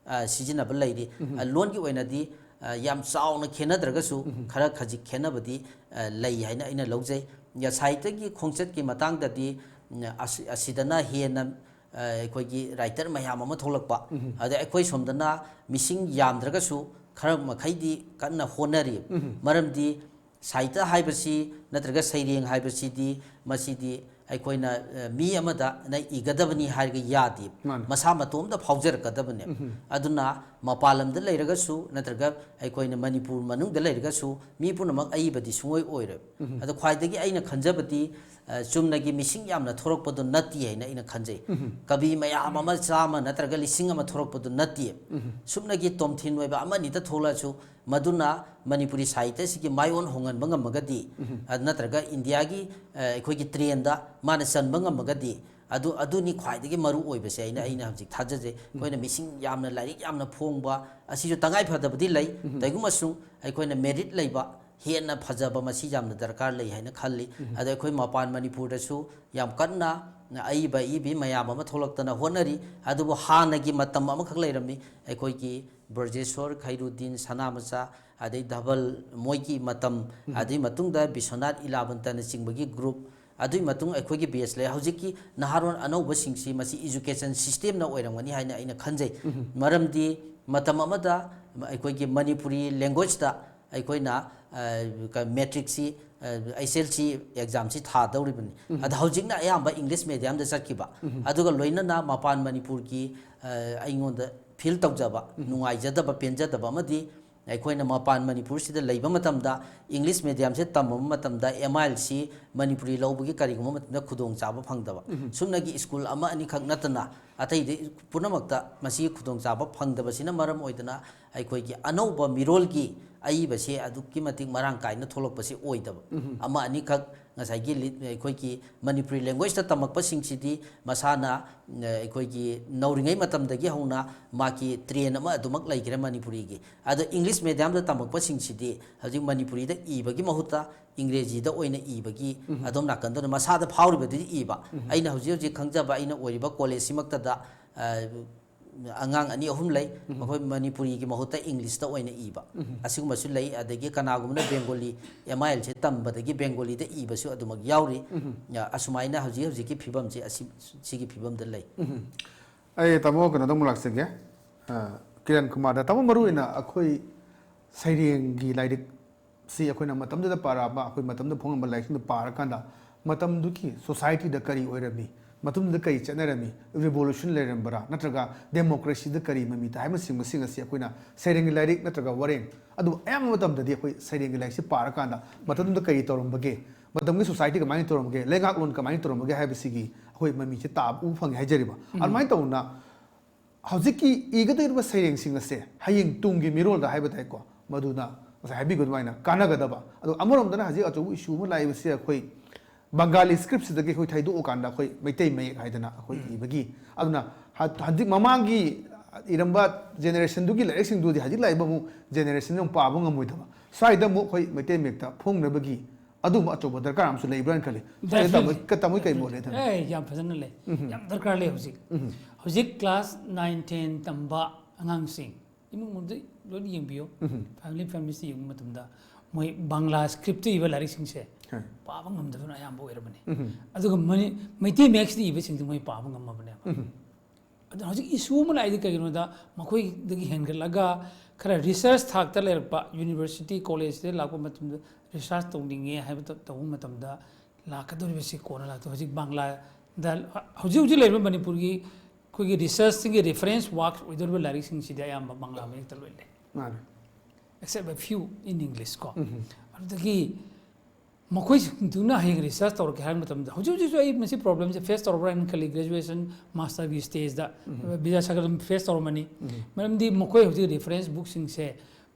ꯑ, ꯁꯤꯖꯤꯟꯅꯕ ꯂꯩꯔꯤ꯫ ꯑ, ꯂꯣꯟꯒꯤ ꯑꯣꯏꯅꯗꯤ, ꯑ, ꯌꯥꯝ ꯆꯥꯎꯅ ꯈꯦꯠꯅꯗ꯭ꯔꯒꯁꯨ ꯈꯔ ꯈꯖꯤꯛ ꯈꯦꯠꯅꯕꯗꯤ, ꯑ, ꯂꯩ ꯍꯥꯏꯅ ꯑꯩꯅ ꯂꯧꯖꯩ꯫ ꯁꯥꯍꯤꯇ꯭ꯌꯒꯤ ꯈꯣꯡꯆꯠꯀꯤ ꯃꯇꯥꯡꯗꯗꯤ, ꯎꯝ, ꯑꯁꯤ-, ꯑꯁꯤꯗꯅ ꯍꯦꯟꯅ, ꯑ, ꯑꯩꯈꯣꯏꯒꯤ ꯔꯥꯏꯇꯔ ꯃꯌꯥꯝ ꯑꯃ ꯊꯣꯛꯂꯛꯄ, ꯑꯗꯩ ꯑꯩꯈꯣꯏ ꯁꯣꯝꯗꯅ ꯃꯤꯁꯤꯡ ꯌꯥꯝꯗ꯭ꯔꯒꯁꯨ ꯈꯔ ꯃꯈꯩꯗꯤ ꯀꯟꯅ ꯍꯣꯠꯅꯔꯤ꯫ ꯃꯔꯝꯗꯤ ꯁꯥꯍꯤꯇ꯭ꯌ ꯍꯥꯏꯕꯁꯤ ꯅꯠꯇ꯭ꯔꯒ ꯁꯩꯔꯦꯡ ꯍꯥꯏꯕꯁꯤꯗꯤ ꯃꯁꯤꯗꯤ ꯑꯩꯈꯣꯏꯅ, ꯑ, ꯃꯤ ꯑꯃꯗꯅ ꯏꯒꯗꯕꯅꯤ ꯍꯥꯏꯔꯒ ꯌꯥꯗꯦ꯫ ꯃꯥꯅꯤ꯫ ꯃꯁꯥ ꯃꯇꯣꯝꯇ ꯐꯥꯎꯖꯔꯛꯀꯗꯕꯅꯦ꯫ ꯑꯗꯨꯅ ꯃꯄꯥꯟ ꯂꯝꯗ ꯂꯩꯔꯒꯁꯨ ꯅꯠꯇ꯭ꯔꯒ ꯑꯩꯈꯣꯏꯅ ꯃꯅꯤꯄꯨꯔ ꯃꯅꯨꯡꯗ ꯂꯩꯔꯒꯁꯨ ꯃꯤ ꯄꯨꯝꯅꯃꯛ ꯑꯏꯕꯗꯤ ꯁꯨꯡꯑꯣꯏ ꯑꯣꯏꯔꯣꯏ꯫ ꯑꯗꯣ ꯈ꯭ꯋꯥꯏꯗꯒꯤ ꯑꯩꯅ ꯈꯟꯖꯕꯗꯤ, ꯑ, ꯆꯨꯝꯅꯒꯤ ꯃꯤꯁꯤꯡ ꯌꯥꯝꯅ ꯊꯣꯔꯛꯄꯗꯣ ꯅꯠꯇꯦ ꯍꯥꯏꯅ ꯑꯩꯅ ꯈꯟꯖꯩ꯫ ꯀꯕꯤ ꯃꯌꯥꯝ ꯑꯃ ꯆꯥꯝꯃ ꯅꯠꯇ꯭ꯔꯒ ꯂꯤꯁꯤꯡ ꯑꯃ ꯊꯣꯔꯛꯄꯗꯣ ꯅꯠꯇꯦ꯫ ꯁꯨꯞꯅꯒꯤ ꯇꯣꯝꯊꯤꯟ ꯑꯣꯏꯕ ꯑꯃ ꯑꯅꯤꯇ ꯊꯣꯛꯂꯛꯑꯁꯨ ꯃꯗꯨꯅ ꯃꯅꯤꯄꯨꯔꯤ ꯁꯥꯍꯤꯇ꯭ꯌꯁꯤꯒꯤ ꯃꯥꯏꯑꯣꯟ ꯍꯣꯡꯍꯟꯕ ꯉꯝꯃꯒꯗꯤ, ꯑ, ꯅꯠꯇ꯭ꯔꯒ ꯏꯟꯗꯤꯌꯥꯒꯤ, ꯑ, ꯑꯩꯈꯣꯏꯒꯤ trend ꯃꯥꯅ ꯆꯟꯕ ꯉꯝꯃꯒꯗꯤ, ꯑꯗꯨ, ꯑꯗꯨꯅꯤ ꯈ꯭ꯋꯥꯏꯗꯒꯤ ꯃꯔꯨ ꯑꯣꯏꯕꯁꯦ ꯑꯩꯅ, ꯑꯩꯅ ꯍꯧꯖꯤꯛ ꯊꯥꯖꯖꯩ꯫ ꯑꯩꯈꯣꯏꯅ ꯃꯤꯁꯤꯡ ꯌꯥꯝꯅ, ꯂꯥꯏꯔꯤꯛ ꯌꯥꯝꯅ ꯐꯣꯡꯕ ꯑꯁꯤꯁꯨ ꯇꯉꯥꯏ ꯐꯗꯕꯗꯤ ꯂꯩ꯫ ꯀꯩꯒꯨꯝꯕꯁꯨ ꯑꯩꯈꯣꯏꯅ merit ꯂꯩꯕ, ꯍꯦꯟꯅ ꯐꯖꯕ ꯃꯁꯤ ꯌꯥꯝꯅ ꯗꯔꯀꯥꯔ ꯂꯩ ꯍꯥꯏꯅ ꯈꯜꯂꯤ꯫ ꯑꯗ ꯑꯩꯈꯣꯏ ꯃꯄꯥꯟ ꯃꯅꯤꯄꯨꯔꯗꯁꯨ ꯌꯥꯝ ꯀꯟꯅ ꯑꯏꯕ ꯑꯏꯕꯤ ꯃꯌꯥꯝ ꯑꯃ ꯊꯣꯛꯂꯛꯇꯅ ꯍꯣꯠꯅꯔꯤ꯫ ꯑꯗꯨꯕꯨ ꯍꯥꯟꯅꯒꯤ ꯃꯇꯝ ꯑꯃꯈꯛ ꯂꯩꯔꯝꯃꯤ, ꯑꯩꯈꯣꯏꯒꯤ ꯕ꯭ꯔꯖꯦꯁꯣꯔ, ꯈꯩꯔꯨꯗꯤꯟ, ꯁꯅꯥꯃꯆꯥ, ꯑꯗꯩ ꯙꯕꯜ, ꯃꯣꯏꯒꯤ ꯃꯇꯝ, ꯑꯗꯨꯒꯤ ꯃꯇꯨꯡꯗ ꯕꯤꯁ꯭ꯋꯅꯥꯊ ꯏꯂꯥꯕꯟꯇꯅꯆꯤꯡꯕꯒꯤ group, ꯑꯗꯨꯒꯤ ꯃꯇꯨꯡ ꯑꯩꯈꯣꯏꯒꯤ batch ꯂꯩ꯫ ꯍꯧꯖꯤꯛꯀꯤ ꯅꯍꯥꯔꯣꯟ ꯑꯅꯧꯕꯁꯤꯡꯁꯤ ꯃꯁꯤ education systemꯅ ꯑꯣꯏꯔꯝꯒꯅꯤ ꯍꯥꯏꯅ ꯑꯩꯅ ꯈꯟꯖꯩ꯫ ꯃꯔꯝꯗꯤ ꯃꯇꯝ ꯑꯃꯗ ꯑꯩꯈꯣꯏꯒꯤ ꯃꯅꯤꯄꯨꯔꯤ languageꯇ ꯑꯩꯈꯣꯏꯅ, ꯑ, ꯀ-, matricꯁꯤ, ꯑ, HSLC examꯁꯤ ꯊꯥꯗꯧꯔꯤꯕꯅꯤ꯫ ꯑꯗ ꯍꯧꯖꯤꯛꯅ ꯑꯌꯥꯝꯕ English mediumꯗ ꯆꯠꯈꯤꯕ, ꯑꯗꯨꯒ ꯂꯣꯏꯅꯅ ꯃꯄꯥꯟ ꯃꯅꯤꯄꯨꯔꯒꯤ, ꯑ, ꯑꯩꯉꯣꯟꯗ feel ꯇꯧꯖꯕ, ꯅꯨꯡꯉꯥꯏꯖꯗꯕ, ꯄꯦꯟꯖꯗꯕ ꯑꯃꯗꯤ ꯑꯩꯈꯣꯏꯅ ꯃꯄꯥꯟ ꯃꯅꯤꯄꯨꯔꯁꯤꯗ ꯂꯩꯕ ꯃꯇꯝꯗ English mediumꯁꯦ ꯇꯝꯕ ꯃꯇꯝꯗ MILC ꯃꯅꯤꯄꯨꯔꯤ ꯂꯧꯕꯒꯤ ꯀꯔꯤꯒꯨꯝꯕ ꯃꯇꯝꯗ ꯈꯨꯗꯣꯡꯆꯥꯕ ꯐꯪꯗꯕ, ꯁꯨꯞꯅꯒꯤ school ꯑꯃ ꯑꯅꯤꯈꯛ ꯅꯠꯇꯅ ꯑꯇꯩꯗꯤ ꯄꯨꯝꯅꯃꯛꯇ ꯃꯁꯤꯒꯤ ꯈꯨꯗꯣꯡꯆꯥꯕ ꯐꯪꯗꯕꯁꯤꯅ ꯃꯔꯝ ꯑꯣꯏꯗꯅ ꯑꯩꯈꯣꯏꯒꯤ ꯑꯅꯧꯕ ꯃꯤꯔꯣꯜꯒꯤ ꯑꯏꯕꯁꯦ ꯑꯗꯨꯛꯀꯤ ꯃꯇꯤꯛ ꯃꯔꯥꯡ ꯀꯥꯏꯅ ꯊꯣꯛꯂꯛꯄꯁꯦ ꯑꯣꯏꯗꯕ꯫ ꯑꯃ ꯑꯅꯤꯈꯛ ꯉꯁꯥꯏꯒꯤ lit-, ꯑꯩꯈꯣꯏꯒꯤ ꯃꯅꯤꯄꯨꯔꯤ languageorganisꯇ ꯇꯝꯃꯛꯄꯁꯤꯡꯁꯤꯗꯤ ꯃꯁꯥꯅ, ꯑ, ꯑꯩꯈꯣꯏꯒꯤ ꯅꯧꯔꯤꯉꯩ ꯃꯇꯝꯗꯒꯤ ꯍꯧꯅ ꯃꯥꯒꯤ trend ꯑꯃ ꯑꯗꯨꯃꯛ ꯂꯩꯈ꯭ꯔꯦ ꯃꯅꯤꯄꯨꯔꯤꯒꯤ꯫ ꯑꯗꯣ English mediumꯗ ꯇꯝꯃꯛꯄꯁꯤꯡꯁꯤꯗꯤ ꯍꯧꯖꯤꯛ ꯃꯅꯤꯄꯨꯔꯤꯗ ꯏꯕꯒꯤ ꯃꯍꯨꯠꯇ ꯏꯪꯒ꯭ꯔꯦꯖꯤꯗ ꯑꯣꯏꯅ ꯏꯕꯒꯤ ꯑꯗꯣꯝ ꯅꯥꯀꯟꯗ ꯑꯣꯏꯅ ꯃꯁꯥꯗ ꯐꯥꯎꯔꯤꯕꯗꯨꯗꯤ ꯏꯕ꯫ ꯑꯩꯅ ꯍꯧꯖꯤꯛ ꯍꯧꯖꯤꯛ ꯈꯪꯖꯕ ꯑꯩꯅ ꯑꯣꯏꯔꯤꯕ collegeꯁꯤꯃꯛꯇꯗ, ꯑ, ꯑꯉꯥꯡ ꯑꯅꯤ ꯑꯍꯨꯝ ꯂꯩ, ꯃꯈꯣꯏ ꯃꯅꯤꯄꯨꯔꯤꯒꯤ ꯃꯍꯨꯠꯇ Englishꯇ ꯑꯣꯏꯅ ꯏꯕ꯫ ꯑꯁꯤꯒꯨꯝꯕꯁꯨ ꯂꯩ꯫ ꯑꯗꯒꯤ ꯀꯅꯥꯒꯨꯝꯕꯅ Bengali, MILꯁꯦ ꯇꯝꯕꯗꯒꯤ Bengalꯤꯗ ꯏꯕꯁꯨ ꯑꯗꯨꯃꯛ ꯌꯥꯎꯔꯤ꯫ ꯑ, ꯑꯁꯨꯃꯥꯏꯅ ꯍꯧꯖꯤꯛ ꯍꯧꯖꯤꯛꯀꯤ ꯐꯤꯕꯝꯁꯦ ꯑꯁꯤ, ꯁꯤꯒꯤ ꯐꯤꯕꯝꯗ ꯂꯩ꯫ ꯑꯩ ꯇꯥꯃꯣ ꯀꯩꯅꯣꯗ ꯑꯃꯨꯛ ꯂꯥꯛꯆꯒꯦ꯫ ꯑ, ꯀꯤꯔꯟ ꯀꯨꯃꯥꯔꯗ꯫ ꯇꯥꯃꯣ, ꯃꯔꯨ ꯑꯣꯏꯅ ꯑꯩꯈꯣꯏ ꯁꯩꯔꯦꯡꯒꯤ ꯂꯥꯏꯔꯤꯛ ꯁꯤ ꯑꯩꯈꯣꯏꯅ ꯃꯇꯝꯗꯨꯗ ꯄꯥꯔꯛꯑꯕ, ꯑꯩꯈꯣꯏ ꯃꯇꯝꯗ ꯐꯣꯡꯉꯝꯕ ꯂꯥꯏꯔꯤꯛꯁꯤꯡꯗꯨ ꯄꯥꯔꯀꯥꯟꯗ ꯃꯇꯝꯗꯨꯒꯤ ꯁꯣꯁꯥꯏꯇꯤꯗ ꯀꯔꯤ ꯑꯣꯏꯔꯝꯃꯤ, ꯃꯇꯝꯗꯨꯗ ꯀꯔꯤ ꯆꯠꯅꯔꯝꯃꯤ, ꯔꯤꯚꯣꯂꯨꯁꯟ ꯂꯩꯔꯝꯕ꯭ꯔꯥ, ꯅꯠꯇ꯭ꯔꯒ ꯗꯦꯃꯣꯀ꯭ꯔꯦꯁꯤꯗ ꯀꯔꯤ ꯃꯃꯤ ꯇꯥꯏ ꯍꯥꯏꯕꯅꯆꯤꯡꯕꯁꯤꯡ ꯑꯁꯤ ꯑꯩꯈꯣꯏꯅ ꯁꯩꯔꯦꯡꯒꯤ ꯂꯥꯏꯔꯤꯛ ꯅꯠꯇ꯭ꯔꯒ ꯋꯥꯔꯦꯡ, ꯑꯗꯨꯕꯨ ꯑꯌꯥꯝꯕ ꯃꯇꯝꯗꯗꯤ ꯑꯩꯈꯣꯏ ꯁꯩꯔꯦꯡꯒꯤ ꯂꯥꯏꯔꯤꯛꯁꯤ ꯄꯥꯔꯀꯥꯟꯗ ꯃꯇꯝꯗꯨꯗ ꯀꯔꯤ ꯇꯧꯔꯝꯕꯒꯦ, ꯃꯇꯝꯒꯤ ꯁꯣꯁꯥꯏꯇꯤ ꯀꯃꯥꯏꯅ ꯇꯧꯔꯝꯕꯒꯦ, ꯂꯩꯉꯥꯛꯂꯣꯟ ꯀꯃꯥꯏꯅ ꯇꯧꯔꯝꯕꯒꯦ ꯍꯥꯏꯕꯁꯤꯒꯤ ꯑꯩꯈꯣꯏ ꯃꯃꯤꯁꯦ ꯇꯥꯕ ꯎꯕ ꯐꯪꯉꯦ ꯍꯥꯏꯖꯔꯤꯕ꯫ ꯑꯗꯨꯃꯥꯏꯅ ꯇꯧꯅ ꯍꯧꯖꯤꯛꯀꯤ ꯏꯒꯗꯧꯔꯤꯕ ꯁꯩꯔꯦꯡꯁꯤꯡ ꯑꯁꯦ ꯍꯌꯦꯡ ꯇꯨꯡꯒꯤ ꯃꯤꯔꯣꯜꯗ ꯍꯥꯏꯕ ꯇꯥꯏꯀꯣ, ꯃꯗꯨꯅ ꯉꯁꯥꯏ ꯍꯥꯏꯕꯤꯕ ꯑꯗꯨꯃꯥꯏꯅ ꯀꯥꯟꯅꯒꯗꯕ꯫ ꯑꯗꯣ ꯑꯃꯔꯣꯝꯗꯅ ꯍꯧꯖꯤꯛ ꯑꯆꯧꯕ ꯏꯁꯨ ꯑꯃ ꯂꯥꯛꯏꯕꯁꯦ ꯑꯩꯈꯣꯏ ꯕꯪꯒꯥꯂꯤ ꯁ꯭ꯀ꯭ꯔꯤꯞꯁꯤꯗꯒꯤ ꯑꯩꯈꯣꯏ ꯊꯩꯗꯣꯛꯑꯀꯥꯟꯗ ꯑꯩꯈꯣꯏ ꯃꯩꯇꯩ ꯃꯌꯦꯛ ꯍꯥꯏꯗꯅ ꯑꯩꯈꯣꯏ ꯏꯕꯒꯤ, ꯑꯗꯨꯅ ꯍ-, ꯍꯧꯖꯤꯛ ꯃꯃꯥꯡꯒꯤ ꯏꯔꯝꯕ ꯖꯦꯅꯦꯔꯦꯁꯟꯗꯨꯒꯤ ꯂꯥꯏꯔꯤꯛꯁꯤꯡꯗꯨꯗꯤ ꯍꯧꯖꯤꯛ ꯂꯥꯛꯏꯕ ꯑꯃꯨꯛ ꯖꯦꯅꯦꯔꯦꯁꯟ ꯑꯃꯨꯛ ꯄꯥꯕ ꯉꯝꯃꯣꯏꯗꯕ, ꯁ꯭ꯋꯥꯏꯗ ꯑꯃꯨꯛ ꯑꯩꯈꯣꯏ ꯃꯩꯇꯩ ꯃꯌꯦꯛꯇ ꯐꯣꯡꯅꯕꯒꯤ ꯑꯗꯨꯒꯨꯝꯕ ꯑꯆꯧꯕ ꯗꯔꯀꯥꯔ ꯑꯃꯁꯨ ꯂꯩꯕ꯭ꯔꯥꯅ ꯈꯜꯂꯤ꯫ ꯁ꯭ꯋꯥꯏꯗ ꯇꯥꯃꯣ-, Definitely. ꯀ-, ꯇꯥꯃꯣꯒꯤ ꯀꯩ ꯃꯣꯠ ꯂꯩ, ꯊꯝꯕꯤꯌꯨ꯫ ꯑꯦ, ꯌꯥꯝ ꯐꯖꯅ ꯂꯩ꯫ ꯎꯝ꯫ ꯌꯥꯝ ꯗꯔꯀꯥꯔ ꯂꯩ ꯍꯧꯖꯤꯛ꯫ ꯎꯝ꯫ ꯍꯧꯖꯤꯛ ꯀ꯭ꯂꯥꯁ ꯅꯥꯏꯟ, ꯇꯦꯟ ꯇꯝꯕ ꯑꯉꯥꯡꯁꯤꯡ ꯏꯃꯨꯡ ꯃꯅꯨꯡꯗ ꯂꯣꯏꯅ ꯌꯦꯡꯕꯤꯌꯨ꯫ ꯎꯝ꯫ ꯐꯦꯃꯤꯂꯤ, ꯐꯦꯃꯤꯂꯤꯁꯤ ꯌꯦꯡꯕ ꯃꯇꯝꯗ ꯃꯣꯏ ꯕꯪꯂꯥ ꯁ꯭ꯀ꯭ꯔꯤꯞꯇ ꯏꯕ ꯂꯥꯏꯔꯤꯛꯁꯤꯡꯁꯦ ꯍꯣꯏ꯫ ꯄꯥꯕ ꯉꯝꯗꯕꯅ ꯑꯌꯥꯝꯕ ꯑꯣꯏꯔꯕꯅꯤ꯫ ꯎꯝ꯫ ꯑꯗꯨꯒ ꯃꯅꯤ-, ꯃꯩꯇꯩ ꯃꯌꯦꯛꯁꯤꯗ ꯏꯕꯁꯤꯡꯗꯤ ꯃꯣꯏ ꯄꯥꯕ ꯉꯝꯃꯕꯅꯦꯕ꯫ ꯎꯝ꯫ ꯑꯗꯨꯅ ꯍꯧꯖꯤꯛ ꯏꯁꯨ ꯑꯃ ꯂꯥꯛꯏꯗꯤ ꯀꯩꯒꯤꯅꯣꯗ ꯃꯈꯣꯏꯗꯒꯤ ꯍꯦꯟꯒꯠꯂꯒ ꯈꯔ ꯔꯤꯁꯔꯁ ꯊꯥꯛꯇ ꯂꯩꯔꯛꯄ ꯌꯨꯅꯤꯚꯔꯁꯤꯇꯤ, ꯀꯣꯂꯦꯖꯇ ꯂꯥꯛꯄ ꯃꯇꯝꯗ ꯔꯤꯁꯔꯁ ꯇꯧꯅꯤꯡꯉꯦ ꯍꯥꯏꯕ ꯇ-, ꯇꯧꯕ ꯃꯇꯝꯗ ꯂꯥꯛꯀꯗꯧꯔꯤꯕꯁꯤ ꯀꯣꯟꯅ ꯂꯥꯛꯇꯣꯏ꯫ ꯍꯧꯖꯤꯛ ꯕꯪꯂꯥꯗ, ꯍꯧꯖꯤꯛ ꯍꯧꯖꯤꯛ ꯂꯩꯔꯤꯕ ꯃꯅꯤꯄꯨꯔꯒꯤ ꯑꯩꯈꯣꯏꯒꯤ ꯔꯤꯁꯔꯁꯁꯤꯡꯒꯤ ꯔꯤꯐꯔꯦꯟꯁ ꯋꯥꯔꯛ ꯑꯣꯏꯗꯧꯔꯤꯕ ꯂꯥꯏꯔꯤꯛꯁꯤꯡꯁꯤꯗꯤ ꯑꯌꯥꯝꯕ ꯕꯪꯂꯥ ꯃꯌꯦꯛꯇ ꯂꯣꯏ ꯂꯩ꯫ ꯃꯥꯅꯦ꯫ Except a few in English ꯀꯣ꯫ ꯎꯝ꯫ ꯑꯗꯨꯗꯒꯤ ꯃꯈꯣꯏꯁꯤꯡꯗꯨꯅ ꯍꯌꯦꯡ ꯔꯤꯁꯔꯁ ꯇꯧꯔꯛꯀꯦ ꯍꯥꯏꯕ ꯃꯇꯝꯗ, ꯍꯧꯖꯤꯛ ꯍꯧꯖꯤꯛꯁꯨ ꯑꯩ ꯃꯁꯤ ꯄ꯭ꯔꯣꯕ꯭ꯂꯦꯝꯁꯦ ꯐꯦꯁ ꯇꯧꯔꯕ꯭ꯔꯥ ꯍꯥꯏꯅ ꯈꯜꯂꯤ꯫ ꯒ꯭ꯔꯦꯖꯨꯑꯦꯁꯟ, ꯃꯥꯁꯇꯔꯒꯤ ꯁ꯭ꯇꯦꯖꯇ ꯎꯝ꯫ ꯕꯤꯗ꯭ꯌꯥꯁꯥꯒꯔ ꯑꯗꯨꯝ ꯐꯦꯁ ꯇꯧꯔꯝꯃꯅꯤ꯫ ꯎꯝ꯫ ꯃꯔꯝꯗꯤ ꯃꯈꯣꯏ ꯍꯧꯖꯤꯛ ꯔꯤꯐꯔꯦꯟꯁ ꯕꯨꯛꯁꯤꯡꯁꯦ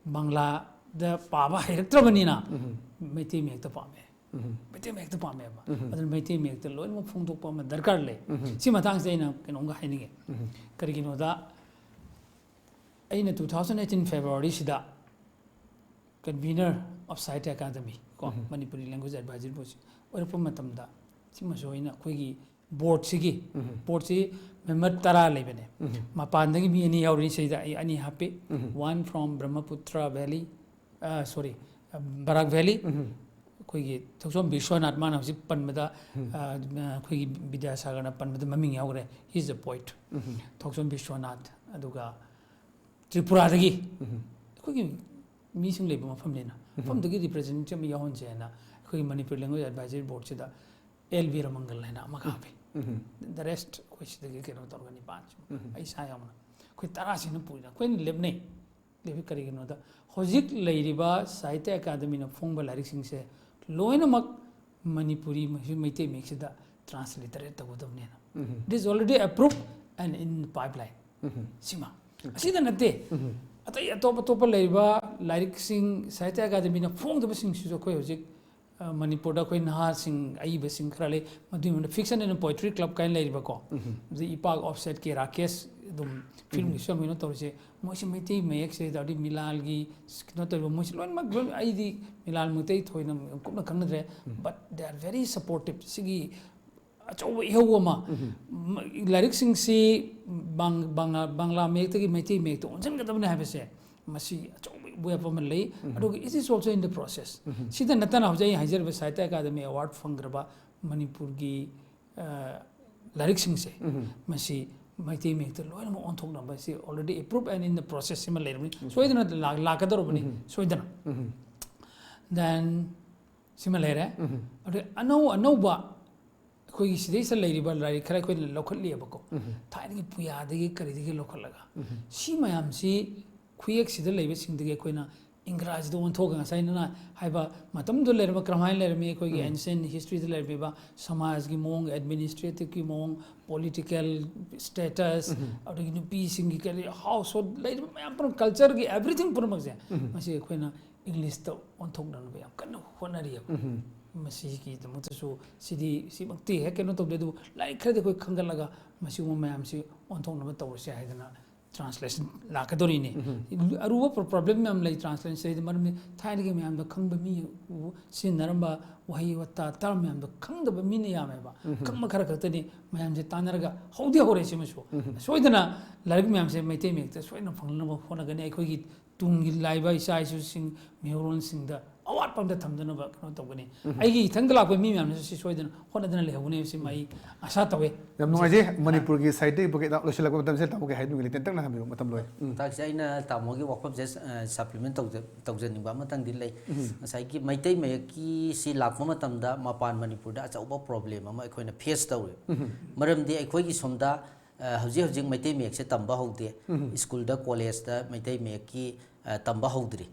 ꯕꯪꯂꯥꯗ ꯄꯥꯕ ꯍꯩꯔꯛꯇ꯭ꯔꯕꯅꯤꯅ ꯎꯝ꯫ ꯃꯩꯇꯩ ꯃꯌꯦꯛꯇ ꯄꯥꯝꯃꯦ꯫ ꯎꯝ꯫ ꯃꯩꯇꯩ ꯃꯌꯦꯛꯇ ꯄꯥꯝꯃꯦꯕ꯫ ꯎꯝ꯫ ꯑꯗꯨꯅ ꯃꯩꯇꯩ ꯃꯌꯦꯛꯇ ꯂꯣꯏꯅꯃꯛ ꯐꯣꯡꯗꯣꯛꯄ ꯑꯃ ꯗꯔꯀꯥꯔ ꯂꯩ꯫ ꯎꯝ꯫ ꯁꯤ ꯃꯇꯥꯡꯁꯤꯗ ꯑꯩꯅ ꯀꯩꯅꯣꯝꯒ ꯍꯥꯏꯅꯤꯡꯉꯦ꯫ ꯎꯝ꯫ ꯀꯔꯤꯒꯤꯅꯣꯗ, ꯑꯩꯅ two thousand eighteen Februaryꯁꯤꯗ convener of Sahitya Academy ꯀꯣ, ꯎꯝ꯫ Manipuri Language Advisory Board ꯑꯣꯏꯔꯛꯄ ꯃꯇꯝꯗ, ꯁꯤꯃꯁꯨ ꯑꯩꯅ ꯑꯩꯈꯣꯏꯒꯤ ꯕꯣꯔꯗꯁꯤꯒꯤ, ꯎꯝ꯫ ꯕꯣꯔꯗꯁꯤ ꯃꯦꯝꯕꯔ ꯇꯔꯥ ꯂꯩꯕꯅꯦ꯫ ꯎꯝ꯫ ꯃꯄꯥꯟꯗꯒꯤ ꯃꯤ ꯑꯅꯤ ꯌꯥꯎꯔꯤ, ꯁꯤꯗ ꯑꯩ ꯑꯅꯤ ꯍꯥꯞꯄꯤ꯫ ꯎꯝ꯫ One from Brahmaputra Valley, ꯑ, sorry, ꯑ, Barak Valley, ꯎꯝ꯫ ꯑꯩꯈꯣꯏꯒꯤ ꯊꯣꯛꯆꯣꯝ ꯕꯤꯁ꯭ꯋꯥꯅꯥꯊ, ꯃꯥꯅ ꯍꯧꯖꯤꯛ ꯄꯟꯕꯗ, ꯎꯝ꯫ ꯑ, ꯑꯩꯈꯣꯏꯒꯤ ꯕꯤꯗ꯭ꯌꯥꯁꯥꯒꯔꯅ ꯄꯟꯕꯗ ꯃꯃꯤꯡ ꯌꯥꯎꯈ꯭ꯔꯦ, he is a poet꯫ ꯎꯝ꯫ ꯊꯣꯛꯆꯣꯝ ꯕꯤꯁ꯭ꯋꯥꯅꯥꯊ, ꯑꯗꯨꯒ ꯇ꯭ꯔꯤꯄꯨꯔꯥꯗꯒꯤ ꯎꯝ꯫ ꯑꯩꯈꯣꯏꯒꯤ ꯃꯤꯁꯤꯡ ꯂꯩꯕ ꯃꯐꯝꯅꯤꯅ, ꯃꯐꯝꯗꯨꯒꯤ ꯔꯤꯄ꯭ꯔꯖꯦꯟꯇꯦꯇꯤꯚ ꯑꯃ ꯌꯥꯎꯍꯟꯁꯦ ꯍꯥꯏꯅ ꯑꯩꯈꯣꯏꯒꯤ ꯃꯅꯤꯄꯨꯔ ꯂꯦꯡꯒ꯭ꯋꯦꯖ ꯑꯦꯗꯚꯥꯏꯖꯔꯤ ꯕꯣꯔꯗꯁꯤꯗ ꯑꯦꯜ ꯕꯤꯔ ꯃꯪꯒꯜ ꯍꯥꯏꯅ ꯑꯃꯒ ꯍꯥꯞꯄꯤ꯫ ꯗ ꯔꯦꯁ꯭ꯠ ꯑꯩꯈꯣꯏ ꯁꯤꯗꯒꯤ ꯀꯩꯅꯣ ꯇꯧꯔꯒ ꯅꯤꯄꯥꯟ ꯁꯨ, ꯑꯩ ꯏꯁꯥ ꯌꯥꯎꯅ, ꯑꯩꯈꯣꯏ ꯇꯔꯥꯁꯤꯅ ꯄꯨꯔꯤꯅ ꯑꯩꯈꯣꯏꯅ ꯂꯦꯞꯅꯩ꯫ ꯂꯦꯞꯄꯤ ꯀꯔꯤꯒꯤꯅꯣꯗ, ꯍꯧꯖꯤꯛ ꯂꯩꯔꯤꯕ ꯁꯥꯍꯤꯇ꯭ꯌ ꯑꯦꯀꯥꯗꯃꯤꯅ ꯐꯣꯡꯕ ꯂꯥꯏꯔꯤꯛꯁꯤꯡꯁꯦ ꯂꯣꯏꯅꯃꯛ Manipuri, Meitei ꯃꯌꯦꯛꯁꯤꯗ ꯇ꯭ꯔꯥꯟꯁꯂꯤꯇꯔꯦꯠ ꯇꯧꯒꯗꯕꯅꯦꯅ꯫ It is already approved and in pipeline꯫ ꯁꯤꯃ ꯑꯁꯤꯗ ꯅꯠꯇꯦ, ꯑꯇꯩ ꯑꯇꯣꯞ ꯑꯇꯣꯞꯄ ꯂꯩꯔꯤꯕ ꯂꯥꯏꯔꯤꯛꯁꯤꯡ, ꯁꯥꯍꯤꯇ꯭ꯌ ꯑꯦꯀꯥꯗꯃꯤꯅ ꯐꯣꯡꯗꯕꯁꯤꯡꯁꯤꯁꯨ ꯑꯩꯈꯣꯏ ꯍꯧꯖꯤꯛ, ꯑ, ꯃꯅꯤꯄꯨꯔꯗ ꯑꯩꯈꯣꯏ ꯅꯍꯥꯁꯤꯡ, ꯑꯏꯕꯁꯤꯡ ꯈꯔ ꯂꯩ, ꯃꯗꯨꯒꯤ ꯃꯅꯨꯡꯗ Fiction and Poetry Club ꯀꯥꯏꯅ ꯂꯩꯔꯤꯕꯀꯣ, ꯑꯗꯩ ꯏꯄꯥꯛ ꯑꯣꯐꯁꯦꯠ ꯀꯦ ꯔꯥꯀꯦꯁ, ꯑꯗꯨꯝ ꯐꯤꯂꯝꯒꯤꯁꯨ ꯌꯥꯝ ꯀꯩꯅꯣ ꯇꯧꯔꯤꯁꯦ, ꯃꯣꯏꯁꯦ ꯃꯩꯇꯩ ꯃꯌꯦꯛꯁꯦ ꯇꯧꯔꯗꯤ ꯃꯤꯂꯥꯜꯒꯤ ꯀꯩꯅꯣ ꯇꯧꯔꯤꯕ, ꯃꯣꯏꯁꯦ ꯂꯣꯏꯅꯃꯛ ꯂꯣꯏ, ꯑꯩꯗꯤ ꯃꯤꯂꯥꯜ ꯃꯩꯇꯩ ꯊꯣꯏꯅ ꯌꯥꯝ ꯀꯨꯞꯅ ꯈꯪꯅꯗ꯭ꯔꯦ, but they are very supportive꯫ ꯁꯤꯒꯤ ꯑꯆꯧꯕ ꯏꯍꯧ ꯑꯃ, ꯂꯥꯏꯔꯤꯛꯁꯤꯡꯁꯤ ꯕꯪ-, ꯕꯪꯂꯥ, ꯕꯪꯂꯥ ꯃꯌꯦꯛꯇꯒꯤ ꯃꯩꯇꯩ ꯃꯌꯦꯛꯇ ꯑꯣꯟꯁꯤꯟꯒꯗꯕꯅꯤ ꯍꯥꯏꯕꯁꯦ, ꯃꯁꯤ ꯑꯆꯧꯕ ꯋꯦꯞ ꯑꯃ ꯂꯩ꯫ ꯑꯗꯨꯒ it is also in the process꯫ ꯁꯤꯗ ꯅꯠꯇꯅ ꯍꯧꯖꯤꯛ ꯑꯩ ꯍꯥꯏꯖꯔꯤꯕ ꯁꯥꯍꯤꯇ꯭ꯌ ꯑꯦꯀꯥꯗꯃꯤ ꯑꯦꯋꯥꯔꯗ ꯐꯪꯈ꯭ꯔꯕ ꯃꯅꯤꯄꯨꯔꯒꯤ, ꯑ, ꯂꯥꯏꯔꯤꯛꯁꯤꯡꯁꯦ, ꯃꯁꯤ ꯃꯩꯇꯩ ꯃꯌꯦꯛꯇ ꯂꯣꯏꯅꯃꯛ ꯑꯣꯟꯊꯣꯛꯅꯕ, ꯁꯤ already approved and in the process ꯁꯤꯃ ꯂꯩꯔꯕꯅꯤ꯫ ꯁꯣꯏꯗꯅ ꯂꯥꯛ-, ꯂꯥꯛꯀꯗꯧꯔꯕꯅꯤ, ꯁꯣꯏꯗꯅ꯫ Then ꯁꯤꯃ ꯂꯩꯔꯦ꯫ ꯑꯗꯩ ꯑꯅꯧ ꯑꯅꯧꯕ ꯑꯩꯈꯣꯏꯒꯤ ꯁꯤꯗꯩꯁꯤꯗ ꯂꯩꯔꯤꯕ ꯂꯥꯏꯔꯤꯛ ꯈꯔ ꯑꯩꯈꯣꯏꯅ ꯂꯧꯈꯠꯂꯤꯑꯕꯀꯣ꯫ ꯊꯥꯏꯅꯒꯤ ꯄꯨꯌꯥꯗꯒꯤ ꯀꯔꯤꯗꯒꯤ ꯂꯧꯈꯠꯂꯒ꯫ ꯁꯤ ꯃꯌꯥꯝꯁꯤ ꯈꯨꯌꯦꯛꯁꯤꯗ ꯂꯩꯕꯁꯤꯡꯗꯒꯤ ꯑꯩꯈꯣꯏꯅ ꯏꯪꯒ꯭ꯔꯥꯖꯤꯗ ꯑꯣꯟꯊꯣꯛꯑꯒ ꯉꯁꯥꯏ ꯅꯪꯅ ꯍꯥꯏꯕ ꯃꯇꯝꯗꯨꯗ ꯂꯩꯔꯝꯕ ꯀꯔꯝꯍꯥꯏꯅ ꯂꯩꯔꯝꯃꯤ, ꯑꯩꯈꯣꯏꯒꯤ ancient historyꯗ ꯂꯩꯔꯝꯃꯤꯕ ꯁꯃꯥꯖꯒꯤ ꯃꯑꯣꯡ, administrativeꯀꯤ ꯃꯑꯣꯡ, political status, ꯑꯗꯒꯤ ꯅꯨꯄꯤꯁꯤꯡꯒꯤ ꯀꯔꯤ household ꯂꯩꯔꯤꯕ ꯃꯌꯥꯝ ꯄꯨꯝꯅꯃꯛ, cultureꯒꯤ everything ꯄꯨꯝꯅꯃꯛꯁꯦ ꯃꯁꯤ ꯑꯩꯈꯣꯏꯅ Englishꯇ ꯑꯣꯟꯊꯣꯛꯅꯅꯕ ꯌꯥꯝ ꯀꯟꯅ ꯍꯣꯠꯅꯔꯤꯑꯕ꯫ ꯃꯁꯤꯒꯤꯗꯃꯛꯇꯁꯨ ꯁꯤꯗꯤ, ꯁꯤꯃꯛꯇꯤ ꯍꯦꯛ ꯀꯩꯅꯣ ꯇꯧꯗꯦ, ꯑꯗꯨꯕꯨ ꯂꯥꯏꯔꯤꯛ ꯈꯔꯗꯤ ꯑꯩꯈꯣꯏ ꯈꯟꯒꯠꯂꯒ ꯃꯁꯤꯒꯨꯝꯕ ꯃꯌꯥꯝꯁꯤ ꯑꯣꯟꯊꯣꯛꯅꯕ ꯇꯧꯔꯁꯦ ꯍꯥꯏꯗꯅ translation ꯂꯥꯛꯀꯗꯧꯔꯤꯅꯤ꯫ ꯑꯔꯨꯕ ꯄ꯭ꯔꯣ-, problem ꯃꯌꯥꯝ ꯂꯩ translation ꯁꯤꯗ, ꯃꯔꯝꯗꯤ ꯊꯥꯏꯅꯒꯤ ꯃꯌꯥꯝꯗ ꯈꯪꯕ ꯃꯤ ꯎ-, ꯁꯤꯖꯤꯟꯅꯔꯝꯕ ꯋꯥꯍꯩ ꯋꯥꯇꯥ term ꯃꯌꯥꯝꯗꯣ ꯈꯪꯗꯕ ꯃꯤꯅ ꯌꯥꯝꯃꯦꯕ꯫ ꯈꯪꯕ ꯈꯔ ꯈꯛꯇꯅꯤ ꯃꯌꯥꯝꯁꯦ ꯇꯥꯟꯅꯔꯒ ꯍꯧꯗꯤ ꯍꯧꯔꯦ ꯁꯤꯃꯁꯨ꯫ ꯁꯣꯏꯗꯅ ꯂꯥꯏꯔꯤꯛ ꯃꯌꯥꯝꯁꯦ ꯃꯩꯇꯩ ꯃꯌꯦꯛꯇ ꯁꯣꯏꯗꯅ ꯐꯪꯅꯅꯕ ꯍꯣꯠꯅꯒꯅꯤ꯫ ꯑꯩꯈꯣꯏꯒꯤ ꯇꯨꯡꯒꯤ ꯂꯥꯛꯏꯕ ꯏꯆꯥ ꯏꯁꯨꯁꯤꯡ, ꯃꯤꯔꯣꯜꯁꯤꯡꯗ ꯑꯋꯥꯠ ꯑꯝꯗ ꯊꯝꯗꯅꯕ ꯀꯩꯅꯣ ꯇꯧꯒꯅꯤ꯫ ꯑꯩꯒꯤ ꯏꯊꯪꯗ ꯂꯥꯛꯄ ꯃꯤ ꯃꯌꯥꯝꯅꯁꯨ ꯁꯤ ꯁꯣꯏꯗꯅ ꯍꯣꯠꯅꯗꯅ ꯂꯩꯍꯧꯒꯅꯤ ꯍꯥꯏꯕꯁꯤꯃ ꯑꯩ ꯑꯁꯥ ꯇꯧꯋꯦ꯫ ꯌꯥꯝ ꯅꯨꯡꯉꯥꯏꯖꯩ꯫ ꯃꯅꯤꯄꯨꯔꯒꯤ ꯁꯥꯍꯤꯇ꯭ꯌꯒꯤ ꯄꯣꯀꯦꯠꯇ ꯂꯣꯏꯁꯤꯜꯂꯛꯄ ꯃꯇꯝꯁꯤꯗ ꯇꯥꯃꯣꯒꯤ ꯍꯥꯏꯅꯤꯡꯕ ꯂꯩꯇꯦ, ꯇꯦꯟꯇꯛꯅ ꯊꯝꯕꯤꯌꯨ, ꯃꯇꯝ ꯂꯣꯏ꯫ ꯎꯝ꯫ ꯃꯇꯥꯡꯁꯤꯗ ꯑꯩꯅ ꯇꯥꯃꯣꯒꯤ ꯋꯥꯐꯝꯁꯦ, ꯑ, supplement ꯇꯧꯖ-, ꯇꯧꯖꯅꯤꯡꯕ ꯑꯃꯇꯪꯗꯤ ꯂꯩ꯫ ꯉꯁꯥꯏꯒꯤ ꯃꯩꯇꯩ ꯃꯌꯦꯛꯀꯤ ꯁꯤ ꯂꯥꯛꯄ ꯃꯇꯝꯗ ꯃꯄꯥꯟ ꯃꯅꯤꯄꯨꯔꯗ ꯑꯆꯧꯕ problem ꯑꯃ ꯑꯩꯈꯣꯏꯅ face ꯇꯧꯔꯦ꯫ ꯃꯔꯝꯗꯤ ꯑꯩꯈꯣꯏꯒꯤ ꯁꯣꯝꯗ, ꯑ, ꯍꯧꯖꯤꯛ ꯍꯧꯖꯤꯛ ꯃꯩꯇꯩ ꯃꯌꯦꯛꯁꯦ ꯇꯝꯕ ꯍꯧꯗꯦ꯫ ꯁ꯭ꯀꯨꯜꯗ, ꯀꯣꯂꯦꯖꯇ ꯃꯩꯇꯩ ꯃꯌꯦꯛꯀꯤ, ꯑ, ꯇꯝꯕ ꯍꯧꯗ꯭ꯔꯤ꯫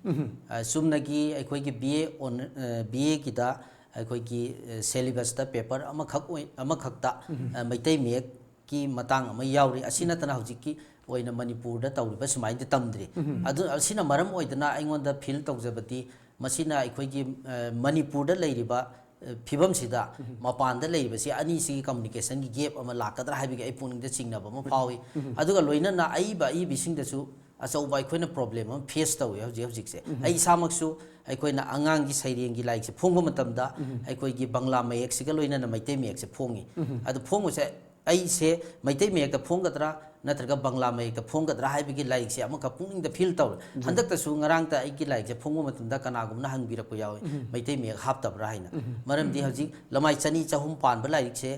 ꯑ, ꯆꯨꯝꯅꯒꯤ ꯑꯩꯈꯣꯏꯒꯤ B A on-, ꯑ, B A ꯒꯤꯗ ꯑꯩꯈꯣꯏꯒꯤ, ꯑ, syllabus ꯇ paper ꯑꯃꯈꯛ ꯑꯣꯏ-, ꯑꯃꯈꯛꯇ, ꯑ, ꯃꯩꯇꯩ ꯃꯌꯦꯛꯀꯤ ꯃꯇꯥꯡ ꯑꯃ ꯌꯥꯎꯔꯤ꯫ ꯑꯁꯤ ꯅꯠꯇꯅ ꯍꯧꯖꯤꯛꯀꯤ ꯑꯣꯏꯅ ꯃꯅꯤꯄꯨꯔꯗ ꯇꯧꯔꯤꯕ ꯁꯨꯃꯥꯏꯅꯗꯤ ꯇꯝꯗ꯭ꯔꯤ꯫ ꯑꯗꯨ, ꯑꯁꯤꯅ ꯃꯔꯝ ꯑꯣꯏꯗꯅ ꯑꯩꯉꯣꯟꯗ feel ꯇꯧꯖꯕꯗꯤ ꯃꯁꯤꯅ ꯑꯩꯈꯣꯏꯒꯤ, ꯑ, ꯃꯅꯤꯄꯨꯔꯗ ꯂꯩꯔꯤꯕ, ꯑ, ꯐꯤꯕꯝꯁꯤꯗ ꯃꯄꯥꯟꯗ ꯂꯩꯔꯤꯕꯁꯤ ꯑꯅꯤꯁꯤꯒꯤ communication ꯒꯤ gap ꯑꯃ ꯂꯥꯛꯀꯗ꯭ꯔꯥ ꯍꯥꯏꯕꯒꯤ ꯑꯩ ꯄꯨꯛꯅꯤꯡꯗ ꯆꯤꯡꯅꯕ ꯑꯃ ꯐꯥꯎꯏ꯫ ꯑꯗꯨꯒ ꯂꯣꯏꯅꯅ ꯑꯏꯕ ꯑꯏꯕꯤꯁꯤꯡꯗꯁꯨ ꯑꯆꯧꯕ ꯑꯩꯈꯣꯏꯅ problem ꯑꯃ face ꯇꯧꯏ ꯍꯧꯖꯤꯛ ꯍꯧꯖꯤꯛꯁꯦ꯫ ꯑꯩ ꯏꯁꯥꯃꯛꯁꯨ ꯑꯩꯈꯣꯏꯅ ꯑꯉꯥꯡꯒꯤ ꯁꯩꯔꯦꯡꯒꯤ ꯂꯥꯏꯔꯤꯛꯁꯦ ꯐꯣꯡꯕ ꯃꯇꯝꯗ ꯑꯩꯈꯣꯏꯒꯤ ꯕꯪꯂꯥ ꯃꯌꯦꯛꯁꯤꯒ ꯂꯣꯏꯅꯅ ꯃꯩꯇꯩ ꯃꯌꯦꯛꯁꯦ ꯐꯣꯡꯉꯤ꯫ ꯑꯗꯨ ꯐꯣꯡꯕꯁꯦ ꯑꯩꯁꯦ ꯃꯩꯇꯩ ꯃꯌꯦꯛꯇ ꯐꯣꯡꯒꯗ꯭ꯔꯥ ꯅꯠꯇ꯭ꯔꯒ ꯕꯪꯂꯥ ꯃꯌꯦꯛꯇ ꯐꯣꯡꯒꯗ꯭ꯔꯥ ꯍꯥꯏꯕꯒꯤ ꯂꯥꯏꯔꯤꯛꯁꯦ ꯑꯃꯈꯛ ꯄꯨꯛꯅꯤꯡꯗ feel ꯇꯧꯔꯦ꯫ ꯍꯟꯗꯛꯇꯁꯨ ꯉꯔꯥꯡꯇ ꯑꯩꯒꯤ ꯂꯥꯏꯔꯤꯛꯁꯦ ꯐꯣꯡꯕ ꯃꯇꯝꯗ ꯀꯅꯥꯒꯨꯝꯕꯅ ꯍꯪꯕꯤꯔꯛꯄ ꯌꯥꯎꯏ, "ꯃꯩꯇꯩ ꯃꯌꯦꯛ ꯍꯥꯞꯇꯕ꯭ꯔꯥ?" ꯍꯥꯏꯅ꯫ ꯃꯔꯝꯗꯤ ꯍꯧꯖꯤꯛ ꯂꯃꯥꯏ ꯆꯅꯤ ꯆꯍꯨꯝ ꯄꯥꯟꯕ ꯂꯥꯏꯔꯤꯛꯁꯦ,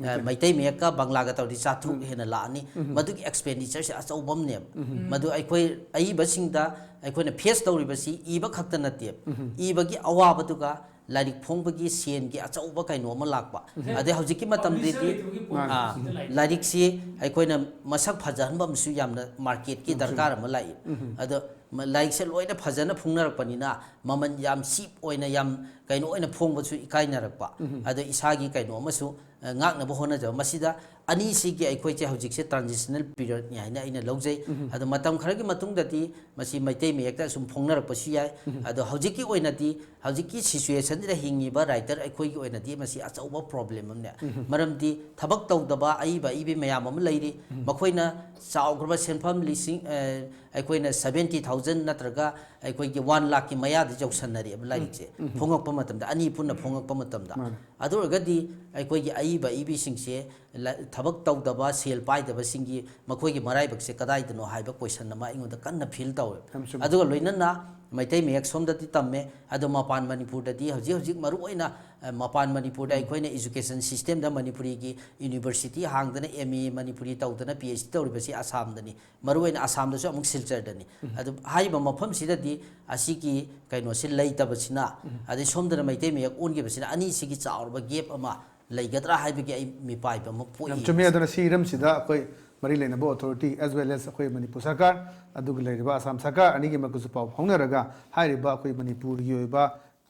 ꯑ, ꯃꯩꯇꯩ ꯃꯌꯦꯛꯀ ꯕꯪꯂꯥꯒ ꯇꯧꯔꯗꯤ ꯆꯥꯇ꯭ꯔꯨꯛ ꯍꯦꯟꯅ ꯂꯥꯛꯑꯅꯤ꯫ ꯃꯗꯨꯒꯤ expenditure ꯁꯦ ꯑꯆꯧꯕ ꯑꯃꯅꯦꯕ꯫ ꯃꯗꯨ ꯑꯩꯈꯣꯏ ꯑꯏꯕꯁꯤꯡꯗ ꯑꯩꯈꯣꯏꯅ face ꯇꯧꯔꯤꯕꯁꯤ ꯏꯕ ꯈꯛꯇ ꯅꯠꯇꯦꯕ꯫ ꯏꯕꯒꯤ ꯑꯋꯥꯕꯗꯨꯒ ꯂꯥꯏꯔꯤꯛ ꯐꯣꯡꯕꯒꯤ ꯁꯦꯟꯒꯤ ꯑꯆꯧꯕ ꯀꯩꯅꯣ ꯑꯃ ꯂꯥꯛꯄ꯫ ꯑꯗꯩ ꯍꯧꯖꯤꯛꯀꯤ ꯃꯇꯝꯗꯗꯤ, ꯑꯥ, ꯂꯥꯏꯔꯤꯛꯁꯤ ꯑꯩꯈꯣꯏꯅ ꯃꯁꯛ ꯐꯖꯍꯟꯕ ꯑꯃꯁꯨ ꯌꯥꯝꯅ market ꯀꯤ ꯗꯔꯀꯥꯔ ꯑꯃ ꯂꯥꯛꯏ꯫ ꯑꯗꯣ ꯃ-, ꯂꯥꯏꯔꯤꯛꯁꯦ ꯂꯣꯏꯅ ꯐꯖꯅ ꯐꯣꯡꯅꯔꯛꯄꯅꯤꯅ ꯃꯃꯜ ꯌꯥꯝ cheap ꯑꯣꯏꯅ, ꯌꯥꯝ ꯀꯩꯅꯣ ꯑꯣꯏꯅ ꯐꯣꯡꯕꯁꯨ ꯏꯀꯥꯏꯅꯔꯛꯄ꯫ ꯑꯗꯣ ꯏꯁꯥꯒꯤ ꯀꯩꯅꯣ ꯑꯃꯁꯨ, ꯑ, ꯉꯥꯛꯅꯕ ꯍꯣꯠꯅꯖꯕ꯫ ꯃꯁꯤꯗ ꯑꯅꯤꯁꯤꯒꯤ ꯑꯩꯈꯣꯏꯁꯦ ꯍꯧꯖꯤꯛꯁꯦ transitional period ꯅꯤ ꯍꯥꯏꯅ ꯑꯩꯅ ꯂꯧꯖꯩ꯫ ꯑꯗꯣ ꯃꯇꯝ ꯈꯔꯒꯤ ꯃꯇꯨꯡꯗꯗꯤ ꯃꯁꯤ ꯃꯩꯇꯩ ꯃꯌꯦꯛꯇ ꯁꯨꯝ ꯐꯣꯡꯅꯔꯛꯄꯁꯨ ꯌꯥꯏ꯫ ꯑꯗꯣ ꯍꯧꯖꯤꯛꯀꯤ ꯑꯣꯏꯅꯗꯤ ꯍꯧꯖꯤꯛꯀꯤ situation ꯁꯤꯗ ꯍꯤꯡꯉꯤꯕ writer ꯑꯩꯈꯣꯏꯒꯤ ꯑꯣꯏꯅꯗꯤ ꯃꯁꯤ ꯑꯆꯧꯕ problem ꯑꯃꯅꯦ꯫ ꯃꯔꯝꯗꯤ ꯊꯕꯛ ꯇꯧꯗꯕ ꯑꯏꯕ ꯑꯏꯕꯤ ꯃꯌꯥꯝ ꯑꯃ ꯂꯩꯔꯤ꯫ ꯃꯈꯣꯏꯅ ꯆꯥꯎꯈ꯭ꯔꯕ ꯁꯦꯟꯐꯝ ꯂꯤꯁꯤꯡ, ꯑ, ꯑꯩꯈꯣꯏꯅ seventy thousand ꯅꯠꯇ꯭ꯔꯒ ꯑꯩꯈꯣꯏꯒꯤ one lakh ꯀꯤ ꯃꯌꯥꯗ ꯌꯧꯁꯟꯅꯔꯦꯕ ꯂꯥꯏꯔꯤꯛꯁꯦ꯫ ꯐꯣꯡꯉꯛꯄ ꯃꯇꯝꯗ, ꯑꯅꯤ ꯄꯨꯟꯅ ꯐꯣꯡꯉꯛꯄ ꯃꯇꯝꯗ꯫ ꯑꯗꯨ ꯑꯣꯏꯔꯒꯗꯤ ꯑꯩꯈꯣꯏꯒꯤ ꯑꯏꯕ ꯑꯏꯕꯤꯁꯤꯡꯁꯦ ꯂ-, ꯊꯕꯛ ꯇꯧꯗꯕ, ꯁꯦꯜ ꯄꯥꯏꯗꯕꯁꯤꯡꯒꯤ ꯃꯈꯣꯏꯒꯤ ꯃꯔꯥꯏꯕꯛꯁꯦ ꯀꯗꯥꯏꯗꯅꯣ ꯍꯥꯏꯕ question ꯑꯃ ꯑꯩꯉꯣꯟꯗ ꯀꯟꯅ feel ꯇꯧꯋꯦ꯫ ꯌꯥꯝ ꯆꯨꯝꯃꯤ꯫ ꯑꯗꯨꯒ ꯂꯣꯏꯅꯅ ꯃꯩꯇꯩ ꯃꯌꯦꯛ ꯁꯣꯝꯗꯗꯤ ꯇꯝꯃꯦ, ꯑꯗꯣ ꯃꯄꯥꯟ ꯃꯅꯤꯄꯨꯔꯗꯗꯤ ꯍꯧꯖꯤꯛ ꯍꯧꯖꯤꯛ ꯃꯔꯨꯑꯣꯏꯅ, ꯑ, ꯃꯄꯥꯟ ꯃꯅꯤꯄꯨꯔꯗ ꯑꯩꯈꯣꯏꯅ education system ꯗ ꯃꯅꯤꯄꯨꯔꯤꯒꯤ university ꯍꯥꯡꯗꯅ M A ꯃꯅꯤꯄꯨꯔꯤ ꯇꯧꯗꯅ P H D ꯇꯧꯔꯤꯕꯁꯤ ꯑꯁꯥꯝꯗꯅꯤ, ꯃꯔꯨꯑꯣꯏꯅ ꯑꯁꯥꯝꯗꯁꯨ ꯑꯃꯨꯛ ꯁꯤꯜꯆꯔꯗꯅꯤ꯫ ꯑꯗꯨ ꯍꯥꯏꯔꯤꯕ ꯃꯐꯝꯁꯤꯗꯗꯤ ꯑꯁꯤꯒꯤ ꯀꯩꯅꯣꯁꯤ ꯂꯩꯇꯕꯁꯤꯅ, ꯑꯗꯩ ꯁꯣꯝꯗꯅ ꯃꯩꯇꯩ ꯃꯌꯦꯛ ꯑꯣꯟꯈꯤꯕꯁꯤꯅ ꯑꯅꯤꯁꯤꯒꯤ ꯆꯥꯎꯔꯕ gap ꯑꯃ ꯂꯩꯒꯗ꯭ꯔꯥ ꯍꯥꯏꯕꯒꯤ ꯑꯩ ꯃꯤꯄꯥꯏꯕ ꯑꯃ ꯄꯣꯛꯏ꯫ ꯌꯥꯝ ꯆꯨꯝꯃꯤ꯫ ꯑꯗꯨꯅ ꯁꯤ ꯍꯤꯔꯝꯁꯤꯗ ꯑꯩꯈꯣꯏ ꯃꯔꯤ ꯂꯩꯅꯕ authority as well as ꯑꯩꯈꯣꯏ ꯃꯅꯤꯄꯨꯔ ꯁꯔꯀꯥꯔ, ꯑꯗꯨꯒ ꯂꯩꯔꯤꯕ ꯑꯁꯥꯝ ꯁꯔꯀꯥꯔ ꯑꯅꯤꯒꯤ ꯃꯔꯛꯇꯁꯨ ꯄꯥꯎ ꯐꯥꯎꯅꯔꯒ ꯍꯥꯏꯔꯤꯕ ꯑꯩꯈꯣꯏ ꯃꯅꯤꯄꯨꯔꯒꯤ ꯑꯣꯏꯕ,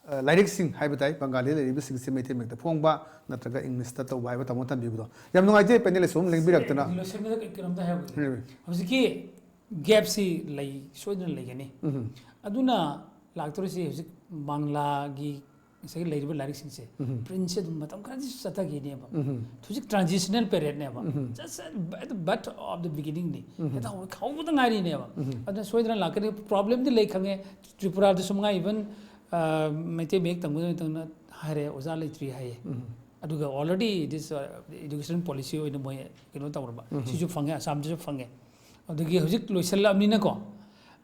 ꯑ, ꯂꯥꯏꯔꯤꯛꯁꯤꯡ ꯍꯥꯏꯕ ꯇꯥꯏ, ꯕꯪꯒꯥꯂꯤꯗ ꯂꯩꯔꯤꯕꯁꯤꯡꯁꯦ ꯃꯩꯇꯩ ꯃꯌꯦꯛꯇ ꯐꯣꯡꯕ ꯅꯠꯇ꯭ꯔꯒ ꯏꯪꯂꯤꯁꯇ ꯇꯧꯕ ꯍꯥꯏꯕ ꯇꯥꯃꯣ ꯊꯝꯕꯤꯕꯗꯣ ꯌꯥꯝ ꯅꯨꯡꯉꯥꯏꯖꯩ꯫ ꯄꯦꯅꯦꯂꯤꯁ ꯑꯍꯨꯝ ꯂꯦꯡꯕꯤꯔꯛꯇꯅ꯫ ꯂꯣꯏꯁꯤꯟꯕꯗ ꯀꯩꯅꯣꯝꯇ ꯍꯥꯏꯍꯧꯒꯦ꯫ ꯎꯝ꯫ ꯍꯧꯖꯤꯛꯀꯤ gap ꯁꯤ ꯂꯩ, ꯁꯣꯏꯗꯅ ꯂꯩꯒꯅꯤ꯫ ꯎꯝ꯫ ꯑꯗꯨꯅ ꯂꯥꯛꯇꯧꯔꯤꯁꯤ ꯍꯧꯖꯤꯛ ꯕꯪꯂꯥꯒꯤ ꯉꯁꯥꯏꯒꯤ ꯂꯩꯔꯤꯕ ꯂꯥꯏꯔꯤꯛꯁꯤꯡꯁꯦ, ꯎꯝ꯫ Print ꯁꯦ ꯑꯗꯨꯝ ꯃꯇꯝ ꯈꯔꯗꯤ ꯆꯠꯊꯈꯤꯅꯦꯕ꯫ ꯎꯝ꯫ ꯍꯧꯖꯤꯛ transitional period ꯅꯦꯕ꯫ ꯎꯝ꯫ Just at the but of the beginning ꯅꯤ꯫ ꯎꯝ꯫ ꯍꯦꯛꯇ ꯍꯧ-, ꯍꯧꯕꯗ ꯉꯥꯏꯔꯤꯅꯦꯕ꯫ ꯎꯝ꯫ ꯑꯗꯨꯅ ꯁꯣꯏꯗꯅ ꯂꯥꯛꯀꯅꯤ꯫ Problem ꯗꯤ ꯂꯩ ꯈꯪꯉꯦ꯫ ꯇ꯭ꯔꯤꯄꯨꯔꯥꯗꯁꯨ ꯃꯉꯥꯏ, even, ꯑ, ꯃꯩꯇꯩ ꯃꯌꯦꯛ ꯇꯝꯒꯗꯕ ꯃꯇꯝꯗ ꯍꯥꯏꯔꯦ, ꯑꯣꯖꯥ ꯂꯩꯇ꯭ꯔꯤ ꯍꯥꯏꯌꯦ꯫ ꯎꯝ꯫ ꯑꯗꯨꯒ already this, uh, education policy ꯑꯣꯏꯅ ꯃꯣꯏ ꯀꯩꯅꯣ ꯇꯧꯔꯕ꯫ ꯎꯝ꯫ ꯁꯤꯁꯨ ꯐꯪꯉꯦ, ꯑꯁꯥꯝꯗꯁꯨ ꯐꯪꯉꯦ꯫ ꯑꯗꯨꯗꯒꯤ ꯍꯧꯖꯤꯛ ꯂꯣꯏꯁꯤꯜꯂꯛꯑꯕꯅꯤꯅꯀꯣ,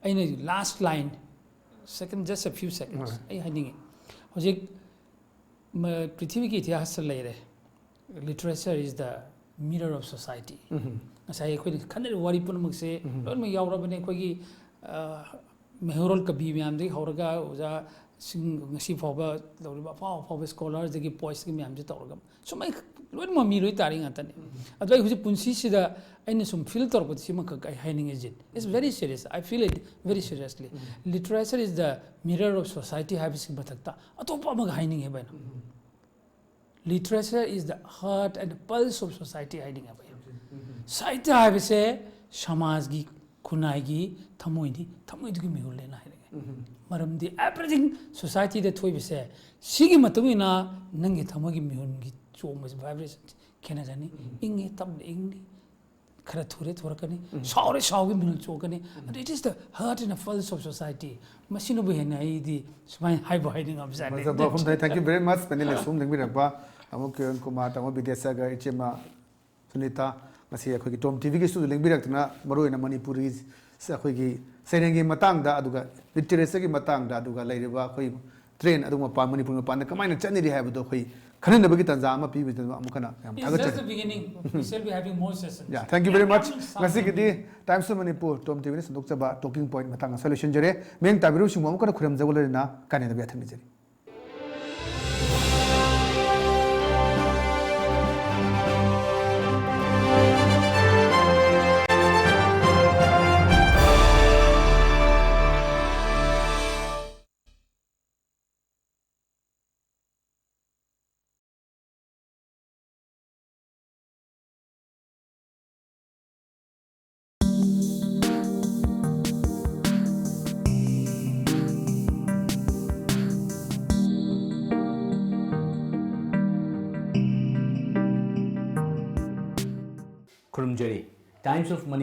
ꯑꯩꯅ last line, second, just a few seconds, ꯍꯣꯏ꯫ ꯑꯩ ꯍꯥꯏꯅꯤꯡꯉꯤ꯫ ꯍꯧꯖꯤꯛ ꯃ-, ꯄ꯭ꯔꯤꯊꯤꯕꯤꯒꯤ ꯏꯇꯤꯍꯥꯁꯇ ꯂꯩꯔꯦ, "Literature is the mirror of society"꯫ ꯎꯝ꯫ ꯉꯁꯥꯏ ꯑꯩꯈꯣꯏꯅ ꯈꯟꯅꯔꯤꯕ ꯋꯥꯔꯤ ꯄꯨꯝꯅꯃꯛꯁꯦ, ꯎꯝ꯫ ꯂꯣꯏꯅꯃꯛ ꯌꯥꯎꯔꯕꯅꯦ꯫ ꯑꯩꯈꯣꯏꯒꯤ, ꯑ, ꯃꯩꯍꯧꯔꯣꯜ ꯀꯕꯤ ꯃꯌꯥꯝꯗꯒꯤ ꯍꯧꯔꯒ ꯑꯣꯖꯥꯁꯤꯡ ꯉꯁꯤ ꯐꯥꯎꯕ ꯇꯧꯔꯤꯕ ꯑꯐꯥꯎ ꯑꯐꯥꯎꯕ scholar ꯗꯒꯤ poets ꯀꯤ ꯃꯌꯥꯝꯁꯦ ꯇꯧꯔꯒ ꯁꯨꯃꯥꯏꯅ ꯂꯣꯏꯅꯃꯛ ꯃꯤ ꯂꯣꯏ ꯇꯥꯔꯤ ꯉꯥꯛꯇꯅꯤ꯫ ꯎꯝ꯫ ꯑꯗꯣ ꯑꯩ ꯍꯧꯖꯤꯛ ꯄꯨꯟꯁꯤꯁꯤꯗ ꯑꯩꯅ ꯁꯨꯝ feel ꯇꯧꯔꯛꯄꯗ ꯁꯤꯃꯈꯛ ꯑꯩ ꯍꯥꯏꯅꯤꯡꯉꯦ, ꯖꯤꯟ꯫ It's very serious. I feel it very seriously꯫ Um. "Literature is the mirror of society" ꯍꯥꯏꯕꯁꯤꯒꯤ ꯃꯊꯛꯇ ꯑꯇꯣꯞꯄ ꯑꯃꯒ ꯍꯥꯏꯅꯤꯡꯉꯦꯕ ꯑꯩꯅ꯫ ꯎꯝ꯫ "Literature is the heart and the pulse of society" ꯍꯥꯏꯅꯤꯡꯉꯦꯕ ꯑꯩꯅ꯫ ꯎꯝ꯫ ꯁꯥꯍꯤꯇ꯭ꯌ ꯍꯥꯏꯕꯁꯦ ꯁꯃꯥꯖꯒꯤ, ꯈꯨꯟꯅꯥꯏꯒꯤ ꯊꯃꯣꯏꯅꯤ, ꯊꯃꯣꯏꯗꯨꯒꯤ ꯃꯤꯍꯨꯜꯅꯦꯅ ꯍꯥꯏꯅꯤꯡꯉꯦ꯫ ꯎꯝ꯫ ꯃꯔꯝꯗꯤ everything society ꯗ ꯊꯣꯛꯏꯕꯁꯦ, ꯁꯤꯒꯤ ꯃꯇꯨꯡ ꯏꯟꯅ ꯅꯪꯒꯤ ꯊꯃꯣꯏꯒꯤ ꯃꯤꯍꯨꯜꯒꯤ ꯆꯣꯡꯕꯁꯦ, vibration ꯁꯦ ꯈꯦꯠꯅꯒꯅꯤ꯫ ꯎꯝ꯫ ꯏꯪꯉꯤ, ꯇꯞꯅ ꯏꯪꯅꯤ, ꯈꯔ ꯊꯨꯔꯦ ꯊꯣꯔꯛꯀꯅꯤ, ꯎꯝ꯫ ꯁꯥꯎꯔꯦ ꯁꯥꯎꯒꯤ ꯃꯤꯍꯨꯜ ꯆꯣꯡꯀꯅꯤ꯫ ꯎꯝ꯫ And it is the heart and the pulse of society꯫ ꯃꯁꯤꯅꯕꯨ ꯍꯦꯟꯅ ꯑꯩꯗꯤ ꯁꯨꯃꯥꯏꯅ ꯍꯥꯏꯕꯨ ꯍꯥꯏꯅꯤꯡꯉꯕꯖꯥꯠꯅꯤ꯫ ꯐꯖꯕ ꯋꯥꯐꯝ ꯊꯝꯃꯤ꯫ Thank you very much꯫ Panelist ꯑꯍꯨꯝ ꯂꯦꯡꯕꯤꯔꯛꯄ, ꯇꯥꯃꯣ ꯀꯤꯔꯟ ꯀꯨꯃꯥꯔ, ꯇꯥꯃꯣ ꯕꯤꯗ꯭ꯌꯥꯁꯥꯒꯔ, ꯏꯆꯦꯃ ꯁꯨꯅꯤꯇꯥ, ꯉꯁꯤ ꯑꯩꯈꯣꯏꯒꯤ ꯇꯣꯝ ꯇꯤꯚꯤꯒꯤ ꯁ꯭ꯇꯨꯗꯤꯑꯣꯗ ꯂꯦꯡꯕꯤꯔꯛꯇꯨꯅ ꯃꯔꯨꯑꯣꯏꯅ ꯃꯅꯤꯄꯨꯔꯤ ꯑꯩꯈꯣꯏꯒꯤ ꯁꯩꯔꯦꯡꯒꯤ ꯃꯇꯥꯡꯗ, ꯑꯗꯨꯒ ꯂꯤꯇꯔꯦꯆꯔꯒꯤ ꯃꯇꯥꯡꯗ, ꯑꯗꯨꯒ ꯂꯩꯔꯤꯕ ꯑꯩꯈꯣꯏ ꯇ꯭ꯔꯦꯟ ꯑꯗꯨ ꯃꯄꯥꯟ, ꯃꯅꯤꯄꯨꯔ ꯃꯄꯥꯟꯗ ꯀꯃꯥꯏꯅ ꯆꯠꯅꯔꯤ ꯍꯥꯏꯕꯗꯣ ꯑꯩꯈꯣꯏ ꯈꯟꯅꯅꯕꯒꯤ ꯇꯥꯟꯖꯥ ꯑꯃ ꯄꯤꯕꯁꯤꯗ ꯑꯃꯨꯛ ꯍꯟꯅ ꯌꯥꯝ It's just ꯊꯥꯒꯠꯆꯔꯤ꯫ The beginning. We shall be having more sessions. Yeah, thank you very much. Upcoming ꯉꯁꯤꯒꯤꯗꯤ Times of Manipur, Tom ꯇꯤꯚꯤꯅ ꯁꯟꯗꯣꯛꯆꯕ talking point ꯃꯇꯥꯡ ꯑꯁꯤꯗ ꯂꯣꯏꯁꯤꯟꯖꯔꯦ꯫ ꯃꯤꯠꯌꯦꯡ ꯇꯥꯕꯤꯔꯤꯕꯁꯤꯡꯕꯨ ꯑꯃꯨꯛ ꯍꯟꯅ ꯈꯨꯔꯨꯝꯖꯕ ꯂꯣꯏꯅꯅ ꯀꯥꯏꯅꯗꯕ ꯌꯥꯊꯪ ꯅꯤꯖꯔꯤ꯫ ꯈꯨꯔꯨꯝꯖꯔꯤ꯫ Times of Manipur